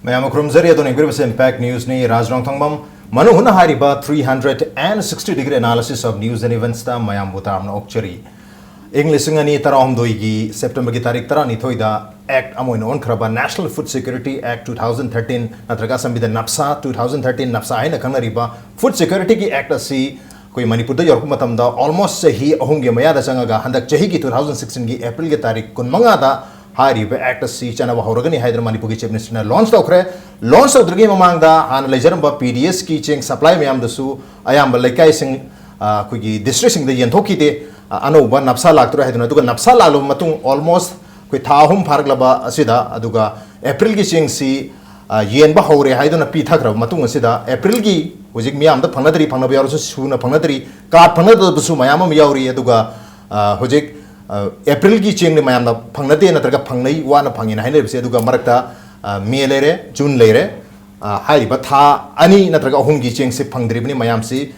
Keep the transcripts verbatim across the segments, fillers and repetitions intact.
ꯃꯌꯥꯝ ꯈꯨꯔꯨꯝꯖꯔꯤ꯫ ꯑꯗꯣ ꯌꯦꯡꯕꯤꯔꯤꯕꯁꯤ Impact Newsꯅꯤ꯫ ꯔꯥꯖ ꯔꯣꯡꯊꯣꯡꯕꯝ ꯃꯅꯨꯡ ꯍꯨꯠꯅ ꯍꯥꯏꯔꯤꯕ three hundred and sixty degree analysis of news and eventsꯇ ꯃꯌꯥꯝꯕꯨ ꯇꯔꯥꯝꯅ ꯑꯣꯛꯆꯔꯤ꯫ ꯏꯪ ꯂꯤꯁꯤꯡ ꯑꯅꯤ ꯇꯔꯥꯍꯨꯝꯗꯣꯏꯒꯤ Septemberꯒꯤ ꯇꯥꯔꯤꯛ ꯇꯔꯥꯅꯤꯊꯣꯏꯗ Act ꯑꯃ ꯑꯣꯏꯅ ꯑꯣꯟꯈ꯭ꯔꯕ National Food Security Act two thousand thirteen, ꯅꯠꯇ꯭ꯔꯒ ꯑꯁꯝꯕꯤꯗ NAFSA two thousand thirteen, NAFSA ꯍꯥꯏꯅ ꯈꯪꯅꯔꯤꯕ Food Securityꯒꯤ Act ꯑꯁꯤ ꯑꯩꯈꯣꯏ ꯃꯅꯤꯄꯨꯔꯗ ꯌꯧꯔꯛꯄ ꯃꯇꯝꯗ almost ꯆꯍꯤ ꯑꯍꯨꯝꯒꯤ ꯃꯌꯥꯗ ꯆꯪꯉꯒ, ꯍꯟꯗꯛ ꯆꯍꯤꯒꯤ two thousand sixteenꯒꯤ Aprilꯒꯤ ꯇꯥꯔꯤꯛ ꯀꯨꯟꯃꯉꯥꯗ ꯍꯥꯏꯔꯤꯕ Act ꯑꯁꯤ ꯆꯠꯅꯕ ꯍꯧꯔꯒꯅꯤ ꯍꯥꯏꯗꯨꯅ ꯃꯅꯤꯄꯨꯔꯒꯤ Chief Ministerꯅ launch ꯇꯧꯈ꯭ꯔꯦ꯫ Launch ꯇꯧꯗ꯭ꯔꯤꯉꯩ ꯃꯃꯥꯡꯗ ꯍꯥꯟꯅ ꯂꯩꯖꯔꯝꯕ PDSꯀꯤ ꯆꯦꯡ supply ꯃꯌꯥꯝꯗꯁꯨ ꯑꯌꯥꯝꯕ ꯂꯩꯀꯥꯏꯁꯤꯡ, ꯑ, ꯑꯩꯈꯣꯏꯒꯤ districtꯁꯤꯡꯗ ꯌꯦꯟꯊꯣꯛꯈꯤꯗꯦ꯫ ꯑ, ꯑꯅꯧꯕ NAFSA ꯂꯥꯛꯇꯣꯔꯦ ꯍꯥꯏꯗꯨꯅ, ꯑꯗꯨꯒ NAFSA ꯂꯥꯛꯂꯕ ꯃꯇꯨꯡ almost ꯑꯩꯈꯣꯏ ꯊꯥ ꯑꯍꯨꯝ ꯐꯥꯔꯛꯂꯕ ꯑꯁꯤꯗ, ꯑꯗꯨꯒ Aprilꯒꯤ ꯆꯦꯡꯁꯤ, ꯑ, ꯌꯦꯟꯕ ꯍꯧꯔꯦ ꯍꯥꯏꯗꯨꯅ ꯄꯤꯊꯈ꯭ꯔꯕ ꯃꯇꯨꯡ ꯑꯁꯤꯗ, Aprilꯒꯤ ꯍꯧꯖꯤꯛ ꯃꯤꯌꯥꯝꯗ ꯐꯪꯅꯗ꯭ꯔꯤ, ꯐꯪꯅꯕ ꯌꯥꯎꯔꯁꯨ ꯁꯨꯅ ꯐꯪꯅꯗ꯭ꯔꯤ, card ꯐꯪꯅꯗꯕꯁꯨ ꯃꯌꯥꯝ ꯑꯃ ꯌꯥꯎꯔꯤ꯫ ꯑꯗꯨꯒ, ꯑ, ꯍꯧꯖꯤꯛ, ꯑ, Aprilꯒꯤ ꯆꯦꯡꯗꯤ ꯃꯌꯥꯝꯅ ꯐꯪꯅꯗꯦ ꯅꯠꯇ꯭ꯔꯒ ꯐꯪꯅꯩ, ꯋꯥꯅ ꯐꯪꯉꯦꯅ ꯍꯥꯏꯅꯔꯤꯕꯁꯦ꯫ ꯑꯗꯨꯒ ꯃꯔꯛꯇ, ꯑ, May ꯂꯩꯔꯦ, June ꯂꯩꯔꯦ, ꯑ, ꯍꯥꯏꯔꯤꯕ ꯊꯥ ꯑꯅꯤ ꯅꯠꯇ꯭ꯔꯒ ꯑꯍꯨꯝꯒꯤ ꯆꯦꯡꯁꯤ ꯐꯪꯗ꯭ꯔꯤꯕꯅꯤ꯫ ꯃꯌꯥꯝꯁꯤ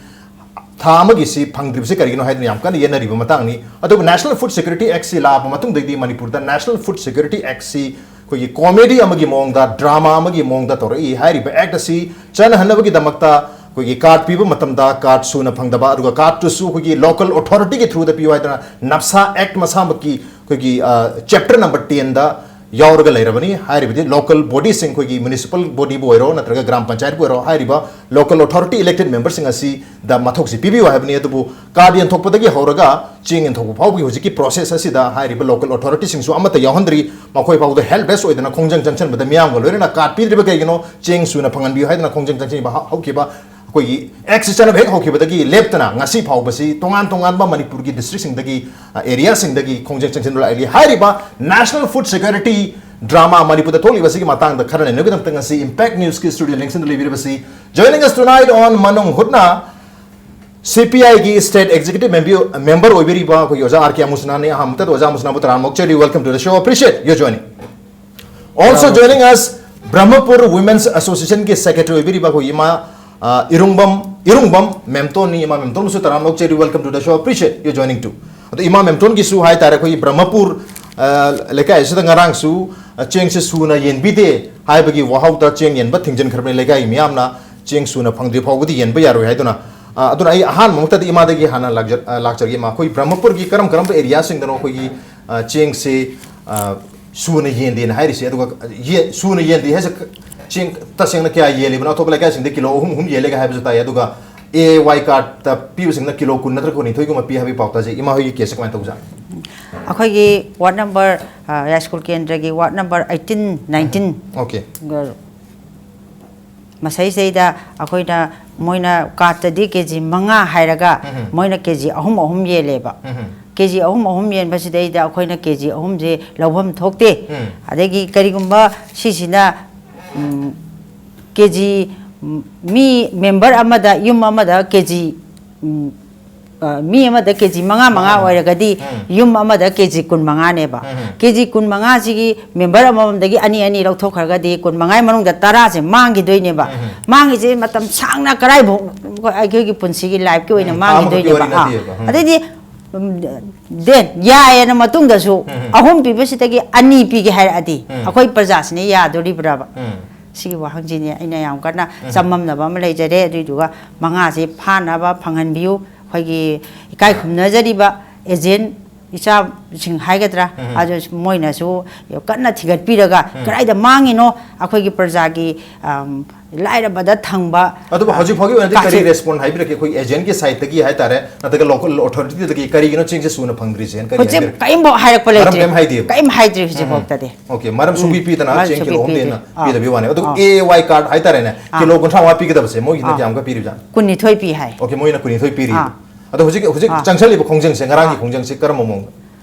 ꯊꯥ ꯑꯃꯒꯤꯁꯤ ꯐꯪꯗ꯭ꯔꯤꯕꯁꯤ ꯀꯔꯤꯒꯤꯅꯣ ꯍꯥꯏꯗꯨꯅ ꯌꯥꯝ ꯀꯟꯅ ꯌꯦꯠꯅꯔꯤꯕ ꯃꯇꯥꯡꯅꯤ꯫ ꯑꯗꯨꯕꯨ National Food Security Actꯁꯤ ꯂꯥꯛꯑꯕ ꯃꯇꯨꯡꯗꯒꯤꯗꯤ ꯃꯅꯤꯄꯨꯔꯗ National Food Security Actꯁꯤ ꯑꯩꯈꯣꯏꯒꯤ comedy ꯑꯃꯒꯤ ꯃꯑꯣꯡꯗ, drama ꯑꯃꯒꯤ ꯃꯑꯣꯡꯗ ꯇꯧꯔꯛꯏ꯫ ꯍꯥꯏꯔꯤꯕ Act ꯑꯁꯤ ꯆꯠꯅꯍꯟꯅꯕꯒꯤꯗꯃꯛꯇ ꯑꯩꯈꯣꯏꯒꯤ card ꯄꯤꯕ ꯃꯇꯝꯗ card ꯁꯨꯅ ꯐꯪꯗꯕ, ꯑꯗꯨꯒ cardꯇꯨꯁꯨ ꯑꯩꯈꯣꯏꯒꯤ local authorityꯒꯤ throughꯗ ꯄꯤꯌꯨ ꯍꯥꯏꯗꯅ NAFSA Act ꯃꯁꯥꯃꯛꯀꯤ ꯑꯩꯈꯣꯏꯒꯤ, ꯑ, chapter number tenꯗ ꯌꯥꯎꯔꯒ ꯂꯩꯔꯕꯅꯤ꯫ ꯍꯥꯏꯔꯤꯕꯗꯤ local bodyꯁꯤꯡ, ꯑꯩꯈꯣꯏꯒꯤ municipal bodyꯕꯨ ꯑꯣꯏꯔꯣ ꯅꯠꯇ꯭ꯔꯒ ꯒ꯭ꯔꯥꯝ ꯄꯟꯆꯥꯌꯠꯄꯨ ꯑꯣꯏꯔꯣ, ꯍꯥꯏꯔꯤꯕ local authority elected memberꯁꯤꯡ ꯑꯁꯤꯗ ꯃꯊꯧꯁꯤ ꯄꯤꯕꯤꯌꯨ ꯍꯥꯏꯕꯅꯤ꯫ ꯑꯗꯨꯕꯨ card ꯌꯦꯟꯊꯣꯛꯄꯗꯒꯤ ꯍꯧꯔꯒ ꯆꯦꯡ ꯌꯦꯟꯊꯣꯛꯄ ꯐꯥꯎꯕꯒꯤ ꯍꯧꯖꯤꯛꯀꯤ process ꯑꯁꯤꯗ ꯍꯥꯏꯔꯤꯕ local authorityꯁꯤꯡꯁꯨ ꯑꯃꯠꯇ ꯌꯥꯎꯍꯟꯗ꯭ꯔꯤ꯫ ꯃꯈꯣꯏ ꯐꯥꯎꯗ helpless ꯑꯣꯏꯗꯅ ꯈꯣꯡꯖꯪ ꯆꯪꯁꯤꯟꯕꯗ ꯃꯤꯌꯥꯝꯒ ꯂꯣꯏꯅꯅ card ꯄꯤꯗ꯭ꯔꯤꯕ ꯀꯩꯒꯤꯅꯣ, ꯆꯦꯡ ꯁꯨꯅ ꯐꯪꯍꯟꯕꯤꯌꯨ ꯍꯥꯏꯗꯅ ꯈꯣꯡꯖꯪ ꯆꯪꯁꯤꯟꯕ ꯍꯧ-, ꯍꯧꯈꯤꯕ ꯑꯩꯈꯣꯏꯒꯤ Actꯁꯤ ꯆꯠꯅꯕ ꯍꯦꯛ ꯍꯧꯈꯤꯕꯗꯒꯤ ꯂꯦꯞꯇꯅ ꯉꯁꯤ ꯐꯥꯎꯕꯁꯤ ꯇꯣꯉꯥꯟ ꯇꯣꯉꯥꯟꯕ ꯃꯅꯤꯄꯨꯔꯒꯤ districtꯁꯤꯡꯗꯒꯤ, ꯑ, areaꯁꯤꯡꯗꯒꯤ ꯈꯣꯡꯖꯪ ꯆꯪꯁꯤꯟꯗꯨꯅ ꯂꯥꯛꯂꯤ꯫ ꯍꯥꯏꯔꯤꯕ National Food Security drama ꯃꯅꯤꯄꯨꯔꯗ ꯊꯣꯛꯂꯤꯕꯁꯤꯒꯤ ꯃꯇꯥꯡꯗ ꯈꯔ ꯅꯩꯅꯕꯒꯤꯗꯃꯛꯇ ꯉꯁꯤ Impact Newsꯀꯤ studio ꯂꯦꯡꯁꯤꯟꯗꯨꯅ ꯂꯩꯕꯤꯔꯤꯕꯁꯤ, joining us tonight on ꯃꯅꯨꯡ ꯍꯨꯠꯅ CPIꯒꯤ state executive member, member ꯑꯣꯏꯕꯤꯔꯤꯕ ꯑꯩꯈꯣꯏꯒꯤ ꯑꯣꯖꯥ R K ꯑꯃꯨꯁꯅꯥꯅꯤ꯫ ꯑꯍꯥꯟꯕꯗ ꯑꯣꯖꯥ ꯑꯃꯨꯁꯅꯥꯕꯨ ꯇꯔꯥꯝꯅ ꯑꯣꯛꯆꯔꯤ꯫ Welcome to the show. Appreciate your joining. Also joining us, Brahmapur Women's Associationꯒꯤ secretary ꯑꯣꯏꯕꯤꯔꯤꯕ ꯑꯩꯈꯣꯏ ꯏꯃꯥ, ꯑ, ꯏꯔꯨꯡꯕꯝ, ꯏꯔꯨꯡꯕꯝ ꯃꯦꯝꯇꯣꯟꯅꯤ꯫ ꯏꯃꯥ ꯃꯦꯝꯇꯣꯟꯕꯨꯁꯨ ꯇꯔꯥꯝꯅ ꯑꯣꯛꯆꯔꯤ꯫ Welcome to the show. Appreciate your joining too. ꯑꯗꯣ ꯏꯃꯥ ꯃꯦꯝꯇꯣꯟꯒꯤꯁꯨ ꯍꯥꯏꯇꯥꯔꯦ, ꯑꯩꯈꯣꯏꯒꯤ ꯕ꯭ꯔꯍꯃꯄꯨꯔ, ꯑ, ꯂꯩꯀꯥꯏ ꯑꯁꯤꯗ ꯉꯔꯥꯡꯁꯨ, ꯑ, ꯆꯦꯡꯁꯦ ꯁꯨꯅ ꯌꯦꯟꯕꯤꯗꯦ, ꯍꯥꯏꯕꯒꯤ ꯋꯥꯍꯧꯗ ꯆꯦꯡ ꯌꯦꯟꯕ ꯊꯤꯡꯖꯤꯟꯈ꯭ꯔꯕꯅꯤ꯫ ꯂꯩꯀꯥꯏꯒꯤ ꯃꯤꯌꯥꯝꯅ ꯆꯦꯡ ꯁꯨꯅ ꯐꯪꯗ꯭ꯔꯤ ꯐꯥꯎꯕꯗꯤ ꯌꯦꯟꯕ ꯌꯥꯔꯣꯏ ꯍꯥꯏꯗꯨꯅ꯫ ꯑ, ꯑꯗꯨꯅ ꯑꯩ ꯑꯍꯥꯟꯕꯃꯛꯇꯗꯤ ꯏꯃꯥꯗꯒꯤ ꯍꯥꯟꯅ ꯂꯥꯛꯆ-, ꯑ, ꯂꯥꯛꯆꯔꯒꯦ꯫ ꯏꯃꯥ, ꯑꯩꯈꯣꯏ ꯕ꯭ꯔꯍꯃꯄꯨꯔꯒꯤ ꯀꯔꯝ ꯀꯔꯝꯕ area ꯁꯤꯡꯗꯅꯣ ꯑꯩꯈꯣꯏꯒꯤ, ꯑ, ꯆꯦꯡꯁꯤ, ꯑ, ꯁꯨꯅ ꯌꯦꯟꯗꯦꯅ ꯍꯥꯏꯔꯤꯁꯦ? ꯑꯗꯨꯒ ꯌꯦ-, ꯁꯨꯅ ꯌꯦꯟꯗꯦ ꯍꯥꯏꯁꯦ ꯆꯦꯡ ꯇꯁꯦꯡꯅ ꯀꯌꯥ ꯌꯦꯜꯂꯤꯕꯅꯣ? ꯑꯇꯣꯞꯄ ꯂꯩꯀꯥꯏꯁꯤꯡꯗ ꯀꯤꯂꯣ ꯑꯍꯨꯝ, ꯑꯍꯨꯝ ꯌꯦꯜꯂꯦꯒ ꯍꯥꯏꯕꯁꯨ ꯇꯥꯏ꯫ ꯑꯗꯨꯒ A Y card ꯇ ꯄꯤꯕꯁꯤꯡꯅ ꯀꯤꯂꯣ ꯀꯨꯟ ꯅꯠꯇ꯭ꯔꯒ ꯀꯨꯟꯅꯤꯊꯣꯏꯒꯨꯝꯕ ꯄꯤ ꯍꯥꯏꯕꯒꯤ ꯄꯥꯎ ꯇꯥꯖꯩ꯫ ꯏꯃꯥ ꯍꯣꯏꯒꯤ case ꯁꯦ ꯀꯃꯥꯏꯅ ꯇꯧꯕꯖꯥꯠꯅꯣ? ꯑꯩꯈꯣꯏꯒꯤ ward number, ꯑ, ꯌꯥꯏꯁ꯭ꯀꯨꯜ ꯀꯦꯟꯗ꯭ꯔꯒꯤ ward number eighteen, nineteen, ꯎꯝ, okay꯫ ꯃꯁꯩꯁꯤꯗꯩꯗ ꯑꯩꯈꯣꯏꯅ, ꯃꯣꯏꯅ card ꯇꯗꯤ ꯀꯦ ꯖꯤ ꯃꯉꯥ ꯍꯥꯏꯔꯒ, ꯎꯝ꯫ ꯃꯣꯏꯅ ꯀꯦ ꯖꯤ ꯑꯍꯨꯝ ꯑꯍꯨꯝ ꯌꯦꯜꯂꯦꯕ꯫ ꯎꯝ꯫ ꯀꯦ ꯖꯤ ꯑꯍꯨꯝ ꯑꯍꯨꯝ ꯌꯦꯟꯕꯁꯤꯗꯩꯗ ꯑꯩꯈꯣꯏꯅ ꯀꯦ ꯖꯤ ꯑꯍꯨꯝꯁꯦ ꯂꯧꯐꯝ ꯊꯣꯛꯇꯦ꯫ ꯎꯝ꯫ ꯑꯗꯒꯤ ꯀꯔꯤꯒꯨꯝꯕ ꯁꯤꯁꯤꯅ, ꯎꯝ, ꯀꯦ ꯖꯤ, ꯎꯝ, ꯃꯤ member ꯑꯃꯗ, ꯌꯨꯝ ꯑꯃꯗ ꯀꯦ ꯖꯤ, ꯎꯝ, ꯑ, ꯃꯤ ꯑꯃꯗ ꯀꯦ ꯖꯤ ꯃꯉꯥ ꯃꯉꯥ ꯃꯉꯥ꯫ ꯑꯣꯏꯔꯒꯗꯤ, ꯎꯝ꯫ ꯌꯨꯝ ꯑꯃꯗ ꯀꯦ ꯖꯤ ꯀꯨꯟ ꯃꯉꯥꯅꯦꯕ꯫ ꯎꯝ꯫ ꯀꯦ ꯖꯤ ꯀꯨꯟ ꯃꯉꯥꯁꯤꯒꯤ member ꯑꯃꯃꯝꯗꯒꯤ ꯑꯅꯤ ꯑꯅꯤ ꯂꯧꯊꯣꯛꯈ꯭ꯔꯒꯗꯤ ꯀꯨꯟ ꯃꯉꯥꯒꯤ ꯃꯅꯨꯡꯗ ꯇꯔꯥꯁꯦ ꯃꯥꯡꯈꯤꯗꯣꯏꯅꯦꯕ꯫ ꯎꯝ꯫ ꯃꯥꯡꯉꯤꯁꯦ ꯃꯇꯝ ꯁꯥꯡꯅ ꯀꯔꯥꯏꯐꯥꯎ ꯑꯩꯈꯣꯏꯒꯤ ꯄꯨꯟꯁꯤꯒꯤ life ꯀꯤ ꯑꯣꯏꯅ ꯎꯝ, ꯊꯥ ꯑꯃꯈꯛꯀꯤ ꯃꯥꯡꯈꯤꯗꯣꯏꯅꯦꯕ꯫ ꯋꯥꯔꯤ ꯑꯥ꯫ ꯅꯠꯇꯦꯕ꯫ ꯎꯝ꯫ ꯑꯗꯩꯗꯤ, ꯎꯝ, then ꯌꯥꯏꯌꯦꯅ ꯃꯇꯨꯡꯗꯁꯨ ꯎꯝ, ꯎꯝ꯫ ꯑꯍꯨꯝ ꯄꯤꯕꯁꯤꯗꯒꯤ ꯑꯅꯤ ꯄꯤꯒꯦ ꯍꯥꯏꯔꯛꯑꯗꯤ ꯎꯝ꯫ ꯑꯩꯈꯣꯏ ꯄ꯭ꯔꯖꯥꯁꯤꯅ ꯌꯥꯗꯣꯔꯤꯕ꯭ꯔꯕ? ꯎꯝ꯫ ꯁꯤꯒꯤ ꯋꯥꯍꯪꯁꯤꯅꯦ ꯑꯩꯅ ꯌꯥꯝ ꯀꯟꯅ ꯎꯝ꯫ ꯆꯃꯝꯅꯕ ꯑꯃ ꯂꯩꯖꯔꯦ꯫ ꯑꯗꯨꯏꯗꯨꯒ ꯃꯉꯥꯁꯤ ꯐꯥꯅꯕ ꯐꯪꯍꯟꯕꯤꯌꯨ꯫ ꯑꯩꯈꯣꯏꯒꯤ ꯏꯀꯥꯏ ꯈꯨꯝꯅꯖꯔꯤꯕ agent ꯏꯆꯥꯁꯤꯡ ꯍꯥꯏꯒꯗ꯭ꯔꯥ, ꯎꯝ꯫ ꯑꯗꯨ ꯃꯣꯏꯅꯁꯨ ꯀꯟꯅ ꯊꯤꯒꯠꯄꯤꯔꯒ ꯎꯝ꯫ ꯀꯗꯥꯏꯗ ꯃꯥꯡꯉꯤꯅꯣ ꯑꯩꯈꯣꯏꯒꯤ ꯄ꯭ꯔꯖꯥꯒꯤ, ꯑꯝ, ꯂꯥꯏꯔꯕꯗ ꯊꯪꯕ, ꯑꯗꯨꯕꯨ ꯍꯧꯖꯤꯛ ꯐꯥꯎꯒꯤ ꯑꯣꯏꯅꯗꯤ ꯀꯔꯤ ꯀꯥꯆꯤꯟ response ꯍꯥꯏꯕꯤꯔꯛꯀꯦ? ꯑꯩꯈꯣꯏ agent ꯀꯤ side ꯇꯒꯤ ꯍꯥꯏꯇꯥꯔꯦ, ꯅꯠꯇ꯭ꯔꯒ local authority ꯗꯒꯤ ꯀꯔꯤꯒꯤꯅꯣ ꯆꯦꯡꯁꯦ ꯁꯨꯅ ꯐꯪꯗ꯭ꯔꯤꯁꯦꯅ ꯀꯔꯤ ꯍꯧꯖꯤꯛ ꯍꯥꯏꯕꯤꯔꯛꯀꯦ? ꯀꯔꯤꯝꯐꯥꯎ ꯍꯥꯏꯔꯛꯄ ꯃꯔꯝ ꯂꯩꯇ꯭ꯔꯤ꯫ ꯀꯔꯤꯝ ꯍꯥꯏꯗꯦꯕ? ꯀꯔꯤꯝ ꯍꯥꯏꯗ꯭ꯔꯤ ꯍꯧꯖꯤꯛ ꯎꯝ꯫ ꯐꯥꯎꯗꯗꯤ꯫ Okay, ꯃꯔꯝ ꯁꯨꯡꯄꯤ ꯎꯝ꯫ ꯄꯤꯗꯅ ꯃꯔꯝ ꯆꯦꯡ ꯁꯨꯡꯄꯤ ꯀꯤꯂꯣ ꯑꯍꯨꯝꯗꯩ ꯄꯤꯗꯦ꯫ ꯍꯦꯟꯅ ꯑꯥ꯫ ꯄꯤꯗꯕꯒꯤ ꯋꯥꯅꯦꯕ꯫ ꯑꯗꯨꯒ ꯑꯥ꯫ A Y card ꯍꯥꯏꯇꯥꯔꯦꯅꯦ, ꯑꯥ꯫ ꯀꯤꯂꯣ ꯀꯨꯟꯊ꯭ꯔꯥ ꯃꯉꯥ ꯄꯤꯒꯗꯕꯁꯦ ꯃꯣꯏꯒꯤꯁꯤꯅ ꯑꯥ꯫ ꯀꯌꯥꯃꯨꯛꯀ ꯄꯤꯔꯤꯕꯖꯥꯠꯅꯣ? ꯀꯨꯟꯅꯤꯊꯣꯏ ꯄꯤ ꯍꯥꯏ꯫ Okay, ꯃꯣꯏꯅ ꯀꯨꯟꯅꯤꯊꯣꯏ ꯄꯤꯔꯤ꯫ ꯑꯥ꯫ ꯑꯗꯣ ꯍꯧꯖꯤꯛ, ꯍꯧꯖꯤꯛ ꯑꯥ꯫ ꯆꯪꯁꯜꯂꯤꯕ ꯈꯣꯡꯖꯪꯁꯦ, ꯉꯔꯥꯡꯒꯤ ꯑꯥ꯫ ꯈꯣꯡꯖꯪꯁꯦ ꯀꯔꯝꯕ ꯃꯑꯣꯡꯗ?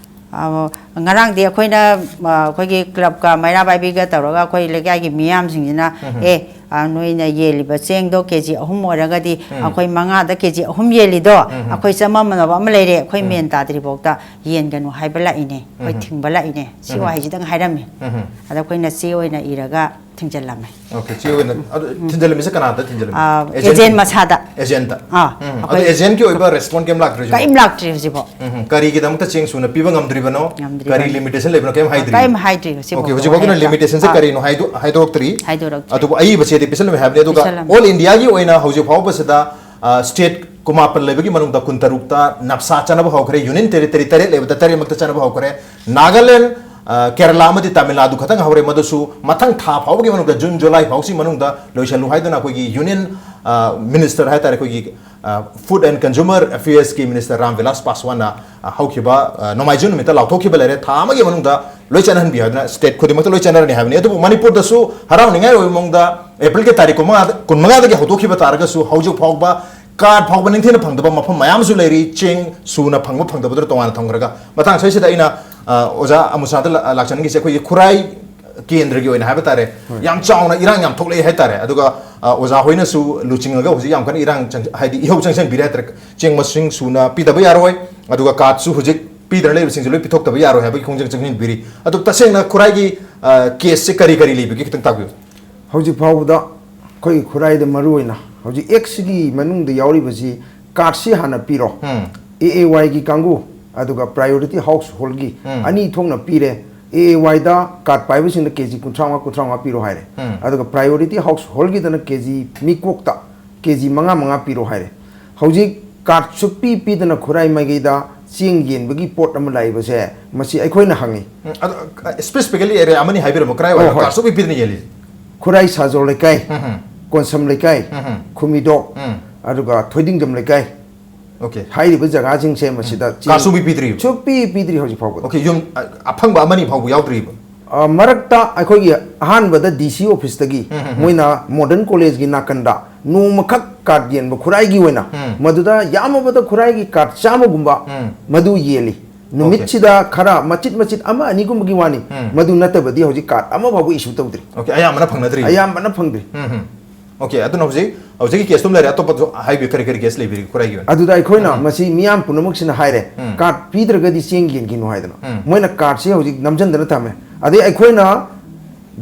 ꯑꯥ, ꯉꯔꯥꯡꯗꯤ ꯑꯩꯈꯣꯏꯅ, ꯑ, ꯑꯩꯈꯣꯏꯒꯤ club ꯀ ꯃꯩꯔꯥ ꯄꯥꯏꯕꯤꯒ ꯇꯧꯔꯒ ꯑꯩꯈꯣꯏ ꯂꯩꯀꯥꯏꯒꯤ ꯃꯤꯌꯥꯝꯁꯤꯡꯁꯤꯅ, ꯎꯝ꯫ "ꯑꯦ, ꯑ, ꯅꯣꯏꯅ ꯌꯦꯜꯂꯤꯕ ꯆꯦꯡꯗꯣ ꯀꯦ ꯖꯤ ꯑꯍꯨꯝ ꯑꯣꯏꯔꯒꯗꯤ ꯎꯝ꯫ ꯑꯩꯈꯣꯏ ꯃꯉꯥꯗ ꯀꯦ ꯖꯤ ꯑꯍꯨꯝ ꯌꯦꯜꯂꯤꯗꯣ ꯎꯝ꯫ ꯑꯩꯈꯣꯏ ꯆꯃꯝꯅꯕ ꯑꯃ ꯂꯩꯔꯦ, ꯑꯩꯈꯣꯏ ꯎꯝ꯫ ꯃꯦꯟ ꯇꯥꯗ꯭ꯔꯤ ꯐꯥꯎꯗ ꯌꯦꯟꯒꯅꯨ" ꯍꯥꯏꯕ ꯂꯥꯛꯏꯅꯦ, ꯑꯩꯈꯣꯏ ꯎꯝ꯫ ꯊꯤꯡꯕ ꯂꯥꯛꯏꯅꯦ꯫ ꯁꯤ ꯎꯝ꯫ ꯋꯥꯍꯩꯁꯤꯗꯪ ꯍꯥꯏꯔꯝꯃꯤ꯫ ꯎꯝ꯫ ꯑꯗ ꯑꯩꯈꯣꯏꯅ ꯆꯦ ꯑꯣꯏꯅ ꯏꯔꯒ ꯊꯤꯡꯖꯤꯜꯂꯝꯃꯦ꯫ ꯑꯣꯀꯦ, ꯆꯦ ꯑꯣꯏꯅ ꯑꯗꯨ ꯊꯤꯟꯖꯜꯂꯝꯃꯤꯁꯦ ꯀꯅꯥꯗ ꯊꯤꯟꯖꯜꯂꯝꯃꯤ? ꯑꯦꯖꯦꯟ ꯃꯁꯥꯗ꯫ ꯑꯦꯖꯦꯟꯇ? ꯑꯥ, ꯎꯝ, ꯑꯗꯣ ꯑꯩꯈꯣꯏ ꯑꯦꯖꯦꯟꯀꯤ ꯑꯣꯏꯕ ꯔꯦꯁꯄꯣꯟ ꯀꯩꯝ ꯂꯥꯛꯇ꯭ꯔꯤ ꯍꯧꯖꯤꯛ? ꯀꯔꯤꯝ ꯂꯥꯛꯇ꯭ꯔꯤ ꯍꯧꯖꯤꯛꯐꯥꯎ꯫ ꯎꯝ, ꯎꯝ, ꯀꯔꯤꯒꯤꯗꯃꯛꯇ ꯆꯦꯡ ꯁꯨꯅ ꯄꯤꯕ ꯉꯝꯗ꯭ꯔꯤꯕꯅꯣ? ꯉꯝꯗ꯭ꯔꯤꯕꯅꯣ꯫ ꯀꯔꯤ ꯂꯤꯃꯤꯇꯦꯁꯟ ꯂꯩꯕꯅꯣ? ꯀꯩꯝ ꯍꯥꯏꯗ꯭ꯔꯤ? ꯀꯔꯤꯝ ꯍꯥꯏꯗ꯭ꯔꯤ ꯍꯧꯖꯤꯛꯐꯥꯎ ꯑꯣꯀꯦ, ꯍꯧꯖꯤꯛꯐꯥꯎꯒꯤꯅ ꯍꯥꯏꯗ꯭ꯔꯤ꯫ ꯂꯤꯃꯤꯇꯦꯁꯟꯁꯦ ꯑꯥ꯫ ꯀꯔꯤꯅꯣ ꯍꯥꯏꯗꯣ ꯍꯥꯏꯗꯣꯔꯛꯇ꯭ꯔꯤ? ꯍꯥꯏꯗꯣꯔꯛꯇ꯭ꯔꯤ꯫ ꯑꯗꯨꯕꯨ ꯑꯏꯕꯁꯦꯗꯤ ꯄꯤꯁꯜꯂꯝꯃꯦ ꯍꯥꯏꯕꯅꯤ꯫ ꯑꯗꯨꯒ ꯄꯤꯁꯜꯂꯝꯃꯦ꯫ ꯑꯣꯜ ꯏꯟꯗꯤꯌꯥꯒꯤ ꯑꯣꯏꯅ ꯍꯧꯖꯤꯛ ꯐꯥꯎꯕꯁꯤꯗ ꯁ꯭ꯇꯦꯠ ꯀꯨꯟꯃꯥꯄꯟ ꯂꯩꯕꯒꯤ ꯃꯅꯨꯡꯗ ꯀꯨꯟꯇꯔꯨꯛꯇ ꯅꯞꯁꯥ ꯆꯠꯅꯕ ꯍꯧꯈ꯭ꯔꯦ, ꯌꯨꯅꯤꯌꯟ ꯇꯦꯔꯤꯇꯔꯤ ꯇꯔꯦꯠ ꯂꯩꯕꯗ ꯇꯔꯦꯠꯃꯛꯇ ꯆꯠꯅꯕ ꯍꯧꯈ꯭ꯔꯦ꯫ ꯅꯥꯒꯥꯂꯦꯟ, ꯑ, ꯀꯦꯔꯂꯥ ꯑꯃꯗꯤ ꯇꯥꯃꯤꯜ ꯅꯥꯗꯨ ꯈꯛꯇꯪ ꯍꯧꯔꯦ, ꯃꯗꯨꯁꯨ ꯃꯊꯪ ꯊꯥ ꯐꯥꯎꯕꯒꯤ ꯃꯅꯨꯡꯗ, ꯖꯨꯟ ꯖꯨꯂꯥꯏ ꯐꯥꯎꯁꯤ ꯃꯅꯨꯡꯗ ꯂꯣꯏꯁꯤꯜꯂꯨ ꯍꯥꯏꯗꯨꯅ ꯑꯩꯈꯣꯏꯒꯤ ꯌꯨꯅꯤꯌꯟ, ꯑ, ꯃꯤꯅꯤꯁꯇꯔ ꯍꯥꯏꯇꯥꯔꯦ, ꯑꯩꯈꯣꯏꯒꯤ, ꯑ, ꯐꯨꯗ ꯑꯦꯟ ꯀꯟꯖꯨꯃꯔ ꯑꯦꯐꯤꯌꯔꯁꯀꯤ ꯃꯤꯅꯤꯁꯇꯔ ꯔꯥꯝ ꯕꯤꯂꯥꯁ ꯄꯥꯁꯋꯥꯟꯅ, ꯑ, ꯍꯧꯈꯤꯕ, ꯑ, ꯅꯣꯡꯃꯥꯏꯖꯤꯡ ꯅꯨꯃꯤꯠꯇ ꯂꯥꯎꯊꯣꯛꯈꯤꯕ ꯂꯩꯔꯦ, ꯊꯥ ꯑꯃꯒꯤ ꯃꯅꯨꯡꯗ ꯂꯣꯏ ꯆꯠꯅꯍꯟꯕꯤꯌꯨ ꯍꯥꯏꯗꯅ ꯁ꯭ꯇꯦꯠ ꯈꯨꯗꯤꯡꯃꯛꯇ ꯂꯣꯏ ꯆꯠꯅꯔꯅꯤ ꯍꯥꯏꯕꯅꯤ꯫ ꯑꯗꯨꯕꯨ ꯃꯅꯤꯄꯨꯔꯗꯁꯨ ꯍꯔꯥꯎꯅꯤꯡꯉꯥꯏ ꯑꯣꯏꯕ ꯃꯑꯣꯡꯗ ꯑꯦꯄ꯭ꯔꯤꯜꯒꯤ ꯇꯥꯔꯤꯛ ꯀꯨꯟꯃꯉꯥꯗ, ꯀꯨꯟꯃꯉꯥꯗꯒꯤ ꯍꯧꯗꯣꯛꯈꯤꯕ ꯇꯥꯔꯒꯁꯨ ꯍꯧꯖꯤꯛ ꯐꯥꯎꯕ ꯀꯥꯔꯗ ꯐꯥꯎꯕ ꯅꯤꯡꯊꯤꯅ ꯐꯪꯗꯕ ꯃꯐꯝ ꯃꯌꯥꯝꯁꯨ ꯂꯩꯔꯤ꯫ ꯆꯦꯡ ꯁꯨꯅ ꯐꯪꯕ ꯐꯪꯗꯕꯗꯨꯅ ꯇꯣꯉꯥꯟꯅ ꯊꯝꯈ꯭ꯔꯒ, ꯃꯇꯥꯡ ꯑꯁꯤꯗ ꯑꯩꯅ, ꯑ, ꯑꯣꯖꯥ ꯑꯃꯨꯁꯥꯗ ꯂꯥ-, ꯂꯥꯛꯆꯅꯤꯡꯉꯤꯁꯦ, ꯑꯩꯈꯣꯏꯒꯤ ꯈꯨꯔꯥꯏ ꯀꯦꯟꯗ꯭ꯔꯒꯤ ꯑꯣꯏꯅ ꯍꯥꯏꯕ ꯇꯥꯔꯦ, ꯍꯣꯏ꯫ ꯌꯥꯝ ꯆꯥꯎꯅ ꯏꯔꯥꯡ ꯌꯥꯝ ꯊꯣꯛꯂꯛꯑꯦ ꯍꯥꯏꯇꯥꯔꯦ꯫ ꯑꯗꯨꯒ, ꯑ, ꯑꯣꯖꯥ ꯍꯣꯏꯅꯁꯨ ꯂꯨꯆꯤꯡꯉꯒ ꯍꯧꯖꯤꯛ ꯌꯥꯝ ꯀꯟꯅ ꯏꯔꯥꯡ ꯆꯪ-, ꯍꯥꯏꯗꯤ ꯏꯍꯧ ꯆꯪꯁꯤꯟꯕꯤꯔꯦ ꯍꯥꯏꯇꯥꯔꯦ꯫ ꯆꯦꯡ ꯃꯁꯤꯡ ꯁꯨꯅ ꯄꯤꯗꯕ ꯌꯥꯔꯣꯏ, ꯑꯗꯨꯒ ꯀꯥꯔꯗꯁꯨ ꯍꯧꯖꯤꯛ ꯄꯤꯗꯅ ꯂꯩꯕꯁꯤꯡꯁꯦ ꯂꯣꯏ ꯄꯤꯊꯣꯛꯇꯕ ꯌꯥꯔꯣꯏ ꯍꯥꯏꯕꯒꯤ ꯈꯣꯡꯖꯪ ꯆꯪꯁꯤꯟꯕꯤꯔꯤ꯫ ꯑꯗꯨ ꯇꯁꯦꯡꯅ ꯈꯨꯔꯥꯏꯒꯤ, ꯑ, ꯀꯦꯁꯁꯦ ꯀꯔꯤ ꯀꯔꯤ ꯂꯩꯕꯒꯦ ꯈꯤꯇꯪ ꯇꯥꯛꯄꯤꯌꯨ꯫ ꯍꯧꯖꯤꯛ ꯐꯥꯎꯕꯗ ꯑꯩꯈꯣꯏꯒꯤ ꯈꯨꯔꯥꯏꯗ ꯃꯔꯨ ꯑꯣꯏꯅ ꯍꯧꯖꯤꯛ ꯑꯦꯛꯁꯤꯒꯤ ꯃꯅꯨꯡꯗ ꯌꯥꯎꯔꯤꯕꯁꯤ ꯀꯥꯔꯠꯁꯤ ꯍꯥꯟꯅ ꯄꯤꯔꯣ꯫ ꯎꯝ꯫ ꯑꯦ ꯑꯦ ꯋꯥꯏꯒꯤ ꯀꯥꯡꯕꯨ ꯑꯗꯨꯒ ꯄ꯭ꯔꯥꯏꯌꯣꯔꯤꯇꯤ ꯍꯥꯎꯁ ꯍꯣꯜꯒꯤ ꯎꯝ꯫ ꯑꯅꯤ ꯊꯣꯛꯅ ꯄꯤꯔꯦ꯫ ꯑꯦ ꯑꯦ ꯋꯥꯏꯗ ꯀꯥꯔꯠ ꯄꯥꯏꯕꯁꯤꯡꯗ ꯀꯦ ꯖꯤ ꯀꯨꯟꯊ꯭ꯔꯥ ꯃꯉꯥ, ꯀꯨꯟꯊ꯭ꯔꯥ ꯃꯉꯥ ꯄꯤꯔꯣ ꯍꯥꯏꯔꯦ꯫ ꯎꯝ꯫ ꯑꯗꯨꯒ ꯄ꯭ꯔꯥꯏꯌꯣꯔꯤꯇꯤ ꯍꯥꯎꯁ ꯍꯣꯜꯒꯤꯗꯅ ꯀꯦ ꯖꯤ ꯃꯤꯀꯣꯛꯇ ꯀꯦ ꯖꯤ ꯃꯉꯥ ꯃꯉꯥ ꯄꯤꯔꯣ ꯍꯥꯏꯔꯦ꯫ ꯍꯧꯖꯤꯛ ꯀꯥꯔꯠ ꯁꯨꯛꯄꯤ ꯄꯤꯗꯅ ꯈꯨꯔꯥꯏ ꯃꯥꯏꯀꯩꯗ ꯆꯦꯡ ꯌꯦꯟꯕꯒꯤ ꯄꯣꯠ ꯑꯃ ꯂꯥꯛꯏꯕꯁꯦ ꯃꯁꯤ ꯑꯩꯈꯣꯏꯅ ꯍꯪꯉꯤ꯫ ꯎꯝ, ꯑꯗꯣ, ꯑ, ꯁ꯭ꯄꯦꯁꯤꯐꯤꯀꯦꯂꯤ ꯑꯦꯔꯤꯌꯥ ꯑꯃꯅꯤ ꯍꯥꯏꯕꯤꯔꯝꯃꯣ, ꯀꯗꯥꯏꯋꯥꯏꯗ ꯑꯣ, ꯍꯣꯏ꯫ ꯀꯥꯔꯠ ꯁꯨꯛꯄꯤ ꯄꯤꯗꯅ ꯌꯦꯜꯂꯤ? ꯈꯨꯔꯥꯏ ꯁꯥꯖꯣꯜ ꯂꯩꯀꯥꯏ, ꯎꯝ, ꯎꯝ꯫ ꯀꯣꯟꯁꯝ ꯂꯩꯀꯥꯏ, ꯎꯝ, ꯎꯝ꯫ ꯈꯨꯃꯤꯗꯣꯛ, ꯎꯝ꯫ ꯑꯗꯨꯒ ꯊꯣꯏꯗꯤꯡꯖꯝ ꯂꯩꯀꯥꯏ ꯑꯣꯀꯦ꯫ ꯍꯥꯏꯔꯤꯕ ꯖꯒꯥꯁꯤꯡꯁꯦ ꯃꯁꯤꯗ ꯆꯦꯡ ꯀꯥꯔꯠ ꯁꯨꯛꯄꯤ ꯄꯤꯗ꯭ꯔꯤꯕ? ꯁꯨꯛꯄꯤ ꯄꯤꯗ꯭ꯔꯤ ꯍꯧꯖꯤꯛ ꯐꯥꯎꯕꯗ꯫ ꯑꯣꯀꯦ, ꯌꯨꯝ, ꯑ, ꯑꯐꯪꯕ ꯑꯃꯅꯤ ꯐꯥꯎꯕ ꯌꯥꯎꯗ꯭ꯔꯤꯕ? ꯑ, ꯃꯔꯛꯇ ꯑꯩꯈꯣꯏꯒꯤ ꯑꯍꯥꯟꯕꯗ ꯗꯤ ꯁꯤ ꯑꯣꯐꯤꯁꯇꯒꯤ ꯎꯝ, ꯎꯝ, ꯎꯝ꯫ ꯃꯣꯏꯅ ꯃꯣꯗꯔꯟ ꯀꯣꯂꯦꯖꯒꯤ ꯅꯥꯀꯟꯗ ꯅꯣꯡꯃꯈꯛ ꯀꯥꯔꯠ ꯌꯦꯟꯕ ꯈꯨꯔꯥꯏꯒꯤ ꯑꯣꯏꯅ ꯎꯝ꯫ ꯃꯗꯨꯗ ꯌꯥꯝꯃꯕꯗ ꯈꯨꯔꯥꯏꯒꯤ ꯀꯥꯔꯠ ꯆꯥꯝꯃꯒꯨꯝꯕ ꯎꯝ꯫ ꯃꯗꯨ ꯌꯦꯜꯂꯤ꯫ ꯅꯨꯃꯤꯠꯁꯤꯗ ꯈꯔ ꯃꯆꯤꯠ ꯃꯆꯤꯠ ꯑꯃ ꯑꯅꯤꯒꯨꯝꯕꯒꯤ ꯋꯥꯅꯤ꯫ ꯎꯝ꯫ ꯃꯗꯨ ꯅꯠꯇꯕꯗꯤ ꯍꯧꯖꯤꯛ ꯀꯥꯔꯠ ꯑꯃ ꯐꯥꯎꯕ ꯏꯁꯨ ꯇꯧꯗ꯭ꯔꯤ꯫ ꯑꯣꯀꯦ, ꯑꯌꯥꯝꯕꯅ ꯐꯪꯅꯗ꯭ꯔꯤ? ꯑꯌꯥꯝꯕꯅ ꯐꯪꯗ꯭ꯔꯤ꯫ ꯎꯝ, ꯎꯝ꯫ ꯑꯣꯀꯦ, ꯑꯗꯨꯅ ꯍꯧꯖꯤꯛ, ꯍꯧꯖꯤꯛꯀꯤ ꯀꯦꯁꯇꯨꯝ ꯂꯩꯔꯦ, ꯑꯇꯣꯞꯄꯁꯨ ꯍꯥꯏꯕꯤꯌꯨ, ꯀꯔꯤ ꯀꯔꯤ ꯀꯦꯁ ꯂꯩꯕꯤꯔꯤꯒꯦ ꯈꯨꯔꯥꯏꯒꯤ ꯑꯣꯏꯅ? ꯑꯗꯨꯗ ꯑꯩꯈꯣꯏꯅ ꯎꯝ꯫ ꯃꯁꯤ ꯃꯤꯌꯥꯝ ꯄꯨꯝꯅꯃꯛꯁꯤꯅ ꯍꯥꯏꯔꯦ, ꯎꯝ꯫ ꯀꯥꯔꯠ ꯄꯤꯗ꯭ꯔꯒꯗꯤ ꯆꯦꯡ ꯌꯦꯟꯈꯤꯅꯨ ꯍꯥꯏꯗꯅ꯫ ꯎꯝ꯫ ꯃꯣꯏꯅ ꯀꯥꯔꯠꯁꯦ ꯍꯧꯖꯤꯛ ꯅꯝꯁꯤꯟꯗꯅ ꯊꯝꯃꯦ꯫ ꯑꯗꯩ ꯑꯩꯈꯣꯏꯅ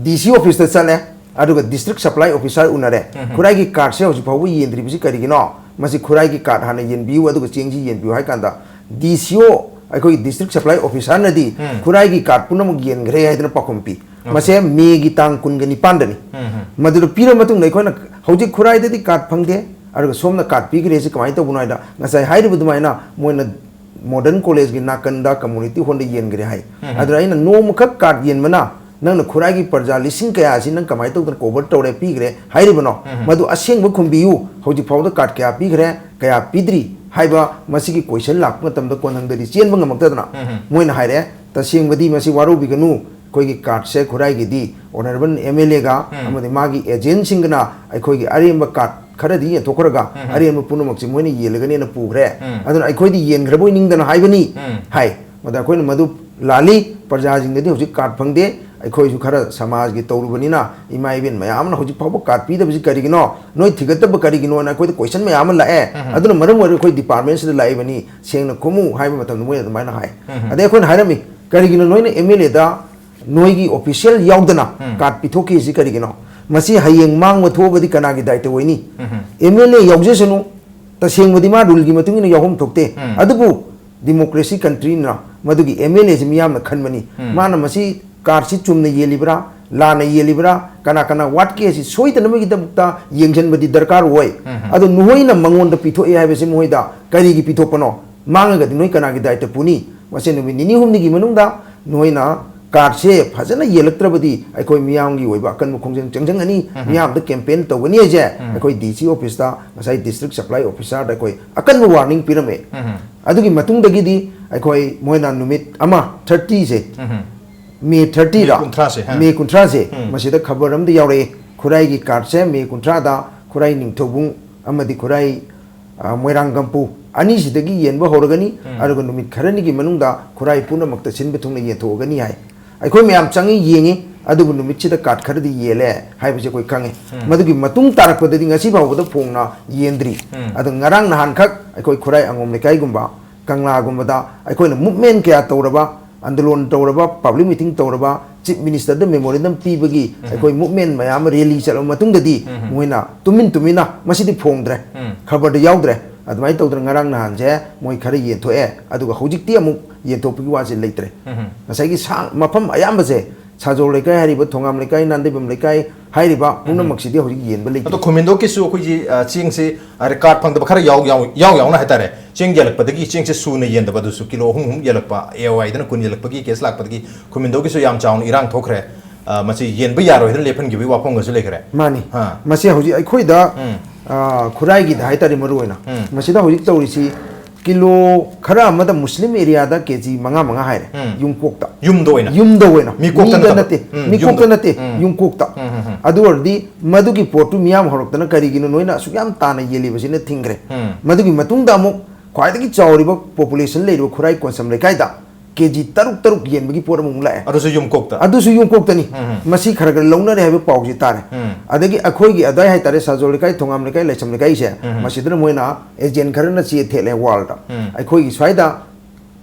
ꯗꯤ ꯁꯤ ꯑꯣꯐꯤꯁꯇ ꯆꯠꯂꯦ, ꯑꯗꯨꯒ ꯗꯤꯁꯇ꯭ꯔꯤꯛ ꯁꯄ꯭ꯂꯥꯏ ꯑꯣꯐꯤꯁꯥꯔ ꯎꯅꯔꯦ꯫ ꯎꯝ꯫ ꯈꯨꯔꯥꯏꯒꯤ ꯀꯥꯔꯗꯁꯦ ꯍꯧꯖꯤꯛ ꯐꯥꯎꯕ ꯌꯦꯟꯗ꯭ꯔꯤꯕꯁꯤ ꯀꯔꯤꯒꯤꯅꯣ? ꯃꯁꯤ ꯈꯨꯔꯥꯏꯒꯤ ꯀꯥꯔꯗ ꯍꯥꯟꯅ ꯌꯦꯟꯕꯤꯌꯨ, ꯑꯗꯨꯒ ꯆꯦꯡꯁꯤ ꯌꯦꯟꯕꯤꯌꯨ ꯍꯥꯏ ꯀꯥꯟꯗ, ꯗꯤ ꯁꯤ ꯑꯣ, ꯑꯩꯈꯣꯏꯒꯤ ꯗꯤꯁꯇ꯭ꯔꯤꯛ ꯁꯄ꯭ꯂꯥꯏ ꯑꯣꯐꯤꯁꯥꯔꯅꯗꯤ ꯎꯝ꯫ ꯈꯨꯔꯥꯏꯒꯤ ꯀꯥꯔꯗ ꯄꯨꯝꯅꯃꯛ ꯌꯦꯟꯈ꯭ꯔꯦ ꯍꯥꯏꯗꯅ ꯄꯥꯎꯈꯨꯝ ꯄꯤ꯫ ꯑꯣꯀꯦ꯫ ꯃꯁꯦ ꯃꯦꯒꯤ ꯇꯥꯡ ꯀꯨꯟꯒ ꯅꯤꯄꯥꯟꯗꯅꯤ꯫ ꯎꯝ, ꯎꯝ꯫ ꯃꯗꯨꯗ ꯄꯤꯔꯕ ꯃꯇꯨꯡꯗ ꯑꯩꯈꯣꯏꯅ ꯍꯧꯖꯤꯛ ꯈꯨꯔꯥꯏꯗꯗꯤ ꯀꯥꯔꯗ ꯐꯪꯗꯦ, ꯑꯗꯨꯒ ꯁꯣꯝꯅ ꯀꯥꯔꯗ ꯄꯤꯈ꯭ꯔꯦ, ꯁꯤ ꯀꯃꯥꯏꯅ ꯇꯧꯕꯅꯣ ꯍꯥꯏꯗ, ꯉꯁꯥꯏ ꯍꯥꯏꯔꯤꯕ ꯑꯗꯨꯃꯥꯏꯅ ꯃꯣꯏꯅ ꯃꯣꯗꯔꯟ ꯀꯣꯂꯦꯖꯀꯤ ꯅꯥꯀꯟꯗ ꯀꯝꯃꯨꯅꯤꯇꯤ ꯍꯣꯜꯗ ꯌꯦꯟꯈ꯭ꯔꯦ ꯍꯥꯏ꯫ ꯎꯝ꯫ ꯑꯗꯨꯅ ꯑꯩꯅ ꯅꯣꯡꯃꯈꯛ ꯀꯥꯔꯗ ꯌꯦꯟꯕꯅ ꯅꯪꯅ ꯈꯨꯔꯥꯏꯒꯤ ꯄ꯭ꯔꯖꯥ ꯂꯤꯁꯤꯡ ꯀꯌꯥ ꯑꯁꯤ ꯅꯪ ꯀꯃꯥꯏꯅ ꯇꯧꯗꯅ ꯀꯣꯚꯔ ꯇꯧꯔꯦ, ꯄꯤꯈ꯭ꯔꯦ ꯍꯥꯏꯔꯤꯕꯅꯣ? ꯎꯝ꯫ ꯃꯗꯨ ꯑꯁꯦꯡꯕ ꯈꯨꯝꯕꯤꯌꯨ꯫ ꯍꯧꯖꯤꯛ ꯐꯥꯎꯕꯗ ꯀꯥꯔꯗ ꯀꯌꯥ ꯄꯤꯈ꯭ꯔꯦ, ꯀꯌꯥ ꯄꯤꯗ꯭ꯔꯤ ꯍꯥꯏꯕ ꯃꯁꯤꯒꯤ ꯀꯣꯏꯁꯟ ꯂꯥꯛꯄ ꯃꯇꯝꯗ ꯀꯣꯟꯍꯪꯗꯗꯤ ꯆꯦꯟꯕ ꯉꯝꯃꯛꯇꯗꯅ ꯎꯝ꯫ ꯃꯣꯏꯅ ꯍꯥꯏꯔꯛꯑꯦ, "ꯇꯁꯦꯡꯕꯗꯤ ꯃꯁꯤ ꯋꯥꯔꯧꯕꯤꯒꯅꯨ, ꯑꯩꯈꯣꯏꯒꯤ ꯀꯥꯔꯗꯁꯦ ꯈꯨꯔꯥꯏꯒꯤꯗꯤ ꯑꯣꯅꯔꯦꯕꯜ ꯑꯦꯝ ꯑꯦꯜ ꯑꯦꯒ ꯎꯝ꯫ ꯑꯃꯗꯤ ꯃꯥꯒꯤ ꯑꯦꯖꯦꯟꯁꯤꯡꯒꯅ ꯑꯩꯈꯣꯏꯒꯤ ꯑꯔꯦꯝꯕ ꯀꯥꯔꯗ ꯈꯔꯗꯤ ꯌꯦꯟꯊꯣꯛꯈ꯭ꯔꯒ ꯎꯝ꯫ ꯑꯔꯦꯝꯕ ꯄꯨꯝꯅꯃꯛꯁꯦ ꯃꯣꯏꯅ ꯌꯦꯜꯂꯒꯅꯦꯅ ꯄꯨꯈ꯭ꯔꯦ꯫ ꯎꯝ꯫ ꯑꯗꯨꯅ ꯑꯩꯈꯣꯏꯗꯤ ꯌꯦꯟꯈ꯭ꯔꯕꯣꯏ ꯅꯤꯡꯗꯅ ꯍꯥꯏꯕꯅꯤ" ꯎꯝ꯫ ꯍꯥꯏ꯫ ꯃꯗ ꯑꯩꯈꯣꯏꯅ ꯃꯗꯨ ꯂꯥꯜꯂꯤ, ꯄ꯭ꯔꯖꯥꯁꯤꯡꯗꯗꯤ ꯍꯧꯖꯤꯛ ꯀꯥꯔꯗ ꯐꯪꯗꯦ, ꯑꯩꯈꯣꯏꯁꯨ ꯈꯔ ꯁꯃꯥꯖꯒꯤ ꯇꯧꯔꯨꯕꯅꯤꯅ ꯏꯃꯥ ꯏꯕꯦꯟ ꯃꯌꯥꯝ ꯑꯃꯅ ꯍꯧꯖꯤꯛ ꯐꯥꯎꯕ ꯀꯥꯔꯗ ꯄꯤꯗꯕꯁꯤ ꯀꯔꯤꯒꯤꯅꯣ, ꯅꯣꯏ ꯊꯤꯒꯠꯇꯕ ꯀꯔꯤꯒꯤꯅꯣꯅ ꯑꯩꯈꯣꯏꯗ ꯀꯣꯏꯁꯟ ꯃꯌꯥꯝ ꯑꯃ ꯂꯥꯛꯑꯦ꯫ ꯎꯝ꯫ ꯑꯗꯨꯅ ꯃꯔꯝ ꯑꯣꯏꯔꯒ ꯑꯩꯈꯣꯏ ꯗꯤꯄꯥꯔꯠꯃꯦꯟꯁꯤꯗ ꯂꯥꯛꯏꯕꯅꯤ, ꯁꯦꯡꯅ ꯈꯨꯝꯃꯨ ꯍꯥꯏꯕ ꯃꯇꯝꯗ ꯃꯣꯏꯅ ꯑꯗꯨꯃꯥꯏꯅ ꯍꯥꯏ꯫ ꯎꯝ꯫ ꯑꯗꯩ ꯑꯩꯈꯣꯏꯅ ꯍꯥꯏꯔꯝꯃꯤ, "ꯀꯔꯤꯒꯤꯅꯣ ꯅꯣꯏꯅ ꯑꯦꯝ ꯑꯦꯜ ꯑꯦꯗ ꯅꯣꯏꯒꯤ ꯑꯣꯐꯤꯁꯤꯌꯦꯜ ꯌꯥꯎꯗꯅ ꯎꯝ꯫ ꯀꯥꯔꯗ ꯄꯤꯊꯣꯛꯈꯤꯁꯤ ꯀꯔꯤꯒꯤꯅꯣ? ꯃꯁꯤ ꯍꯌꯦꯡ ꯃꯥꯡꯕ ꯊꯣꯛꯑꯒꯗꯤ ꯀꯅꯥꯒꯤ ꯗꯥꯏꯇ ꯑꯣꯏꯅꯤ?" ꯎꯝ꯫ ꯑꯦꯝ ꯑꯦꯜ ꯑꯦ ꯌꯥꯎꯖꯁꯅꯨ, ꯇꯁꯦꯡꯕꯗꯤ ꯃꯥ ꯔꯨꯜꯒꯤ ꯃꯇꯨꯡ ꯏꯟꯅ ꯌꯥꯎꯐꯝ ꯊꯣꯛꯇꯦ꯫ ꯎꯝ꯫ ꯑꯗꯨꯕꯨ ꯗꯤꯃꯣꯀ꯭ꯔꯦꯁꯤ ꯀꯟꯇ꯭ꯔꯤꯅ ꯃꯗꯨꯒꯤ ꯑꯦꯝ ꯑꯦꯜ ꯑꯦꯁꯤ ꯃꯤꯌꯥꯝꯅ ꯈꯟꯕꯅꯤ꯫ ꯎꯝ꯫ ꯃꯥꯅ ꯃꯁꯤ ꯀꯥꯔꯗꯁꯤ ꯆꯨꯝꯅ ꯌꯦꯜꯂꯤꯕ꯭ꯔꯥ, ꯂꯥꯟꯅ ꯌꯦꯜꯂꯤꯕ꯭ꯔꯥ, ꯀꯅꯥ ꯀꯅꯥ ꯋꯥꯠꯀꯦ ꯁꯤ ꯁꯣꯏꯗꯅꯕꯒꯤꯗꯃꯛꯇ ꯌꯦꯡꯁꯤꯟꯕꯗꯤ ꯗꯔꯀꯥꯔ ꯑꯣꯏ꯫ ꯎꯝ꯫ ꯑꯗꯣ ꯅꯈꯣꯏꯅ ꯃꯉꯣꯟꯗ ꯄꯤꯊꯣꯛꯑꯦ ꯍꯥꯏꯕꯁꯤ ꯃꯈꯣꯏꯗ ꯀꯔꯤꯒꯤ ꯄꯤꯊꯣꯛꯄꯅꯣ? ꯃꯥꯡꯉꯒꯗꯤ ꯅꯣꯏ ꯀꯅꯥꯒꯤ ꯗꯥꯏꯇ ꯄꯨꯅꯤ? ꯃꯁꯤ ꯅꯨꯃꯤꯠ ꯅꯤꯅꯤ ꯍꯨꯝꯅꯤꯒꯤ ꯃꯅꯨꯡꯗ ꯅꯣꯏꯅ ꯀꯥꯔꯗꯁꯦ ꯐꯖꯅ ꯌꯦꯜꯂꯛꯇ꯭ꯔꯕꯗꯤ ꯑꯩꯈꯣꯏ ꯃꯤꯌꯥꯝꯒꯤ ꯑꯣꯏꯕ ꯑꯀꯟꯕ ꯈꯣꯡꯖꯪ ꯆꯪꯁꯤꯟꯒꯅꯤ, ꯎꯝ꯫ ꯃꯤꯌꯥꯝꯗ ꯀꯦꯝꯄꯦꯟ ꯇꯧꯒꯅꯤ ꯍꯥꯏꯁꯦ ꯎꯝ꯫ ꯑꯩꯈꯣꯏ ꯗꯤ ꯁꯤ ꯑꯣꯐꯤꯁꯇ ꯉꯁꯥꯏ ꯗꯤꯁꯇ꯭ꯔꯤꯛ ꯁꯄ꯭ꯂꯥꯏ ꯑꯣꯐꯤꯁꯥꯔꯗ ꯑꯩꯈꯣꯏ ꯑꯀꯟꯕ ꯋꯥꯔꯅꯤꯡ ꯄꯤꯔꯝꯃꯦ꯫ ꯎꯝ꯫ ꯑꯗꯨꯒꯤ ꯃꯇꯨꯡꯗꯒꯤꯗꯤ ꯑꯩꯈꯣꯏ ꯃꯣꯏꯅ ꯅꯨꯃꯤꯠ ꯑꯃ, ꯊꯥꯔꯇꯤꯁꯦ, ꯎꯝ꯫ ꯃꯦ ꯊꯥꯔꯇꯤꯗ, ꯃꯦ ꯀꯨꯟꯊ꯭ꯔꯥꯁꯦ, ꯍꯥ꯫ ꯃꯦ ꯀꯨꯟꯊ꯭ꯔꯥꯁꯦ, ꯎꯝ꯫ ꯃꯁꯤꯗ ꯈꯕꯔ ꯑꯃꯗ ꯌꯥꯎꯔꯛꯑꯦ, ꯈꯨꯔꯥꯏꯒꯤ ꯀꯥꯔꯗꯁꯦ ꯃꯦ ꯀꯨꯟꯊ꯭ꯔꯥꯗ ꯈꯨꯔꯥꯏ ꯅꯤꯡꯊꯧꯕꯨꯡ ꯑꯃꯗꯤ ꯈꯨꯔꯥꯏ, ꯑ, ꯃꯣꯏꯔꯥꯡ ꯀꯝꯄꯨ ꯑꯅꯤꯁꯤꯗꯒꯤ ꯌꯦꯟꯕ ꯍꯧꯔꯒꯅꯤ꯫ ꯎꯝ꯫ ꯑꯗꯨꯒ ꯅꯨꯃꯤꯠ ꯈꯔꯅꯤꯒꯤ ꯃꯅꯨꯡꯗ ꯈꯨꯔꯥꯏ ꯄꯨꯝꯅꯃꯛꯇ ꯁꯤꯟꯕ ꯊꯨꯡꯅ ꯌꯦꯟꯊꯣꯛꯑꯒꯅꯤ ꯍꯥꯏ꯫ ꯑꯩꯈꯣꯏ ꯃꯌꯥꯝ ꯆꯪꯉꯤ, ꯌꯦꯡꯉꯤ, ꯑꯗꯨꯕꯨ ꯅꯨꯃꯤꯠꯁꯤꯗ ꯀꯥꯔꯗ ꯈꯔꯗꯤ ꯌꯦꯜꯂꯦ ꯍꯥꯏꯕꯁꯦ ꯑꯩꯈꯣꯏ ꯈꯪꯉꯤ꯫ ꯎꯝ꯫ ꯃꯗꯨꯒꯤ ꯃꯇꯨꯡ ꯇꯥꯔꯛꯄꯗꯗꯤ ꯉꯁꯤ ꯐꯥꯎꯕꯗ ꯐꯣꯡꯅ ꯌꯦꯟꯗ꯭ꯔꯤ꯫ ꯎꯝ꯫ ꯑꯗꯣ ꯉꯔꯥꯡ ꯅꯍꯥꯟꯈꯛ ꯑꯩꯈꯣꯏ ꯈꯨꯔꯥꯏ ꯑꯉꯣꯝ ꯂꯩꯀꯥꯏꯒꯨꯝꯕ, ꯀꯪꯂꯥꯒꯨꯝꯕꯗ ꯑꯩꯈꯣꯏꯅ movement ꯀꯌꯥ ꯇꯧꯔꯕ, ꯑꯟꯗꯣꯂꯣꯟ ꯇꯧꯔꯕ, public meeting ꯇꯧꯔꯕ, ꯆꯤꯐ ꯃꯤꯅꯤꯁꯇꯔꯗ ꯃꯦꯃꯣꯔꯦꯟꯗꯝ ꯄꯤꯕꯒꯤ ꯑꯩꯈꯣꯏ ꯃꯨꯚꯃꯦꯟ ꯃꯌꯥꯝ ꯑꯃ ꯔꯦꯂꯤ ꯆꯠꯂꯕ ꯃꯇꯨꯡꯗꯗꯤ ꯃꯣꯏꯅ ꯇꯨꯃꯤꯟ ꯇꯨꯃꯤꯟꯅ ꯃꯁꯤꯗꯤ ꯐꯣꯡꯗ꯭ꯔꯦ, ꯈꯕꯔꯗ ꯌꯥꯎꯗ꯭ꯔꯦ꯫ ꯑꯗꯨꯃꯥꯏꯅ ꯇꯧꯗꯅ ꯉꯔꯥꯡ ꯅꯍꯥꯟꯁꯦ ꯃꯣꯏ ꯈꯔ ꯌꯦꯟꯊꯣꯛꯑꯦ, ꯑꯗꯨꯒ ꯍꯧꯖꯤꯛꯇꯤ ꯑꯃꯨꯛ ꯌꯦꯟꯊꯣꯛꯄꯒꯤ ꯋꯥꯁꯦ ꯂꯩꯇ꯭ꯔꯦ꯫ ꯉꯁꯥꯏꯒꯤ ꯁꯥ-, ꯃꯐꯝ ꯑꯌꯥꯝꯕꯁꯦ, ꯁꯥꯖꯣꯜ ꯂꯩꯀꯥꯏ ꯍꯥꯏꯔꯤꯕ, ꯊꯣꯉꯥꯝ ꯂꯩꯀꯥꯏ, ꯅꯥꯟꯗꯩꯕꯝ ꯂꯩꯀꯥꯏ ꯍꯥꯏꯔꯤꯕ ꯄꯨꯝꯅꯃꯛꯁꯤꯗꯤ ꯍꯧꯖꯤꯛ ꯌꯦꯟꯕ ꯂꯩꯇꯦ꯫ ꯑꯗꯣ ꯈꯨꯃꯟꯗꯣꯛꯀꯤꯁꯨ ꯑꯩꯈꯣꯏꯒꯤ, ꯑ, ꯆꯦꯡꯁꯦ, ꯑ, ꯀꯥꯔꯗ ꯐꯪꯗꯕ ꯈꯔ ꯌꯥꯎ-, ꯌꯥꯎ-, ꯌꯥꯎ ꯌꯥꯎꯅ ꯍꯥꯏꯇꯥꯔꯦ, ꯆꯦꯡ ꯌꯦꯜꯂꯛꯄꯗꯒꯤ ꯆꯦꯡꯁꯦ ꯁꯨꯅ ꯌꯦꯟꯗꯕ, ꯑꯗꯨꯁꯨ ꯀꯤꯂꯣ ꯑꯍꯨꯝ ꯑꯍꯨꯝ ꯌꯦꯜꯂꯛꯄ, ꯑꯦ ꯑꯣ ꯑꯥꯏꯗꯅ ꯀꯨꯟ ꯌꯦꯜꯂꯛꯄꯒꯤ ꯀꯦꯁ ꯂꯥꯛꯄꯗꯒꯤ ꯈꯨꯃꯟꯗꯣꯛꯀꯤꯁꯨ ꯌꯥꯝ ꯆꯥꯎꯅ ꯏꯔꯥꯡ ꯊꯣꯛꯈ꯭ꯔꯦ꯫ ꯑ, ꯃꯁꯤ ꯌꯦꯟꯕ ꯌꯥꯔꯣꯏ ꯍꯥꯏꯅ ꯂꯦꯞꯍꯟꯈꯤꯕꯒꯤ ꯋꯥꯐꯝꯒꯁꯨ ꯂꯩꯈ꯭ꯔꯦ꯫ ꯃꯥꯅꯤ꯫ ꯑꯥ꯫ ꯃꯁꯤ ꯍꯧꯖꯤꯛ ꯑꯩꯈꯣꯏꯗ, ꯎꯝ꯫ ꯑ, ꯈꯨꯔꯥꯏꯒꯤꯗ ꯍꯥꯏꯇꯥꯔꯦ, ꯃꯔꯨ ꯑꯣꯏꯅ ꯎꯝ꯫ ꯃꯁꯤꯗ ꯍꯧꯖꯤꯛ ꯇꯧꯔꯤꯁꯤ, ꯀꯤꯂꯣ ꯈꯔ ꯑꯃꯗ ꯃꯨꯁꯂꯤꯝ ꯑꯦꯔꯤꯌꯥꯗ ꯀꯦꯖꯤ ꯃꯉꯥ ꯃꯉꯥ ꯍꯥꯏꯔꯦ, ꯎꯝ꯫ ꯌꯨꯝꯀꯣꯛꯇ꯫ ꯌꯨꯝꯗ ꯑꯣꯏꯅ? ꯌꯨꯝꯗ ꯑꯣꯏꯅ꯫ ꯃꯤꯀꯣꯛꯇ ꯃꯤꯗ ꯅꯠꯇꯕ? ꯅꯠꯇꯦ, ꯎꯝ, ꯃꯤꯀꯣꯛꯇ ꯌꯨꯝꯗ꯫ ꯅꯠꯇꯦ, ꯎꯝ꯫ ꯌꯨꯝꯀꯣꯛꯇ꯫ ꯎꯝ, ꯎꯝ, ꯎꯝ꯫ ꯑꯗꯨ ꯑꯣꯏꯔꯗꯤ ꯃꯗꯨꯒꯤ ꯄꯣꯠꯇꯨ ꯃꯤꯌꯥꯝ ꯍꯧꯔꯛꯇꯅ ꯀꯔꯤꯒꯤꯅꯣ ꯅꯣꯏꯅ ꯑꯁꯨꯛ ꯌꯥꯝ ꯇꯥꯅ ꯌꯦꯜꯂꯤꯕꯁꯤꯅ ꯊꯤꯡꯈ꯭ꯔꯦ꯫ ꯎꯝ꯫ ꯃꯗꯨꯒꯤ ꯃꯇꯨꯡꯗ ꯑꯃꯨꯛ ꯈ꯭ꯋꯥꯏꯗꯒꯤ ꯆꯥꯎꯔꯤꯕ ꯄꯣꯄꯨꯂꯦꯁꯟ ꯂꯩꯔꯤꯕ ꯈꯨꯔꯥꯏ ꯀꯣꯟꯁꯝ ꯂꯩꯀꯥꯏꯗ ꯀꯦꯖꯤ ꯇꯔꯨꯛ ꯇꯔꯨꯛ ꯌꯦꯟꯕꯒꯤ ꯄꯣꯠ ꯑꯃꯃꯨꯛ ꯂꯥꯛꯑꯦ꯫ ꯑꯗꯨꯁꯨ ꯌꯨꯝꯀꯣꯛꯇ? ꯑꯗꯨꯁꯨ ꯌꯨꯝꯀꯣꯛꯇꯅꯤ꯫ ꯎꯝ, ꯎꯝ꯫ ꯃꯁꯤ ꯈꯔ ꯈꯔ ꯂꯧꯅꯔꯦ ꯍꯥꯏꯕ ꯄꯥꯎꯁꯤ ꯇꯥꯔꯦ꯫ ꯎꯝ꯫ ꯑꯗꯒꯤ ꯑꯩꯈꯣꯏꯒꯤ ꯑꯗꯥꯏ ꯍꯥꯏꯇꯥꯔꯦ, ꯁꯥꯖꯣꯜ ꯂꯩꯀꯥꯏ, ꯊꯣꯉꯥꯝ ꯂꯩꯀꯥꯏ, ꯂꯥꯏꯁꯝ ꯂꯩꯀꯥꯏꯁꯦ, ꯎꯝ꯫ ꯃꯁꯤꯗꯅ ꯃꯣꯏꯅ ꯑꯦꯖꯦꯟ ꯈꯔꯅ ꯆꯦ ꯊꯦꯠꯂꯦ ꯋꯥꯔꯜꯗ꯫ ꯎꯝ꯫ ꯑꯩꯈꯣꯏꯒꯤ ꯁ꯭ꯋꯥꯏꯗ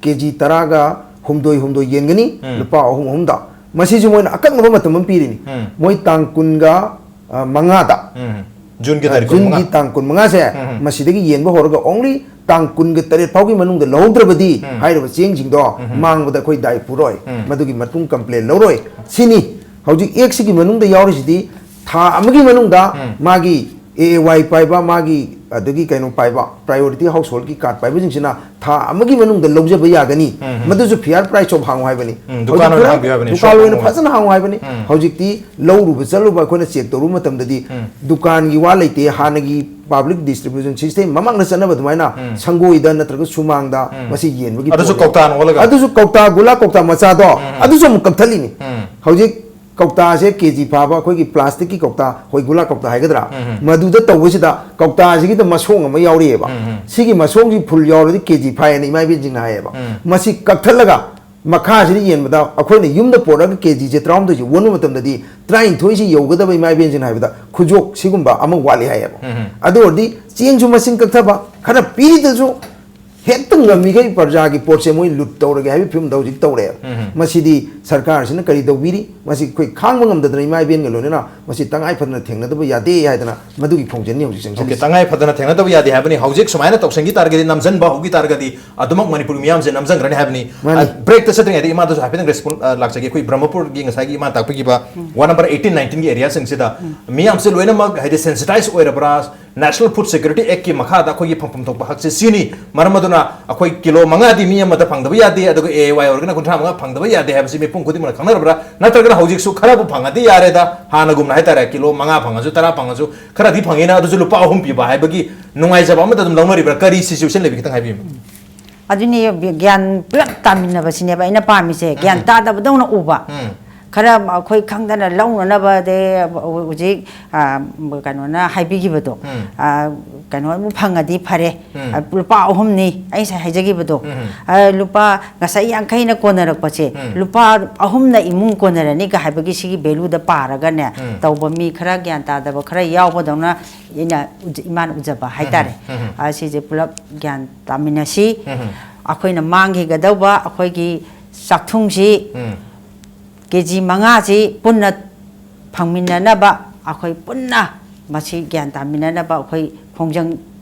ꯀꯦꯖꯤ ꯇꯔꯥꯒ ꯍꯨꯝꯗꯣꯏ ꯍꯨꯝꯗꯣꯏ ꯌꯦꯟꯒꯅꯤ, ꯎꯝ꯫ ꯂꯨꯄꯥ ꯑꯍꯨꯝ ꯑꯍꯨꯝꯗ꯫ ꯃꯁꯤꯁꯨ ꯃꯣꯏꯅ ꯑꯀꯛꯅꯕ ꯃꯇꯝ ꯑꯃ ꯄꯤꯔꯤꯅꯤ꯫ ꯎꯝ꯫ ꯃꯣꯏ ꯇꯥꯡ ꯀꯨꯟꯒ, ꯑ, ꯃꯉꯥꯗ꯫ ꯎꯝ꯫ ꯖꯨꯟꯒꯤ ꯑ, ꯇꯥꯔꯤꯛ ꯖꯨꯟꯒꯤ ꯀꯨꯟꯃꯉꯥ꯫ ꯇꯥꯡ ꯀꯨꯟꯃꯉꯥꯁꯦ, ꯎꯝ, ꯎꯝ꯫ ꯃꯁꯤꯗꯒꯤ ꯌꯦꯟꯕ ꯍꯧꯔꯒ only ꯇꯥꯡ ꯀꯨꯟꯒ ꯇꯔꯦꯠ ꯐꯥꯎꯒꯤ ꯃꯅꯨꯡꯗ ꯂꯧꯍꯧꯗ꯭ꯔꯕꯗꯤ ꯎꯝ꯫ ꯍꯥꯏꯔꯤꯕ ꯆꯦꯡꯁꯤꯡꯗꯣ ꯎꯝ, ꯎꯝ꯫ ꯃꯥꯡꯕꯗ ꯑꯩꯈꯣꯏ ꯗꯥꯏ ꯄꯨꯔꯣꯏ꯫ ꯎꯝ꯫ ꯃꯗꯨꯒꯤ ꯃꯇꯨꯡ ꯀꯝꯄ꯭ꯂꯦꯟ ꯂꯧꯔꯣꯏ꯫ ꯁꯤꯅꯤ ꯍꯧꯖꯤꯛ ꯑꯦꯛꯁꯤꯒꯤ ꯃꯅꯨꯡꯗ ꯌꯥꯎꯔꯤꯁꯤꯗꯤ, ꯊꯥ ꯑꯃꯒꯤ ꯃꯅꯨꯡꯗ ꯎꯝ꯫ ꯃꯥꯒꯤ ꯑꯦ ꯑꯦ ꯋꯥꯏ ꯄꯥꯏꯕ, ꯃꯥꯒꯤ ꯑꯗꯒꯤ ꯀꯩꯅꯣ ꯄꯥꯏꯕ, priority household ꯀꯤ card ꯄꯥꯏꯕꯁꯤꯡꯁꯤꯅ ꯊꯥ ꯑꯃꯒꯤ ꯃꯅꯨꯡꯗ ꯂꯧꯖꯕ ꯌꯥꯒꯅꯤ꯫ ꯎꯝ, ꯎꯝ꯫ ꯃꯗꯨꯁꯨ fair price shop ꯍꯥꯡꯉꯨ ꯍꯥꯏꯕꯅꯤ꯫ ꯎꯝ, ꯍꯧꯖꯤꯛ ꯗꯨꯀꯥꯟ ꯑꯣꯏꯅ ꯈꯔ ꯍꯥꯡꯕꯤꯌꯨ ꯍꯥꯏꯕꯅꯤ, ꯗꯨꯀꯥꯟ shop ꯑꯣꯏꯅ ꯍꯥꯡꯉꯨ ꯍꯥꯏꯕꯅꯤ꯫ ꯐꯖꯅ ꯍꯥꯡꯉꯨ ꯍꯥꯏꯕꯅꯤ꯫ ꯎꯝ꯫ ꯍꯧꯖꯤꯛꯇꯤ ꯂꯧꯔꯨꯕ ꯆꯠꯂꯨꯕ ꯑꯩꯈꯣꯏꯅ ꯆꯦꯛ ꯇꯧꯔꯨꯕ ꯃꯇꯝꯗꯗꯤ ꯎꯝ꯫ ꯗꯨꯀꯥꯟꯒꯤ ꯋꯥ ꯂꯩꯇꯦ, ꯍꯥꯟꯅꯒꯤ public distribution system ꯃꯃꯥꯡꯗ ꯆꯠꯅꯕ ꯑꯗꯨꯃꯥꯏꯅ ꯎꯝ꯫ ꯁꯪꯒꯣꯏꯗ ꯅꯠꯇ꯭ꯔꯒ ꯁꯨꯃꯥꯡꯗ ꯎꯝ꯫ ꯃꯁꯤ ꯌꯦꯟꯕꯒꯤ ꯑꯗꯨꯁꯨ ꯄꯣꯠꯅꯤ꯫ ꯀꯧꯇꯥꯅ ꯑꯣꯜꯂꯒ? ꯑꯗꯨꯁꯨ ꯀꯧꯇꯥ, ꯒꯨꯂꯥ ꯀꯧꯇꯥ ꯃꯆꯥꯗꯣ, ꯎꯝ, ꯎꯝ꯫ ꯑꯗꯨꯁꯨ ꯑꯃꯨꯛ ꯀꯛꯊꯠꯂꯤꯅꯤ꯫ ꯎꯝ꯫ ꯍꯧꯖꯤꯛ ꯀꯧꯇꯥꯁꯦ ꯀꯦꯖꯤ ꯐꯥꯕ ꯑꯩꯈꯣꯏꯒꯤ plastic ꯀꯤ ꯀꯧꯇꯥ, ꯑꯩꯈꯣꯏ ꯒꯨꯂꯥ ꯀꯧꯇꯥ ꯍꯥꯏꯒꯗ꯭ꯔꯥ? ꯎꯝ, ꯎꯝ꯫ ꯃꯗꯨꯗ ꯇꯧꯕꯁꯤꯗ ꯀꯧꯇꯥꯁꯤꯒꯤꯗ ꯃꯁꯣꯡ ꯑꯃ ꯌꯥꯎꯔꯤꯑꯕ꯫ ꯎꯝ, ꯎꯝ꯫ ꯁꯤꯒꯤ ꯃꯁꯣꯡꯁꯤ full ꯌꯥꯎꯔꯗꯤ ꯀꯦꯖꯤ ꯐꯥꯏꯌꯦꯅ ꯏꯃꯥ ꯏꯕꯦꯟꯁꯤꯡꯅ ꯍꯥꯏꯌꯦꯕ꯫ ꯎꯝ꯫ ꯃꯁꯤ ꯀꯛꯊꯠꯂꯒ ꯃꯈꯥꯁꯤꯗ ꯌꯦꯟꯕꯗ ꯑꯩꯈꯣꯏꯅ ꯌꯨꯝꯗ ꯄꯣꯔꯛꯑꯒ ꯀꯦꯖꯤꯁꯦ ꯇꯔꯥꯍꯨꯝꯗꯣꯏꯁꯤ ꯑꯣꯟꯕ ꯃꯇꯝꯗꯗꯤ ꯇꯔꯥꯅꯤꯊꯣꯏꯁꯤ ꯌꯧꯒꯗꯕ ꯏꯃꯥ ꯏꯕꯦꯟꯁꯤꯡꯅ ꯍꯥꯏꯕꯗ ꯈꯨꯖꯣꯛ ꯁꯤꯒꯨꯝꯕ ꯑꯃ ꯋꯥꯠꯂꯤ ꯍꯥꯏꯌꯦꯕ꯫ ꯎꯝ, ꯎꯝ꯫ ꯑꯗꯨ ꯑꯣꯏꯔꯗꯤ ꯆꯦꯡꯁꯨ ꯃꯁꯤꯡ ꯀꯛꯊꯕ, ꯈꯔ ꯄꯤꯔꯤꯗꯁꯨ ꯍꯦꯛꯇ ꯉꯝꯃꯤꯈꯩ ꯄ꯭ꯔꯖꯥꯒꯤ ꯄꯣꯠꯁꯦ ꯃꯣꯏ ꯂꯨꯠ ꯇꯧꯔꯒꯦ ꯍꯥꯏꯕꯒꯤ ꯐꯤꯕꯝꯗ ꯍꯧꯖꯤꯛ ꯇꯧꯔꯛꯑꯦꯕ꯫ ꯃꯁꯤꯗꯤ ꯁꯔꯀꯥꯔꯁꯤꯅ ꯀꯔꯤ ꯇꯧꯕꯤꯔꯤ? ꯃꯁꯤ ꯑꯩꯈꯣꯏ ꯈꯥꯡꯕ ꯉꯝꯗꯗꯅ ꯏꯃꯥ ꯏꯕꯦꯟꯒ ꯂꯣꯏꯅꯅ ꯃꯁꯤ ꯇꯉꯥꯏ ꯐꯗꯅ ꯊꯦꯡꯅꯗꯕ ꯌꯥꯗꯦ ꯍꯥꯏꯗꯅ ꯃꯗꯨꯒꯤ ꯈꯣꯡꯖꯦꯜꯅꯤ ꯍꯧꯖꯤꯛ ꯑꯣꯀꯦ, ꯆꯪꯁꯤꯜꯂꯤꯁꯤ꯫ ꯇꯉꯥꯏ ꯐꯗꯅ ꯊꯦꯡꯅꯗꯕ ꯌꯥꯗꯦ ꯍꯥꯏꯕꯅꯤ꯫ ꯍꯧꯖꯤꯛ ꯁꯨꯃꯥꯏꯅ ꯇꯧꯁꯟꯈꯤ ꯇꯥꯔꯒꯗꯤ, ꯅꯝꯁꯤꯟꯕ ꯍꯧꯈꯤ ꯇꯥꯔꯒꯗꯤ ꯑꯗꯨꯃꯛ ꯃꯅꯤꯄꯨꯔꯒꯤ ꯃꯤꯌꯥꯝꯁꯦ ꯅꯝꯁꯤꯟꯈ꯭ꯔꯅꯤ ꯍꯥꯏꯕꯅꯤ꯫ ꯃꯥꯅꯤ꯫ ꯕ꯭ꯔꯦꯛꯇ ꯆꯠꯇ꯭ꯔꯤꯉꯩꯗ ꯏꯃꯥꯗꯁꯨ ꯍꯥꯏꯐꯦꯠꯇꯪ ꯔꯦꯁꯄꯣꯟ ꯂꯥꯛꯆꯒꯦ꯫ ꯑꯩꯈꯣꯏ ꯕ꯭ꯔꯍꯃꯄꯨꯔꯒꯤ ꯉꯁꯥꯏꯒꯤ ꯏꯃꯥ ꯇꯥꯛꯄꯤꯈꯤꯕ ꯋꯥꯔꯗ ꯅꯝꯕꯔ ꯑꯩꯠꯇꯤꯟ, ꯅꯥꯏꯟꯇꯤꯟꯒꯤ ꯑꯦꯔꯤꯌꯥꯁꯤꯡꯁꯤꯗ ꯃꯤꯌꯥꯝꯁꯦ ꯂꯣꯏꯅꯃꯛ ꯍꯥꯏꯗꯤ ꯁꯦꯟꯁꯤꯇꯥꯏꯁ ꯑꯣꯏꯔꯕ꯭ꯔꯥ, ꯅꯦꯁꯅꯦꯜ ꯐꯨꯗ ꯁꯦꯀ꯭ꯌꯨꯔꯤꯇꯤ ꯑꯦꯛꯀꯤ ꯃꯈꯥꯗ ꯑꯩꯈꯣꯏꯒꯤ ꯐꯪꯐꯝ ꯊꯣꯛꯄ ꯍꯛꯁꯦ ꯁꯤꯅꯤ, ꯃꯔꯝ ꯑꯗꯨꯅ ꯑꯩꯈꯣꯏ ꯀꯤꯂꯣ ꯃꯉꯥꯗꯤ ꯃꯤ ꯑꯃꯗ ꯐꯪꯗꯕ ꯌꯥꯗꯦ, ꯑꯗꯨꯒ ꯑꯦ ꯑꯥꯏ ꯋꯥꯏ ꯑꯣꯏꯔꯒꯅ ꯀꯨꯟꯊ꯭ꯔꯥ ꯃꯉꯥ ꯐꯪꯗꯕ ꯌꯥꯗꯦ ꯍꯥꯏꯕꯁꯤ ꯃꯤꯄꯨꯝ ꯈꯨꯗꯤꯡꯃꯛꯅ ꯈꯪꯅꯔꯕ꯭ꯔꯥ? ꯅꯠꯇ꯭ꯔꯒꯅ ꯍꯧꯖꯤꯛꯁꯨ ꯈꯔꯕꯨ ꯐꯪꯉꯗꯤ ꯌꯥꯔꯦꯗ, ꯍꯥꯟꯅꯒꯨꯝꯅ ꯍꯥꯏꯇꯥꯔꯦ, ꯀꯤꯂꯣ ꯃꯉꯥ ꯐꯪꯉꯁꯨ, ꯇꯔꯥ ꯐꯪꯉꯁꯨ, ꯈꯔꯗꯤ ꯐꯪꯉꯤꯅ, ꯑꯗꯨꯁꯨ ꯂꯨꯄꯥ ꯑꯍꯨꯝ ꯄꯤꯕ ꯍꯥꯏꯕꯒꯤ ꯅꯨꯡꯉꯥꯏꯖꯕ ꯑꯃꯗ ꯑꯗꯨꯝ ꯂꯧꯅꯔꯤꯕ꯭ꯔꯥ? ꯀꯔꯤ ꯁꯤꯆꯨꯋꯦꯁꯟ ꯂꯩꯕꯒꯦ? ꯈꯤꯇꯪ ꯍꯥꯏꯕꯤꯌꯨ꯫ ꯑꯗꯨꯅꯤ, ꯒ꯭ꯌꯥꯟ ꯄꯨꯂꯞ ꯇꯥꯃꯤꯟꯅꯕꯁꯤꯅꯦꯕ ꯑꯩꯅ ꯄꯥꯝꯃꯤꯁꯦ꯫ ꯒ꯭ꯌꯥꯟ ꯇꯥꯗꯕꯗꯧꯅ ꯎꯕ꯫ ꯎꯝ꯫ ꯈꯔ ꯑꯩꯈꯣꯏ ꯈꯪꯗꯅ ꯂꯧꯅꯅꯕ ꯑꯗꯩ ꯍꯧꯖꯤꯛ, ꯑ, ꯀꯩꯅꯣꯅ ꯍꯥꯏꯕꯤꯈꯤꯕꯗꯣ, ꯎꯝ꯫ ꯑ, ꯀꯩꯅꯣꯕꯨ ꯐꯪꯉꯗꯤ ꯐꯔꯦ꯫ ꯎꯝ꯫ ꯑ, ꯂꯨꯄꯥ ꯑꯍꯨꯝꯅꯤ ꯑꯩ ꯉꯁꯥꯏ ꯍꯥꯏꯖꯈꯤꯕꯗꯣ꯫ ꯎꯝ꯫ ꯑ, ꯂꯨꯄꯥ, ꯉꯁꯥꯏ ꯌꯥꯡꯈꯩꯅ ꯀꯣꯟꯅꯔꯛꯄꯁꯦ, ꯎꯝ꯫ ꯂꯨꯄꯥ ꯑꯍꯨꯝꯅ ꯏꯃꯨꯡ ꯀꯣꯟꯅꯔꯅꯤꯒ ꯍꯥꯏꯕꯒꯤ ꯁꯤꯒꯤ ꯚꯦꯂꯨꯗ ꯄꯥꯔꯒꯅꯦ, ꯎꯝ꯫ ꯇꯧꯕ ꯃꯤ ꯈꯔ ꯒ꯭ꯌꯥꯟ ꯇꯥꯗꯕ ꯈꯔ ꯌꯥꯎꯕꯗꯧꯅ ꯑꯩꯅ ꯎꯖ-, ꯏꯃꯥꯅ ꯎꯖꯕ ꯍꯥꯏꯇꯥꯔꯦ꯫ ꯎꯝ꯫ ꯑ, ꯁꯤꯁꯦ ꯄꯨꯂꯞ ꯒ꯭ꯌꯥꯟ ꯇꯥꯃꯤꯟꯅꯁꯤ꯫ ꯎꯝ꯫ ꯑꯩꯈꯣꯏꯅ ꯃꯥꯡꯈꯤꯒꯗꯧꯕ ꯑꯩꯈꯣꯏꯒꯤ ꯆꯥꯛꯊꯨꯡꯁꯤ ꯎꯝ꯫ ꯀꯦ ꯖꯤ ꯃꯉꯥꯁꯤ ꯄꯨꯟꯅ ꯐꯪꯃꯤꯟꯅꯅꯕ, ꯑꯩꯈꯣꯏ ꯄꯨꯟꯅ ꯃꯁꯤ ꯒ꯭ꯌꯥꯟ ꯇꯥꯃꯤꯟꯅꯅꯕ ꯑꯩꯈꯣꯏ ꯈꯣꯡꯖꯪ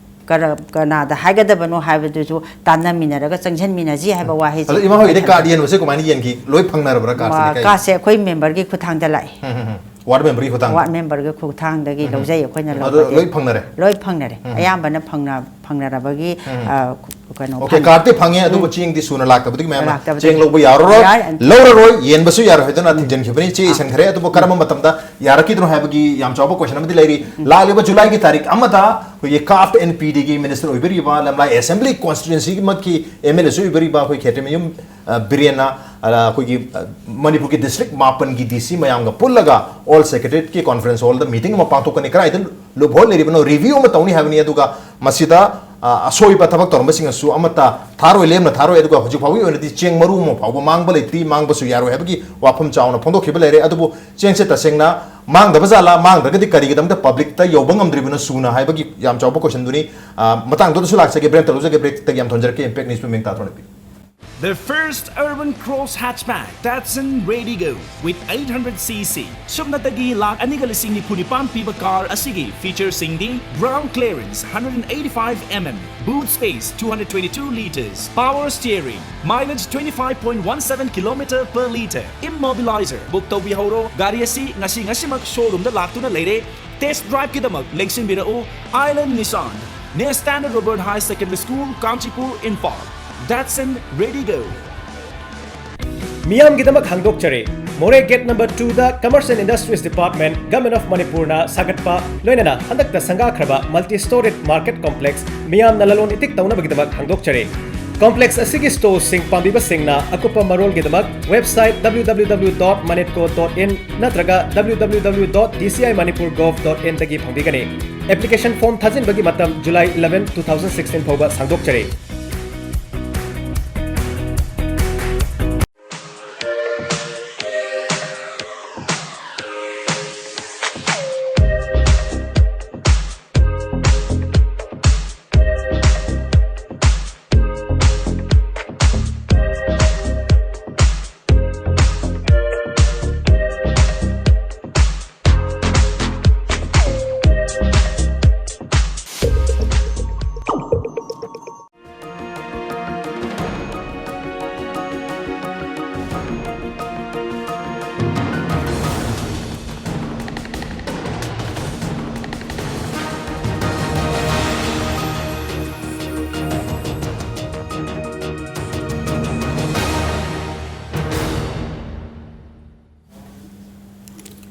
ꯀꯔ-, ꯀꯅꯥꯗ ꯍꯥꯏꯒꯗꯕꯅꯣ ꯍꯥꯏꯕꯗꯨꯁꯨ ꯇꯥꯟꯅꯃꯤꯟꯅꯔꯒ ꯆꯪꯁꯤꯟꯃꯤꯟꯅꯁꯤ ꯍꯥꯏꯕ ꯋꯥꯍꯩꯁꯤ ꯑꯗꯣ ꯏꯃꯥ ꯍꯣꯏꯒꯤꯗꯤ ꯑꯩ ꯀꯥꯔꯗ ꯌꯦꯟꯕꯁꯦ ꯀꯃꯥꯏꯅ ꯌꯦꯟꯈꯤ? ꯂꯣꯏ ꯐꯪꯅꯔꯕ꯭ꯔꯥ ꯀꯥꯔꯗꯁꯦ? ꯃ-, ꯀꯥꯔꯗꯁꯦ ꯑꯩꯈꯣꯏ ꯃꯦꯝꯕꯔꯒꯤ ꯈꯨꯠꯊꯥꯡꯗ ꯂꯥꯛꯑꯦ꯫ ꯎꯝ, ꯎꯝ, ꯎꯝ꯫ ꯋꯥꯔꯗ ꯃꯦꯝꯕꯔꯒꯤ ꯈꯨꯠꯊꯥꯡꯗ? ꯋꯥꯔꯗ ꯃꯦꯝꯕꯔꯒꯤ ꯈꯨꯠꯊꯥꯡꯗꯒꯤ ꯎꯝ, ꯎꯝ꯫ ꯂꯧꯖꯩ ꯑꯩꯈꯣꯏꯅ ꯑꯗꯣ ꯂꯧꯕꯗꯤ꯫ ꯂꯣꯏ ꯐꯪꯅꯔꯦ? ꯂꯣꯏ ꯐꯪꯅꯔꯦ꯫ ꯎꯝ꯫ ꯑꯌꯥꯝꯕꯅ ꯐꯪꯅ-, ꯐꯪꯅꯔꯕꯒꯤ, ꯎꯝ꯫ ꯑ, ꯀꯩꯅꯣ ꯑꯣꯀꯦ, ꯐꯪꯉꯦ꯫ ꯀꯥꯔꯗꯇꯤ ꯐꯪꯉꯦ, ꯑꯗꯨꯕꯨ ꯆꯦꯡꯗꯤ ꯁꯨꯅ ꯂꯥꯛꯇꯕꯗꯒꯤ ꯃꯌꯥꯝ ꯂꯥꯛꯇꯕꯗꯒꯤ꯫ ꯆꯦꯡ ꯂꯧꯕ ꯌꯥꯔꯔꯣꯏ, ꯌꯥꯔ-, ꯂꯧꯔꯔꯣꯏ, ꯌꯦꯟꯕꯁꯨ ꯌꯥꯔꯣꯏ ꯍꯥꯏꯗꯨꯅ ꯊꯤꯡꯖꯤꯟꯈꯤꯕꯅꯤ, ꯆꯦ ꯏꯁꯟꯈ꯭ꯔꯦ꯫ ꯑꯗꯨꯕꯨ ꯀꯔꯝꯕ ꯃꯇꯝꯗ ꯌꯥꯔꯛꯈꯤꯗꯣꯏꯅꯣ ꯍꯥꯏꯕꯒꯤ ꯌꯥꯝ ꯆꯥꯎꯕ ꯀꯣꯏꯁꯟ ꯑꯃꯗꯤ ꯂꯩꯔꯤ꯫ ꯂꯥꯛꯂꯤꯕ ꯖꯨꯂꯥꯏꯒꯤ ꯇꯥꯔꯤꯛ ꯑꯃꯗ ꯑꯩꯈꯣꯏꯒꯤ ꯀꯥꯐ ꯑꯦꯟ ꯄꯤ ꯗꯤꯒꯤ ꯃꯤꯅꯤꯁꯇꯔ ꯑꯣꯏꯕꯤꯔꯤꯕ ꯂꯝꯂꯥꯏ ꯑꯦꯁꯦꯝꯕ꯭ꯂꯤ ꯀꯣꯟꯁꯇꯤꯇ꯭ꯋꯦꯟꯁꯤꯃꯛꯀꯤ ꯑꯦꯝ ꯑꯦꯜ ꯑꯦꯁꯨ ꯑꯣꯏꯕꯤꯔꯤꯕ ꯑꯩꯈꯣꯏ ꯈꯦꯇ꯭ꯔꯤꯃꯌꯨꯝ, ꯑ, ꯕꯤꯔꯦꯟꯅ, ꯑ, ꯑꯩꯈꯣꯏꯒꯤ, ꯑ, ꯃꯅꯤꯄꯨꯔꯒꯤ ꯗꯤꯁꯇ꯭ꯔꯤꯛ ꯃꯥꯄꯟꯒꯤ ꯗꯤ ꯁꯤ ꯃꯌꯥꯝꯒ ꯄꯨꯜꯂꯒ ꯑꯣꯜ ꯁꯦꯀ꯭ꯔꯦꯇꯔꯤꯌꯦꯠꯀꯤ ꯀꯣꯟꯐꯔꯦꯟꯁ ꯍꯣꯜꯗ ꯃꯤꯇꯤꯡ ꯑꯃ ꯄꯥꯡꯊꯣꯛꯀꯅꯤ꯫ ꯀꯗꯥꯏꯗ ꯂꯨꯞꯍꯣꯜ ꯂꯩꯔꯤꯕꯅꯣ ꯔꯤꯚꯤꯌꯨ ꯑꯃ ꯇꯧꯅꯤ ꯍꯥꯏꯕꯅꯤ꯫ ꯑꯗꯨꯒ ꯃꯁꯤꯗ ꯑ, ꯑꯁꯣꯏꯕ ꯊꯕꯛ ꯇꯧꯔꯝꯕꯁꯤꯡꯅꯁꯨ ꯑꯃꯠꯇ ꯊꯥꯔꯣꯏ, ꯂꯦꯝꯅ ꯊꯥꯔꯣꯏ꯫ ꯑꯗꯨꯒ ꯍꯧꯖꯤꯛ ꯐꯥꯎꯒꯤ ꯑꯣꯏꯅꯗꯤ ꯆꯦꯡ ꯃꯔꯨ ꯑꯃ ꯐꯥꯎꯕ ꯃꯥꯡꯕ ꯂꯩꯇ꯭ꯔꯤ, ꯃꯥꯡꯕꯁꯨ ꯌꯥꯔꯣꯏ ꯍꯥꯏꯕꯒꯤ ꯋꯥꯐꯝ ꯆꯥꯎꯅ ꯐꯣꯡꯗꯣꯛꯈꯤꯕ ꯂꯩꯔꯦ꯫ ꯑꯗꯨꯕꯨ ꯆꯦꯡꯁꯦ ꯇꯁꯦꯡꯅ ꯃꯥꯡꯗꯕ ꯖꯥꯠꯂꯥ, ꯃꯥꯡꯗ꯭ꯔꯒꯗꯤ ꯀꯔꯤꯒꯤꯗꯃꯛꯇ ꯄꯕ꯭ꯂꯤꯛꯇ ꯌꯧꯕ ꯉꯝꯗ꯭ꯔꯤꯕꯅꯣ ꯁꯨꯅ ꯍꯥꯏꯕꯒꯤ ꯌꯥꯝ ꯆꯥꯎꯕ ꯀꯣꯏꯁꯟꯗꯨꯅꯤ꯫ ꯑ, ꯃꯇꯥꯡꯗꯨꯗꯁꯨ ꯂꯥꯛꯆꯒꯦ, ꯕ꯭ꯔꯦꯛ ꯑꯝꯇ ꯂꯧꯖꯒꯦ, ꯕ꯭ꯔꯦꯛꯇꯒꯤ ꯌꯥꯝ ꯊꯣꯟꯖꯔꯛꯀꯦ, ꯏꯝꯄꯦꯛ ꯅ꯭ꯌꯨꯁꯄꯨ ꯃꯤꯡ ꯇꯥꯊꯣꯔꯛꯄꯤ꯫ The first urban cross hatchback, Datsun Redigo, with eight hundred cc. ꯁꯨꯞꯅꯇꯒꯤ ꯂꯥꯈ ꯑꯅꯤꯒ ꯂꯤꯁꯤꯡ ꯅꯤꯐꯨ ꯅꯤꯄꯥꯟ ꯄꯤꯕ ꯀꯥꯔ ꯑꯁꯤꯒꯤ ꯐꯤꯆꯔꯁꯤꯡꯗꯤ: ground clearance hundred and eighty-five mm, boot space two hundred twenty-two liters, power steering, mileage twenty-five point one seven kilometer per liter, immobilizer꯫ Book ꯇꯧꯕꯤꯍꯧꯔꯣ꯫ ꯒꯥꯔꯤ ꯑꯁꯤ ꯉꯁꯤ ꯉꯁꯤꯃꯛ ꯁꯣꯔꯨꯝꯗ ꯂꯥꯛꯇꯨꯅ ꯂꯩꯔꯦ꯫ ꯇꯦꯁ ꯗ꯭ꯔꯥꯏꯚꯀꯤꯗꯃꯛ ꯂꯦꯡꯁꯤꯟꯕꯤꯔꯛꯎ Ailen Nissan, new standard Robert high secondary school, Kanchipur, Imphal. Datsun Redigo꯫ ꯃꯤꯌꯥꯝꯒꯤꯗꯃꯛ ꯍꯥꯡꯗꯣꯛꯆꯔꯤ꯫ ꯃꯣꯔꯦ ꯒꯦꯠ ꯅꯝꯕꯔ ꯇꯨꯗ Commerce and Industries Department, Government of ꯃꯅꯤꯄꯨꯔꯅ ꯁꯥꯒꯠꯄ, ꯂꯣꯏꯅꯅ ꯍꯟꯗꯛꯇ ꯁꯪꯒꯥꯈ꯭ꯔꯕ multi-storied market complex ꯃꯤꯌꯥꯝꯅ ꯂꯂꯣꯟ ꯏꯇꯤꯛ ꯇꯧꯅꯕꯒꯤꯗꯃꯛ ꯍꯥꯡꯗꯣꯛꯆꯔꯤ꯫ ꯀꯣꯝꯄ꯭ꯂꯦꯛꯁ ꯑꯁꯤꯒꯤ ꯁ꯭ꯇꯣꯔꯁꯤꯡ ꯄꯥꯝꯕꯤꯕꯁꯤꯡꯅ ꯑꯀꯨꯞꯄ ꯃꯔꯣꯜꯒꯤꯗꯃꯛ website W W W dot manitco dot in ꯅꯠꯇ꯭ꯔꯒ W W W dot D C I manipur gov dot in ꯗꯒꯤ ꯐꯪꯕꯤꯒꯅꯤ꯫ ꯑꯦꯄ꯭ꯂꯤꯀꯦꯁꯟ ꯐꯣꯔꯝ ꯊꯥꯖꯤꯟꯕꯒꯤ ꯃꯇꯝ July eleven, two thousand sixteen ꯐꯥꯎꯕ ꯁꯥꯡꯗꯣꯛꯆꯔꯤ꯫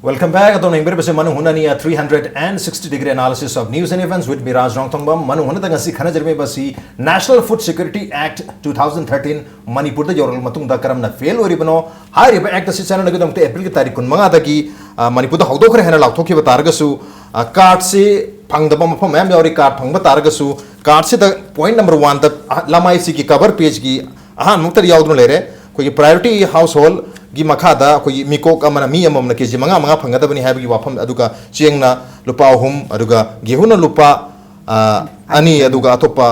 Welcome back. ꯑꯗꯣꯝꯅ ꯌꯦꯡꯕꯤꯔꯤꯕꯁꯤ ꯃꯅꯨꯡ ꯍꯨꯠꯅꯅꯤ, a three hundred and sixty degree analysis of news and events with me, ꯔꯥꯖ ꯔꯣꯡꯊꯣꯡꯕꯝ꯫ ꯃꯅꯨꯡ ꯍꯨꯠꯅꯗ ꯉꯁꯤ ꯈꯟꯅꯖꯔꯝꯃꯤꯕꯁꯤ National Food Security Act two thousand thirteen ꯃꯅꯤꯄꯨꯔꯗ ꯌꯧꯔꯛꯂꯕ ꯃꯇꯨꯡꯗ ꯀꯔꯝꯅ ꯐꯦꯜ ꯑꯣꯏꯔꯤꯕꯅꯣ? ꯍꯥꯏꯔꯤꯕ ꯑꯦꯛ ꯑꯁꯤ ꯆꯠꯅꯅꯕꯒꯤꯗꯃꯛꯇ ꯑꯦꯄ꯭ꯔꯤꯜꯒꯤ ꯇꯥꯔꯤꯛ ꯀꯨꯟꯃꯉꯥꯗꯒꯤ, ꯑ, ꯃꯅꯤꯄꯨꯔꯗ ꯍꯧꯗꯣꯛꯈ꯭ꯔꯦ ꯍꯥꯏꯅ ꯂꯥꯎꯊꯣꯛꯈꯤꯕ ꯇꯥꯔꯒꯁꯨ, ꯑ, ꯀꯥꯔꯗꯁꯤ ꯐꯪꯗꯕ ꯃꯐꯝ ꯃꯌꯥꯝ ꯌꯥꯎꯔꯤ꯫ ꯀꯥꯔꯗ ꯐꯪꯕ ꯇꯥꯔꯒꯁꯨ ꯀꯥꯔꯠꯁꯤꯗ ꯄꯣꯏꯟꯠ ꯅꯝꯕꯔ ꯋꯥꯟꯗ, ꯑꯍ-, ꯂꯃꯥꯏꯁꯤꯒꯤ ꯀꯚꯔ ꯄꯦꯖꯀꯤ ꯑꯍꯥꯟꯕꯃꯛꯇꯗ ꯌꯥꯎꯗꯨꯅ ꯂꯩꯔꯦ꯫ ꯑꯩꯈꯣꯏꯒꯤ ꯄ꯭ꯔꯥꯏꯌꯣꯔꯤꯇꯤ ꯍꯥꯎꯁ ꯍꯣꯜꯒꯤ ꯃꯈꯥꯗ ꯑꯩꯈꯣꯏꯒꯤ ꯃꯤꯀꯣꯛ ꯑꯃꯅ, ꯃꯤ ꯑꯃꯃꯝꯅ ꯀꯦ ꯖꯤ ꯃꯉꯥ ꯃꯉꯥ ꯐꯪꯒꯗꯕꯅꯤ ꯍꯥꯏꯕꯒꯤ ꯋꯥꯐꯝ, ꯑꯗꯨꯒ ꯆꯦꯡꯅ ꯂꯨꯄꯥ ꯑꯍꯨꯝ, ꯑꯗꯨꯒ ꯒꯦꯍꯨꯅ ꯂꯨꯄꯥ, ꯑ, ꯑꯅꯤ, ꯑꯗꯨꯒ ꯑꯇꯣꯞꯄ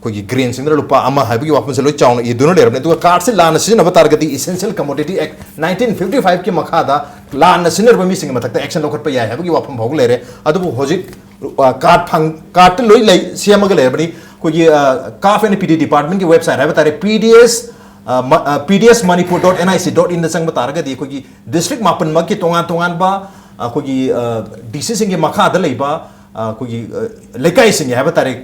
ꯑꯩꯈꯣꯏꯒꯤ ꯒ꯭ꯔꯦꯟꯁꯤꯡꯗꯨꯅ ꯂꯨꯄꯥ ꯑꯃ ꯍꯥꯏꯕꯒꯤ ꯋꯥꯐꯝꯁꯦ ꯂꯣꯏ ꯆꯥꯎꯅ ꯏꯗꯨꯅ ꯂꯩꯔꯕꯅꯤ꯫ ꯑꯗꯨꯒ ꯀꯥꯔꯠꯁꯦ ꯂꯥꯟꯅ ꯁꯤꯖꯤꯟꯅꯕ ꯇꯥꯔꯒꯗꯤ Essential Commodity Act nineteen fifty five ꯀꯤ ꯃꯈꯥꯗ ꯂꯥꯟꯅ ꯁꯤꯖꯤꯟꯅꯔꯕ ꯃꯤꯁꯤꯡꯒꯤ ꯃꯊꯛꯇ ꯑꯦꯛꯁꯟ ꯂꯧꯈꯠꯄ ꯌꯥꯏ ꯍꯥꯏꯕꯒꯤ ꯋꯥꯐꯝ ꯐꯥꯎꯕ ꯂꯩꯔꯦ꯫ ꯑꯗꯨꯕꯨ ꯍꯧꯖꯤꯛ, ꯑ, ꯀꯥꯔꯠ ꯐꯪ-, ꯀꯥꯔꯠꯇ ꯂꯣꯏ ꯂꯩ, ꯁꯦꯝꯃꯒ ꯂꯩꯔꯕꯅꯤ꯫ ꯑꯩꯈꯣꯏꯒꯤ, ꯑ, CAF and PD department ꯀꯤ website ꯍꯥꯏꯕ ꯇꯥꯔꯦ, P D S, ꯑ, ꯃ-, ꯑ, P D S Manipur dot N I C dot in ꯗ ꯆꯪꯕ ꯇꯥꯔꯒꯗꯤ ꯑꯩꯈꯣꯏꯒꯤ ꯗꯤꯁꯇ꯭ꯔꯤꯛ ꯃꯥꯄꯟꯃꯛꯀꯤ ꯇꯣꯉꯥꯟ ꯇꯣꯉꯥꯟꯕ, ꯑ, ꯑꯩꯈꯣꯏꯒꯤ, ꯑ, ꯗꯤ ꯁꯤꯁꯤꯡꯒꯤ ꯃꯈꯥꯗ ꯂꯩꯕ, ꯑ, ꯑꯩꯈꯣꯏꯒꯤ, ꯑ, ꯂꯩꯀꯥꯏꯁꯤꯡꯒꯤ ꯍꯥꯏꯕ ꯇꯥꯔꯦ,